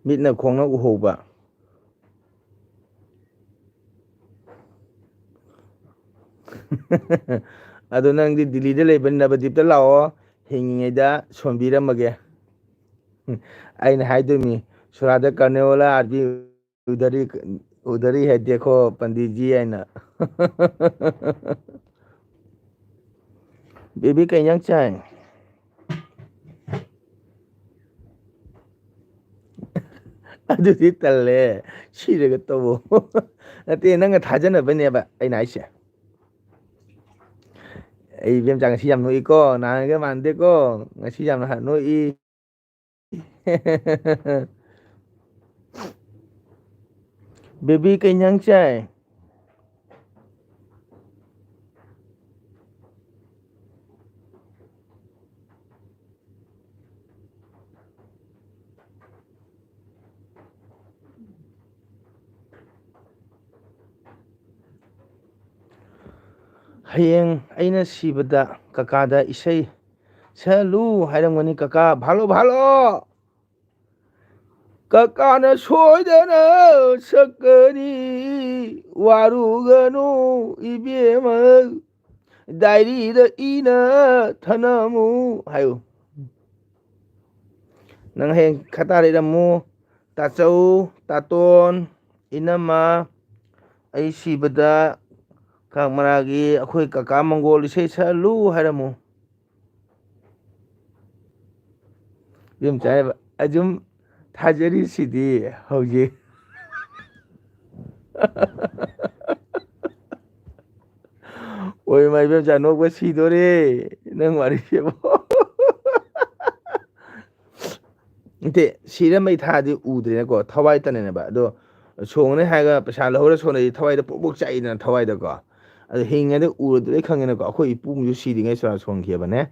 ꯃꯤꯠꯅ ꯈꯣꯡꯅ ꯎꯍꯧꯕ꯫ ꯑꯗꯣ ꯅꯪꯗꯤ ꯗꯤꯜꯂꯤꯗ ꯂꯩꯕꯅꯤꯅ ꯅꯕꯗꯤꯞꯇ ꯂꯥꯛꯑꯣ, ꯍꯤꯡꯉꯤꯉꯩꯗ ꯁꯣꯟꯕꯤꯔꯝꯃꯒꯦ꯫ ꯑꯩꯅ ꯍꯥꯏꯗꯣꯏꯅꯤ, ꯁꯣꯔꯥꯗ ꯀꯔꯅꯦꯋꯥꯂꯥ ꯑꯥꯔꯕꯤ ꯎꯗꯔꯤ ꯎꯗꯔꯤ ꯍꯥꯏ ꯗꯦꯈꯣ ꯄꯟꯗꯤꯠꯖꯤ ꯍꯥꯏꯅ꯫ ꯕꯦꯕꯤ ꯀꯩ ꯏꯟꯖꯥꯡ ꯆꯥꯏ? ꯑꯗꯨꯗꯤ ꯇꯜꯂꯦ꯫ ꯁꯤꯔꯒ ꯇꯧꯋꯣ꯫ ꯅꯠꯇꯦ, ꯅꯪꯅ ꯊꯥꯖꯅꯕꯅꯦꯕ ꯑꯩꯅ ꯍꯥꯏꯁꯦ꯫ ꯑꯩ ꯏꯕꯦꯝꯆꯥ ꯉꯁꯤ ꯌꯥꯝ ꯅꯣꯛꯏꯀꯣ, ꯅꯍꯥꯟꯒ ꯃꯥꯟꯗꯦꯀꯣ꯫ ꯉꯁꯤ ꯌꯥꯝꯅ ꯍ-, ꯅꯣꯛꯏ꯫ ꯕꯦꯕꯤ ꯀꯩ ꯏꯟꯖꯥꯡ ꯆꯥꯏ? ꯍꯌꯦꯡ ꯑꯩꯅ ꯁꯤꯕꯗ ꯀꯀꯥꯗ ꯏꯁꯩ ꯁꯛꯍꯜꯂꯨ ꯍꯥꯏꯔꯝꯒꯅꯤ꯫ ꯀꯀꯥ, ꯚꯥꯂꯣ, ꯚꯥꯂꯣ! ꯀꯀꯥꯅ ꯁꯣꯏꯗꯅ ꯁꯛꯀꯅꯤ, ꯋꯥꯔꯨꯒꯅꯨ ꯏꯕꯦꯝꯃ, ꯗꯥꯏꯔꯤꯗ ꯏꯅ ꯊꯅꯝꯃꯨ ꯍꯥꯏꯌꯨ꯫ ꯅꯪ ꯍꯌꯦꯡ ꯈꯇꯥꯔ ꯏꯔꯝꯃꯨ꯫ ꯇꯥꯆꯧ, ꯇꯥꯇꯣꯟ, ꯏꯅꯝꯃ, ꯑꯩ ꯁꯤꯕꯗ ꯀꯛꯃꯔꯥꯒꯤ ꯑꯩꯈꯣꯏ ꯀꯀꯥ ꯃꯪꯒꯣꯜ ꯏꯁꯩ ꯁꯛꯍꯜꯂꯨ ꯍꯥꯏꯔꯝꯃꯨ꯫ ꯏꯕꯦꯝꯆꯥ ꯍꯥꯏꯕ, ꯑꯗꯨꯝ ꯊꯥꯖꯔꯤꯁꯤꯗꯤ ꯍꯧꯖꯤꯛ꯫ ꯑꯣꯏ ꯃꯥ, ꯏꯕꯦꯝꯆꯥ ꯅꯣꯛꯄ ꯁꯤꯗꯣꯔꯦ ꯅꯪ ꯋꯥꯔꯤꯁꯤꯕꯣ꯫ ꯅꯠꯇꯦ, ꯁꯤꯔꯝꯕꯩ ꯊꯥꯗꯤ ꯎꯗ꯭ꯔꯦꯅꯀꯣ, ꯊꯋꯥꯏ ꯇꯅꯅꯦꯕ꯫ ꯑꯗꯣ ꯁꯣꯡꯅꯦ ꯍꯥꯏꯔꯒ ꯄꯩꯁꯥ ꯂꯧꯍꯧꯔ ꯁꯣꯟꯅꯗꯤ ꯊꯋꯥꯏꯗ ꯄꯣꯛ ꯄꯣꯛ ꯆꯥꯛꯏꯗꯅ, ꯊꯋꯥꯏꯗꯀꯣ꯫ ꯑꯗꯣ ꯍꯤꯡꯉꯗꯤ ꯎꯔꯗꯤ ꯂꯣꯏ ꯈꯪꯉꯦꯅꯀꯣ꯫ ꯑꯩꯈꯣꯏ ꯏꯄꯨꯁꯨ ꯁꯤꯔꯤꯉꯩ ꯁꯣꯔꯥ ꯁꯣꯟꯈꯤꯕꯅꯦ꯫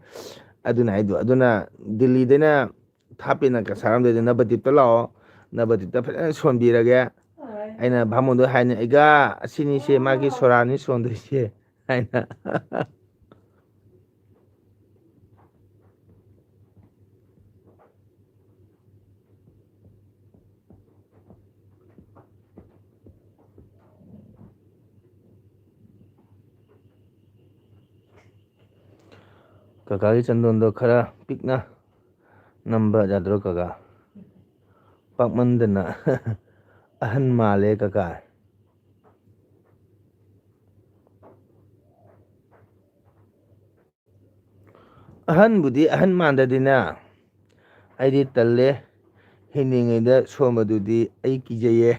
ꯑꯗꯨꯅ ꯍꯥꯏꯗꯣ, ꯑꯗꯨꯅ ꯗꯤꯜꯂꯤꯗꯩꯅ ꯊꯥꯞꯄꯦꯅ ꯀꯁꯥꯔ ꯔꯣꯝꯗꯩꯗ ꯅꯕꯗꯤꯞꯇ ꯂꯥꯛꯑꯣ꯫ ꯅꯕꯗꯤꯞꯇ ꯐꯖꯅ ꯁꯣꯟꯕꯤꯔꯒꯦ꯫ ꯍꯣꯏ꯫ ꯑꯩꯅ ꯚꯥꯃꯣꯟꯗꯣ ꯍꯥꯏꯅꯤ, "ꯑꯩꯒꯥ, ꯑꯁꯤꯅꯤꯁꯦ ꯃꯥꯒꯤ ꯁꯣꯔꯥꯅꯤ ꯁꯣꯟꯗꯣꯏꯁꯦ" ꯍꯥꯏꯅ꯫ ꯀꯀꯥꯒꯤ ꯆꯟꯗꯣꯟꯗꯣ ꯈꯔ ꯄꯤꯛꯅ ꯅꯝꯕ ꯌꯥꯗ꯭ꯔꯣ ꯀꯀꯥ? ꯄꯥꯛꯃꯟꯗꯅ꯫ ꯑꯍꯟ ꯃꯥꯜꯂꯦ ꯀꯀꯥ꯫ ꯑꯍꯟꯕꯨꯗꯤ ꯑꯍꯟ ꯃꯥꯟꯗꯗꯤꯅꯦ, ꯑꯩꯗꯤ ꯇꯜꯂꯦ꯫ ꯍꯤꯡꯂꯤꯉꯩꯗ ꯁꯣꯝꯕꯗꯨꯗꯤ ꯑꯩ ꯀꯤꯖꯩꯌꯦ꯫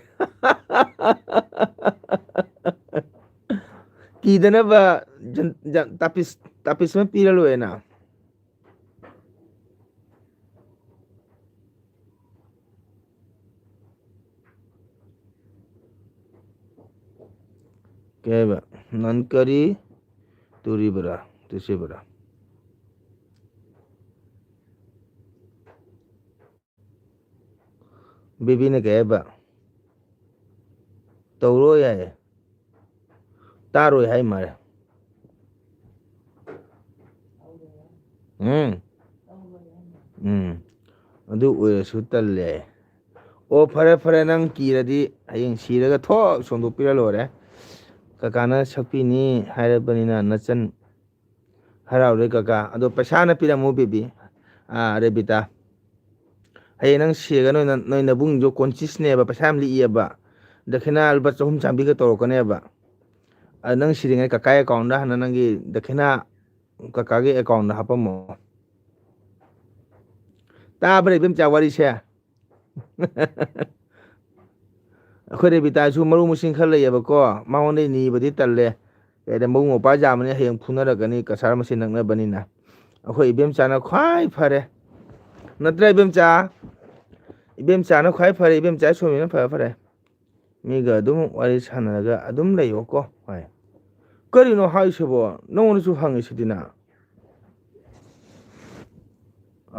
ꯀꯤꯗꯅꯕ ꯖꯟ-, ꯖꯟ-, ꯇꯥꯄꯤꯁ, ꯇꯥꯄꯤꯁ ꯑꯃ ꯄꯤꯔ ꯂꯣꯏꯔꯦꯅ꯫ ꯀꯩ ꯍꯥꯏꯕ? ꯅꯟ ꯀꯔꯤ ꯇꯨꯔꯤꯕꯔꯥ? ꯇꯨꯁꯤꯕꯔꯥ? ꯕꯦꯕꯤꯅ ꯀꯩ ꯍꯥꯏꯕ? ꯇꯧꯔꯣꯏ ꯍꯥꯏꯌꯦ꯫ ꯇꯥꯔꯣꯏ ꯍꯥꯏ ꯃꯥꯜꯂꯦ꯫ ꯎꯝ꯫ ꯎꯝ꯫ ꯑꯗꯨ ꯑꯣꯏꯔꯁꯨ ꯇꯜꯂꯦ꯫ ꯑꯣ, ꯐꯔꯦ, ꯐꯔꯦ, ꯅꯪ ꯀꯤꯔꯗꯤ ꯍꯌꯦꯡ ꯁꯤꯔꯒ ꯊꯣꯛ ꯁꯣꯟꯗꯣꯛꯄꯤꯔ ꯂꯣꯏꯔꯦ꯫ ꯀꯀꯥꯅ ꯁꯛꯄꯤꯅꯤ ꯍꯥꯏꯔꯕꯅꯤꯅ ꯅꯆꯟ ꯍꯔꯥꯎꯔꯦ ꯀꯀꯥ꯫ ꯑꯗꯣ ꯄꯩꯁꯥꯅ ꯄꯤꯔꯝꯃꯨ ꯕꯦꯕꯤ꯫ ꯑꯥ, ꯔꯦꯕꯤꯇꯥ꯫ ꯍꯌꯦꯡ ꯅꯪ ꯁꯤꯔꯒ ꯅꯣꯏ ꯅ-, ꯅꯣꯏ ꯅꯕꯨꯡꯗꯣ ꯀꯣꯟꯁꯤꯌꯁꯅꯦꯕ, ꯄꯩꯁꯥ ꯌꯥꯝ ꯂꯤꯛꯑꯦꯕ꯫ ꯗꯈꯤꯅꯥ ꯂꯨꯄꯥ ꯆꯍꯨꯝ ꯆꯥꯝꯃꯔꯤꯒ ꯇꯧꯔꯛꯀꯅꯦꯕ꯫ ꯑꯗ ꯅꯪ ꯁꯤꯔꯤꯉꯩ ꯀꯀꯥꯒꯤ ꯑꯦꯀꯥꯎꯟꯗ ꯍꯥꯟꯅ ꯅꯪꯒꯤ ꯗꯈꯤꯅꯥ ꯀꯀꯥꯒꯤ ꯑꯦꯀꯥꯎꯟꯗ ꯍꯥꯞꯄꯝꯃꯣ꯫ ꯇꯥꯕ꯭ꯔꯥ ꯏꯕꯦꯝꯆꯥ ꯋꯥꯔꯤꯁꯦ? ꯑꯩꯈꯣꯏ ꯔꯦꯕꯤꯇꯥꯁꯨ ꯃꯔꯨ ꯃꯁꯤꯡ ꯈꯔ ꯂꯩꯌꯦꯕꯀꯣ, ꯃꯉꯣꯟꯗ ꯅꯤꯕꯗꯤ ꯇꯜꯂꯦ꯫ ꯀꯩꯗ ꯃꯕꯨꯡ ꯃꯧꯄ꯭ꯋꯥ ꯌꯥꯝꯕꯅꯤ, ꯍꯌꯦꯡ ꯐꯨꯅꯔꯛꯀꯅꯤ, ꯀꯁꯥꯔ ꯃꯁꯦꯟ ꯅꯛꯅꯕꯅꯤꯅ꯫ ꯑꯩꯈꯣꯏ ꯏꯕꯦꯝꯆꯥꯅ ꯈ꯭ꯋꯥꯏ ꯐꯔꯦ꯫ ꯅꯠꯇ꯭ꯔꯥ ꯏꯕꯦꯝꯆꯥ? ꯏꯕꯦꯝꯆꯥꯅ ꯈ꯭ꯋꯥꯏ ꯐꯔꯦ, ꯏꯕꯦꯝꯆꯥ ꯁꯣꯝꯕꯤꯅ ꯐꯔꯦ, ꯐꯔꯦ꯫ ꯃꯤꯒ ꯑꯗꯨꯝ ꯋꯥꯔꯤ ꯁꯥꯟꯅꯔꯒ ꯑꯗꯨꯝ ꯂꯩꯌꯣꯀꯣ꯫ ꯍꯣꯏ꯫ ꯀꯔꯤꯅꯣ ꯍꯥꯏꯁꯤꯕꯣ? ꯅꯉꯣꯟꯗꯁꯨ ꯍꯪꯉꯤꯁꯤꯗꯤꯅ꯫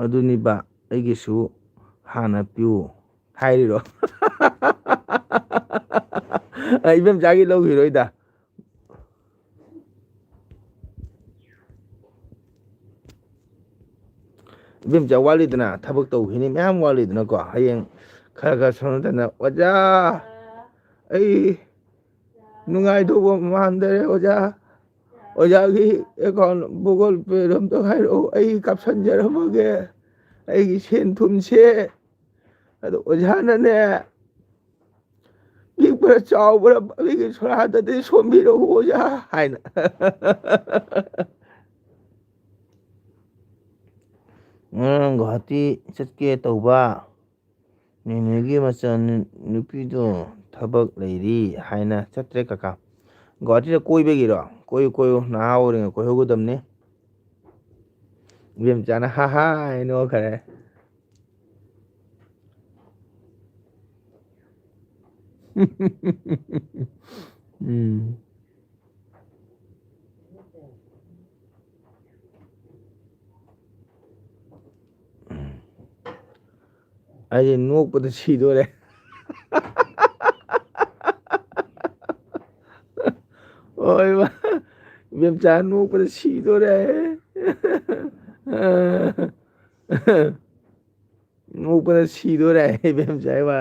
ꯑꯗꯨꯅꯤꯕ, ꯑꯩꯒꯤꯁꯨ ꯍꯥꯟꯅ ꯄꯤꯌꯨ ꯍꯥꯏꯔꯤꯔꯣ? ꯑꯩ ꯏꯕꯦꯝꯆꯥꯒꯤ ꯂꯧꯈꯤꯔꯣꯏꯗ꯫ ꯏꯕꯦꯝꯆꯥ ꯋꯥꯠꯂꯤꯗꯅ, ꯊꯕꯛ ꯇꯧꯈꯤꯅꯤ ꯃꯌꯥꯝ ꯋꯥꯠꯂꯤꯗꯅꯀꯣ꯫ ꯍꯌꯦꯡ ꯈꯔ ꯈꯔ ꯁꯣꯟꯅꯗꯅ, "ꯑꯣꯖꯥ, ꯑꯩ ꯅꯨꯡꯉꯥꯏꯗꯧꯕ ꯃꯥꯟꯗꯔꯦ ꯑꯣꯖꯥ꯫ ꯑꯣꯖꯥꯒꯤ ꯑꯦꯀꯥꯎꯟ ꯒꯨꯒꯜ ꯄꯦꯗꯣ ꯑꯝꯇ ꯍꯥꯏꯔꯛꯑꯣ, ꯑꯩ ꯀꯥꯞꯁꯟꯖꯔꯝꯃꯒꯦ ꯑꯩꯒꯤ ꯁꯦꯟ ꯊꯨꯝꯁꯦ꯫ ꯑꯗꯣ ꯑꯣꯖꯥꯅꯅꯦ, ꯄꯤꯛꯄ꯭ꯔꯥ ꯆꯥꯎꯕ꯭ꯔꯥ, ꯃꯤꯒꯤ ꯁꯣꯔꯥꯠꯇꯗꯤ ꯁꯣꯝꯕꯤꯔꯛꯎ ꯑꯣꯖꯥ ꯍꯥꯏꯅ꯫ ꯉꯔꯥꯡ ꯒꯨꯋꯥꯍꯥꯇꯤ ꯆꯠꯀꯦ ꯇꯧꯕ, ꯅꯦꯅꯦꯒꯤ ꯃꯆꯟ ꯅꯨꯄꯤꯗꯣ ꯊꯕꯛ ꯂꯩꯔꯤ ꯍꯥꯏꯅ ꯆꯠꯇ꯭ꯔꯦ ꯀꯀꯥ꯫ ꯒꯨꯋꯥꯍꯥꯇꯤꯗ ꯀꯣꯏꯕꯒꯤꯔꯣ? ꯀꯣꯏꯌꯨ, ꯀꯣꯏꯌꯨ, ꯅꯍꯥ ꯑꯣꯏꯔꯤꯉꯩ ꯀꯣꯏꯍꯧꯒꯗꯕꯅꯤ꯫ ꯏꯕꯦꯝꯆꯥꯅ ꯍꯥ ꯍꯥ ꯍꯥꯏꯅ ꯅꯣꯛꯈ꯭ꯔꯦ꯫ ꯎꯝ꯫ ꯑꯩꯁꯦ ꯅꯣꯛꯄꯗ ꯁꯤꯗꯣꯔꯦ꯫ ꯍꯣꯏ, ꯏꯃꯥ꯫ ꯏꯕꯦꯝꯆꯥ ꯅꯣꯛꯄꯗ ꯁꯤꯗꯣꯔꯦ꯫ ꯅꯣꯛꯄꯗ ꯁꯤꯗꯣꯔꯦ ꯏꯕꯦꯝꯆꯥ ꯏꯃꯥ꯫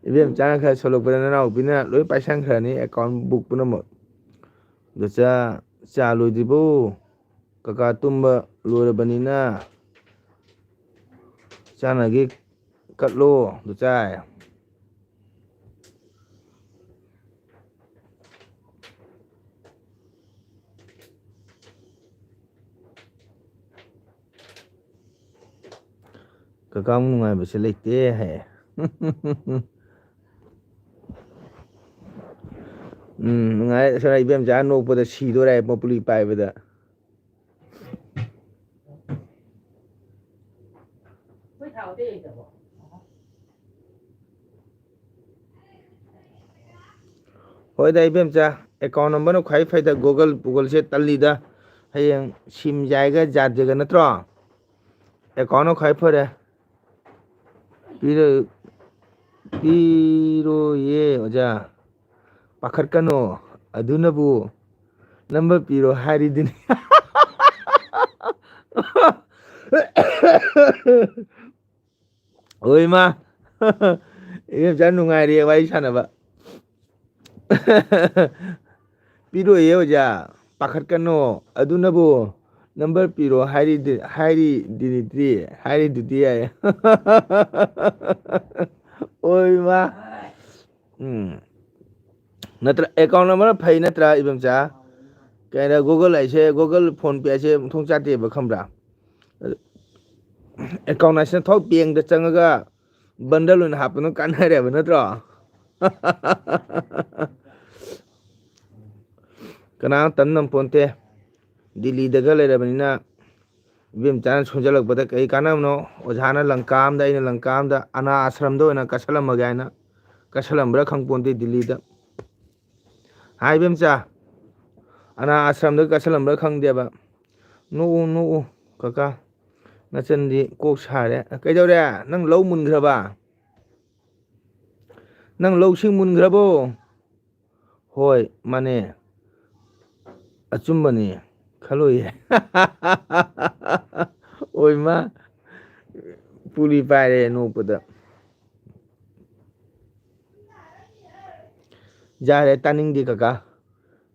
ꯏꯕꯦꯝꯆꯥꯅ ꯈꯔ ꯁꯣꯜꯂꯛꯄꯗ ꯅꯅꯥꯎꯄꯤꯅ ꯂꯣꯏ ꯄꯥꯏꯁꯟꯈ꯭ꯔꯅꯤ account book ꯄꯨꯝꯅꯃꯛ꯫ ꯑꯗꯣ ꯆꯥ, ꯆꯥ ꯂꯣꯏꯗ꯭ꯔꯤꯕꯣ? ꯀꯀꯥ ꯇꯨꯝꯕ ꯂꯣꯏꯔꯕꯅꯤꯅ ꯆꯥꯅꯒꯦ ꯀꯠꯂꯣ, ꯗꯣꯆꯥꯏ꯫ ꯀꯀꯥꯃꯨꯛ ꯅꯨꯡꯉꯥꯏꯕꯁꯦ ꯂꯩꯇꯦ ꯍꯥꯏ꯫ ꯎꯝ, ꯅꯨꯡꯉꯥꯏ꯫ ꯁꯣꯝꯗ ꯏꯕꯦꯝꯆꯥ ꯅꯣꯛꯄꯗ ꯁꯤꯗꯣꯔꯦ ꯍꯥꯏ, ꯃꯄꯨꯂꯤ ꯄꯥꯏꯕꯗ꯫ ꯍꯣꯏꯗ, ꯏꯕꯦꯝꯆꯥ, account number ꯅ ꯈ꯭ꯋꯥꯏ ꯐꯩꯗ, Google, Google ꯁꯦ ꯇꯜꯂꯤꯗ꯫ ꯍꯌꯦꯡ ꯁꯤꯝ ꯌꯥꯏꯒ ꯌꯥꯗꯦꯒ ꯅꯠꯇ꯭ꯔꯣ? Account ꯅ ꯈ꯭ꯋꯥꯏ ꯐꯔꯦ꯫ ꯄꯤꯔ-, ꯄꯤꯔꯣꯏꯌꯦ, ꯑꯣꯖꯥ꯫ ꯄꯥꯈꯠꯀꯅꯣ, ꯑꯗꯨꯅꯕꯨ number ꯄꯤꯔꯣ ꯍꯥꯏꯔꯤꯗꯨꯅꯤ꯫ ꯍꯣꯏ, ꯏꯃꯥ꯫ ꯏꯕꯦꯝꯆꯥ ꯅꯨꯡꯉꯥꯏꯔꯤꯌꯦ ꯋꯥꯔꯤ ꯁꯥꯟꯅꯕ꯫ ꯄꯤꯔꯣꯏꯌꯦ ꯑꯣꯖꯥ, ꯄꯥꯈꯠꯀꯅꯣ꯫ ꯑꯗꯨꯅꯕꯨ number ꯄꯤꯔꯣ ꯍꯥꯏꯔꯤꯗꯤ-, ꯍꯥꯏꯔꯤꯗꯤꯅꯤꯗꯤ, ꯍꯥꯏꯔꯤꯗꯨꯗꯤ ꯌꯥꯏ꯫ ꯑꯣꯏ ꯃꯥ꯫ ꯎꯝ꯫ ꯅꯠꯇ꯭ꯔ, ꯑꯦꯀꯥꯎꯟ ꯅꯝꯕꯔ ꯐꯩ ꯅꯠꯇ꯭ꯔꯥ, ꯏꯕꯦꯝꯆꯥ? ꯀꯩꯅꯣ, ꯒꯨꯒꯜ ꯍꯥꯏꯁꯦ, ꯒꯨꯒꯜ ꯐꯣꯟ ꯄꯦ ꯍꯥꯏꯁꯦ ꯃꯊꯣꯡ ꯆꯥꯗꯦꯕ, ꯈꯪꯕ꯭ꯔꯥ? ꯑꯦꯀꯥꯎꯟ ꯍꯥꯏꯁꯤꯅ ꯊꯣꯛ ꯕꯦꯡꯗ ꯆꯪꯉꯒ ꯕꯟꯗꯜ ꯑꯣꯏꯅ ꯍꯥꯞꯄꯅ ꯀꯥꯟꯅꯔꯦꯕ, ꯅꯠꯇ꯭ꯔꯣ? ꯀꯅꯥ ꯇꯟ ꯉꯝꯄꯣꯟꯇꯦ꯫ ꯗꯤꯜꯂꯤꯗꯒ ꯂꯩꯔꯕꯅꯤꯅ ꯏꯕꯦꯝꯆꯥꯅ ꯁꯣꯟꯖꯜꯂꯛꯄꯗ ꯀꯩ ꯀꯥꯟꯅꯕꯅꯣ? ꯑꯣꯖꯥꯅ ꯂꯪꯀꯥ ꯑꯝꯗ, ꯑꯩꯅ ꯂꯪꯀꯥ ꯑꯝꯗ, ꯑꯅꯥ ꯑꯥꯁ꯭ꯔꯝꯗ ꯑꯣꯏꯅ ꯀꯠꯁꯜꯂꯝꯃꯒꯦ ꯍꯥꯏꯅ ꯀꯠꯁꯜꯂꯝꯕ꯭ꯔꯥ ꯈꯪꯄꯣꯟꯇꯦ ꯗꯤꯜꯂꯤꯗ꯫ ꯍꯥꯏ ꯏꯕꯦꯝꯆꯥ, ꯑꯅꯥ ꯑꯥꯁ꯭ꯔꯝꯗ ꯀꯠꯁꯜꯂꯝꯕ꯭ꯔꯥ ꯈꯪꯗꯦꯕ꯫ ꯅꯣꯛꯎ, ꯅꯣꯛꯎ, ꯀꯀꯥ꯫ ꯅꯆꯟꯗꯤ ꯀꯣꯛ ꯁꯥꯔꯦ꯫ ꯀꯩꯗꯧꯔꯦ? ꯅꯪ ꯂꯧ ꯃꯨꯟꯈ꯭ꯔꯕ? ꯅꯪ ꯂꯧꯁꯤꯡ ꯃꯨꯟꯈ꯭ꯔꯕꯣ? ꯍꯣꯏ, ꯃꯥꯅꯦ꯫ ꯑꯆꯨꯝꯕꯅꯤ ꯈꯜꯂꯣꯏꯌꯦ꯫ ꯑꯣꯏꯃ, ꯄꯨꯔꯤ ꯄꯥꯏꯔꯦ ꯅꯣꯛꯄꯗ꯫ ꯌꯥꯔꯦ, ꯇꯥꯅꯤꯡꯗꯦ ꯀꯀꯥ꯫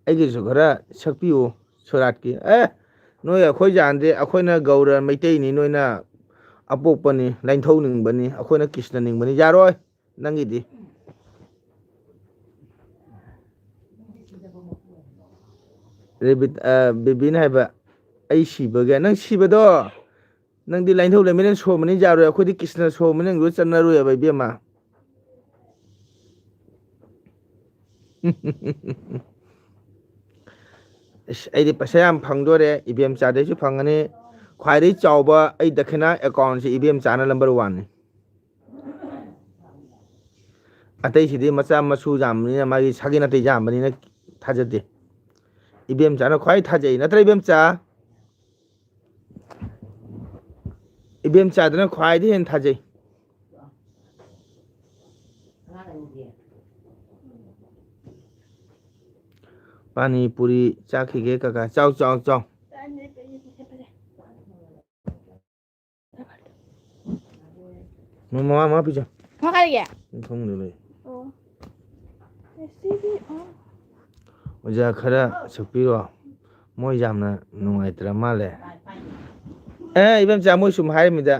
ꯑꯩꯒꯤꯁꯨ ꯈꯔ ꯁꯛꯄꯤꯌꯨ ꯁꯣꯔꯥꯠꯀꯤ꯫ ꯑꯦ, ꯅꯣꯏ ꯑꯩꯈꯣꯏ ꯖꯥꯟꯗꯤ, ꯑꯩꯈꯣꯏꯅ ꯒꯧꯔ ꯃꯩꯇꯩꯅꯤ, ꯅꯣꯏꯅ ꯑꯄꯣꯛꯄꯅꯤ, ꯂꯥꯏꯅꯤꯡꯊꯧ ꯅꯤꯡꯕꯅꯤ, ꯑꯩꯈꯣꯏꯅ ꯀ꯭ꯔꯤꯁꯅ ꯅꯤꯡꯕꯅꯤ꯫ ꯌꯥꯔꯣꯏ꯫ ꯅꯪꯒꯤꯗꯤ꯫ ꯔꯦꯕꯤꯠ-, ꯑ, ꯕꯦꯕꯤꯅ ꯍꯥꯏꯕ, "ꯑꯩ ꯁꯤꯕꯒꯦ?" ꯅꯪ ꯁꯤꯕꯗꯣ, ꯅꯪꯗꯤ ꯂꯥꯏꯅꯤꯡꯊꯧ ꯂꯩꯃꯔꯦꯟ ꯁꯣꯟꯕꯅꯤ ꯌꯥꯔꯣꯏ, ꯑꯩꯈꯣꯏꯗꯤ ꯀ꯭ꯔꯤꯁꯅ ꯁꯣꯟꯕꯅꯤ, ꯅꯪꯗꯨ ꯆꯠꯅꯔꯣꯏꯕ, ꯏꯕꯦꯝꯃ꯫ ꯏꯁ, ꯑꯩꯗꯤ ꯄꯩꯁꯥ ꯌꯥꯝ ꯐꯪꯗꯣꯔꯦ, ꯏꯕꯦꯝꯆꯥꯗꯩꯁꯨ ꯐꯪꯒꯅꯤ꯫ ꯈ꯭ꯋꯥꯏꯗꯒꯤ ꯆꯥꯎꯕ ꯑꯩ ꯗꯈꯤꯅꯥ ꯑꯦꯀꯥꯎꯟꯁꯤ ꯏꯕꯦꯝꯆꯥꯅ ꯅꯝꯕꯔ ꯋꯥꯟꯅꯤ꯫ ꯑꯇꯩꯁꯤꯗꯤ ꯃꯆꯥ ꯃꯁꯨ ꯌꯥꯝꯕꯅꯤꯅ, ꯃꯥꯒꯤ ꯁꯥꯒꯦꯟ ꯅꯥꯇꯩ ꯌꯥꯝꯕꯅꯤꯅ ꯊꯥꯖꯗꯦ꯫ ꯏꯕꯦꯝꯆꯥꯅ ꯈ꯭ꯋꯥꯏ ꯊꯥꯖꯩ, ꯅꯠꯇ꯭ꯔ ꯏꯕꯦꯝꯆꯥ? ꯏꯕꯦꯝꯆꯥꯗꯨꯅ ꯈ꯭ꯋꯥꯏꯗꯒꯤ ꯍꯦꯟꯅ ꯊꯥꯖꯩ꯫ ꯄꯥꯅꯤ ꯄꯨꯔꯤ ꯆꯥꯈꯤꯒꯦ ꯀꯀꯥ꯫ ꯆꯥꯎ, ꯆꯥꯎ, ꯆꯥꯎ꯫ ꯃꯃꯥ, ꯃꯃꯥ ꯄꯤꯖ꯫ ꯃꯈꯥ ꯂꯩꯒꯦ? ꯐꯃꯨꯡꯗ ꯂꯩ꯫ ꯑꯣ꯫ ꯑꯦ, ꯁꯤꯗꯤ, ꯑꯣ꯫ ꯑꯣꯖꯥ ꯈꯔ ꯁꯛꯄꯤꯔꯣ꯫ ꯃꯣꯏ ꯌꯥꯝꯅ ꯅꯨꯡꯉꯥꯏꯇ꯭ꯔ ꯃꯥꯜꯂꯦ꯫ ꯑꯦ, ꯏꯕꯦꯝꯆꯥ, ꯃꯣꯏ ꯁꯨꯝ ꯍꯥꯏꯔꯝꯃꯤꯗ,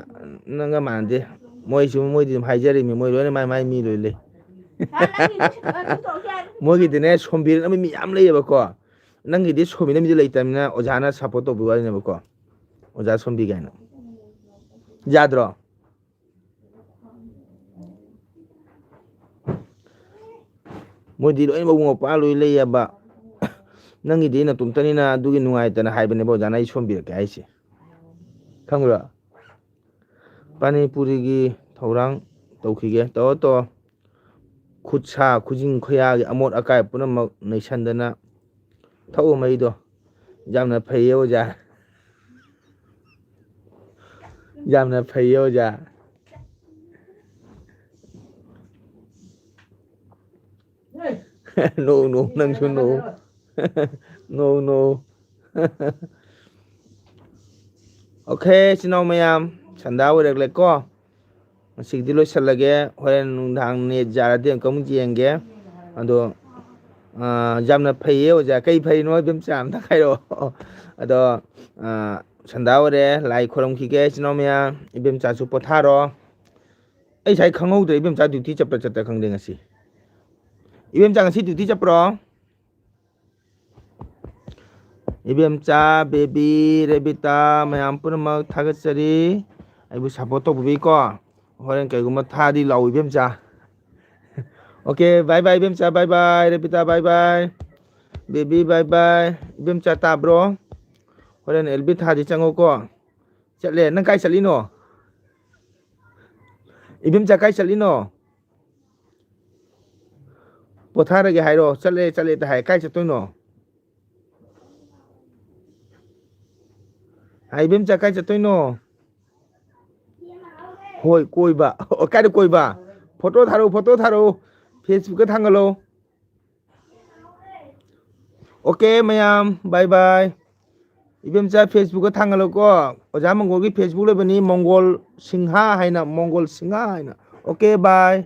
ꯅꯪꯒ ꯃꯥꯟꯅꯗꯦ꯫ ꯃꯣꯏꯁꯨ, ꯃꯣꯏꯗꯤ ꯑꯗꯨꯝ ꯍꯥꯏꯖꯔꯤꯕꯅꯤ, ꯃꯣꯏ ꯂꯣꯏꯅ ꯃꯥꯏ ꯃꯥꯏ ꯃꯤ ꯂꯣꯏ ꯂꯩ꯫ ꯃꯣꯏꯒꯤꯗꯤꯅꯦ, ꯁꯣꯝꯕꯤꯔꯅꯕ ꯃꯤ ꯌꯥꯝ ꯂꯩꯌꯦꯕꯀꯣ꯫ ꯅꯪꯒꯤꯗꯤ ꯁꯣꯝꯕꯤꯅꯕ ꯃꯤꯗꯤ ꯂꯩꯇꯕꯅꯤꯅ ꯑꯣꯖꯥꯅ ꯁꯞꯄꯣꯔꯠ ꯇꯧꯕꯤꯕ ꯋꯥꯔꯤꯅꯦꯕꯀꯣ꯫ ꯑꯣꯖꯥ ꯁꯣꯝꯕꯤ ꯀꯥꯏꯅ꯫ ꯌꯥꯗ꯭ꯔꯣ? ꯃꯣꯏꯗꯤ ꯂꯣꯏꯅꯃꯛ ꯃꯄꯥ ꯂꯣꯏ ꯂꯩꯌꯦꯕ꯫ ꯅꯪꯒꯤꯗꯤ ꯅꯇꯣꯝꯇꯅꯤꯅ ꯑꯗꯨꯒꯤ ꯅꯨꯡꯉꯥꯏꯇꯅ ꯍꯥꯏꯕꯅꯦꯕ ꯑꯣꯖꯥꯅ ꯑꯩ ꯁꯣꯝꯕꯤꯔꯛꯀꯦ ꯍꯥꯏꯁꯦ꯫ ꯈꯪꯕ꯭ꯔꯣ? ꯄꯥꯅꯤꯄꯨꯔꯤꯒꯤ ꯊꯧꯔꯥꯡ ꯇꯧꯈꯤꯒꯦ꯫ ꯇꯧꯔꯣ, ꯇꯧꯔꯣ꯫ ꯈꯨꯠ ꯁꯥ, ꯈꯨꯖꯤꯟ ꯈꯨꯌꯥꯒꯤ ꯑꯃꯣꯠ ꯑꯀꯥꯏ ꯄꯨꯝꯅꯃꯛ ꯅꯩꯁꯟꯗꯅ ꯊꯛꯎ ꯃꯩꯗꯣ꯫ ꯌꯥꯝꯅ ꯐꯩꯌꯦ ꯑꯣꯖꯥ꯫ ꯌꯥꯝꯅ ꯐꯩꯌꯦ ꯑꯣꯖꯥ꯫ ꯅꯣ, ꯅꯣ, ꯅꯪꯁꯨ ꯅꯣ꯫ ꯅꯣ, ꯅꯣ꯫ ꯑꯣꯀꯦ, ꯏꯆꯤꯟ ꯏꯅꯥꯎ ꯃꯌꯥꯝ, ꯁꯟꯗꯥ ꯑꯣꯏꯔꯛꯂꯦꯀꯣ꯫ ꯉꯁꯤꯒꯤꯗꯤ ꯂꯣꯏꯁꯤꯜꯂꯒꯦ꯫ ꯍꯣꯔꯦꯟ ꯅꯨꯡꯗꯥꯡ ꯅꯦꯠ ꯌꯥꯔꯗꯤ ꯑꯃꯨꯛꯀ ꯑꯃꯨꯛ ꯌꯦꯡꯒꯦ꯫ ꯑꯗꯣ, ꯑꯥ, ꯌꯥꯝꯅ ꯐꯩꯌꯦ ꯑꯣꯖꯥ꯫ ꯀꯩ ꯐꯩꯅꯣ, ꯏꯕꯦꯝꯆꯥ ꯑꯝꯇ ꯍꯥꯏꯔꯛꯑꯣ꯫ ꯑꯗꯣ, ꯑꯥ, ꯁꯟꯗꯥ ꯑꯣꯏꯔꯦ꯫ ꯂꯥꯏ ꯈꯣꯏꯔꯝꯈꯤꯒꯦ ꯏꯆꯤꯟ ꯏꯅꯥꯎ ꯃꯌꯥꯝ꯫ ꯏꯕꯦꯝꯆꯥꯁꯨ ꯄꯣꯊꯥꯔꯣ꯫ ꯑꯩ ꯉꯁꯥꯏ ꯈꯪꯍꯧꯗ꯭ꯔꯦ, ꯏꯕꯦꯝꯆꯥ ꯗ꯭ꯌꯨꯇꯤ ꯆꯠꯄ꯭ꯔꯥ ꯆꯠꯇ꯭ꯔꯥ ꯈꯪꯗꯦ ꯉꯁꯤ꯫ ꯏꯕꯦꯝꯆꯥ ꯉꯁꯤ ꯗ꯭ꯌꯨꯇꯤ ꯆꯠꯄ꯭ꯔꯣ? ꯏꯕꯦꯝꯆꯥ, ꯕꯦꯕꯤ, ꯔꯦꯕꯤꯇꯥ, ꯃꯌꯥꯝ ꯄꯨꯝꯅꯃꯛ ꯊꯥꯒꯠꯆꯔꯤ꯫ ꯑꯩꯕꯨ ꯁꯞꯄꯣꯔꯠ ꯇꯧꯕꯤꯕꯩꯀꯣ꯫ ꯍꯣꯔꯦꯟ ꯀꯩꯒꯨꯝꯕ ꯊꯥꯗꯤ ꯂꯥꯛꯑꯣ, Ibemcha. Okay, bye bye, Ibemcha, bye bye, Rebita, bye bye, Bebi, bye bye꯫ Ibemcha, ꯇꯥꯕ꯭ꯔꯣ? ꯍꯣꯔꯦꯟ ꯑꯦꯜꯕꯤ ꯊꯥꯗꯤ ꯆꯪꯉꯣꯀꯣ꯫ ꯆꯠꯂꯦ꯫ ꯅꯪ ꯀꯥꯏ ꯆꯠꯂꯤꯅꯣ? ꯏꯕꯦꯝꯆꯥ, ꯀꯥꯏ ꯆꯠꯂꯤꯅꯣ? ꯄꯣꯊꯥꯔꯒꯦ ꯍꯥꯏꯔꯣ? ꯆꯠꯂꯦ, ꯆꯠꯂꯦ ꯇ ꯍꯥꯏ꯫ ꯀꯥꯏ ꯆꯠꯇꯣꯏꯅꯣ? ꯍꯥꯏ, ꯏꯕꯦꯝꯆꯥ, ꯀꯥꯏ ꯆꯠꯇꯣꯏꯅꯣ? ꯍꯣꯏ, ꯀꯣꯏꯕ꯫ ꯑꯣ, ꯀꯥꯏꯗ ꯀꯣꯏꯕ? ꯐꯣꯇꯣ ꯊꯥꯔꯛꯎ, ꯐꯣꯇꯣ ꯊꯥꯔꯛꯎ꯫ ꯐꯦꯁꯕꯨꯛꯇ ꯊꯥꯡꯒꯠꯂꯣ꯫ ꯑꯣꯀꯦ, ꯃꯌꯥꯝ, bye bye꯫ ꯏꯕꯦꯝꯆꯥ, ꯐꯦꯁꯕꯨꯛꯇ ꯊꯥꯡꯒꯠꯂꯣꯀꯣ꯫ ꯑꯣꯖꯥ ꯃꯪꯒꯣꯜꯒꯤ ꯐꯦꯁꯕꯨꯛ ꯂꯩꯕꯅꯤ, ꯃꯪꯒꯣꯜ ꯁꯤꯡꯍꯥ ꯍꯥꯏꯅ, ꯃꯪꯒꯣꯜ ꯁꯤꯡꯍꯥ ꯍꯥꯏꯅ꯫ Okay, bye꯫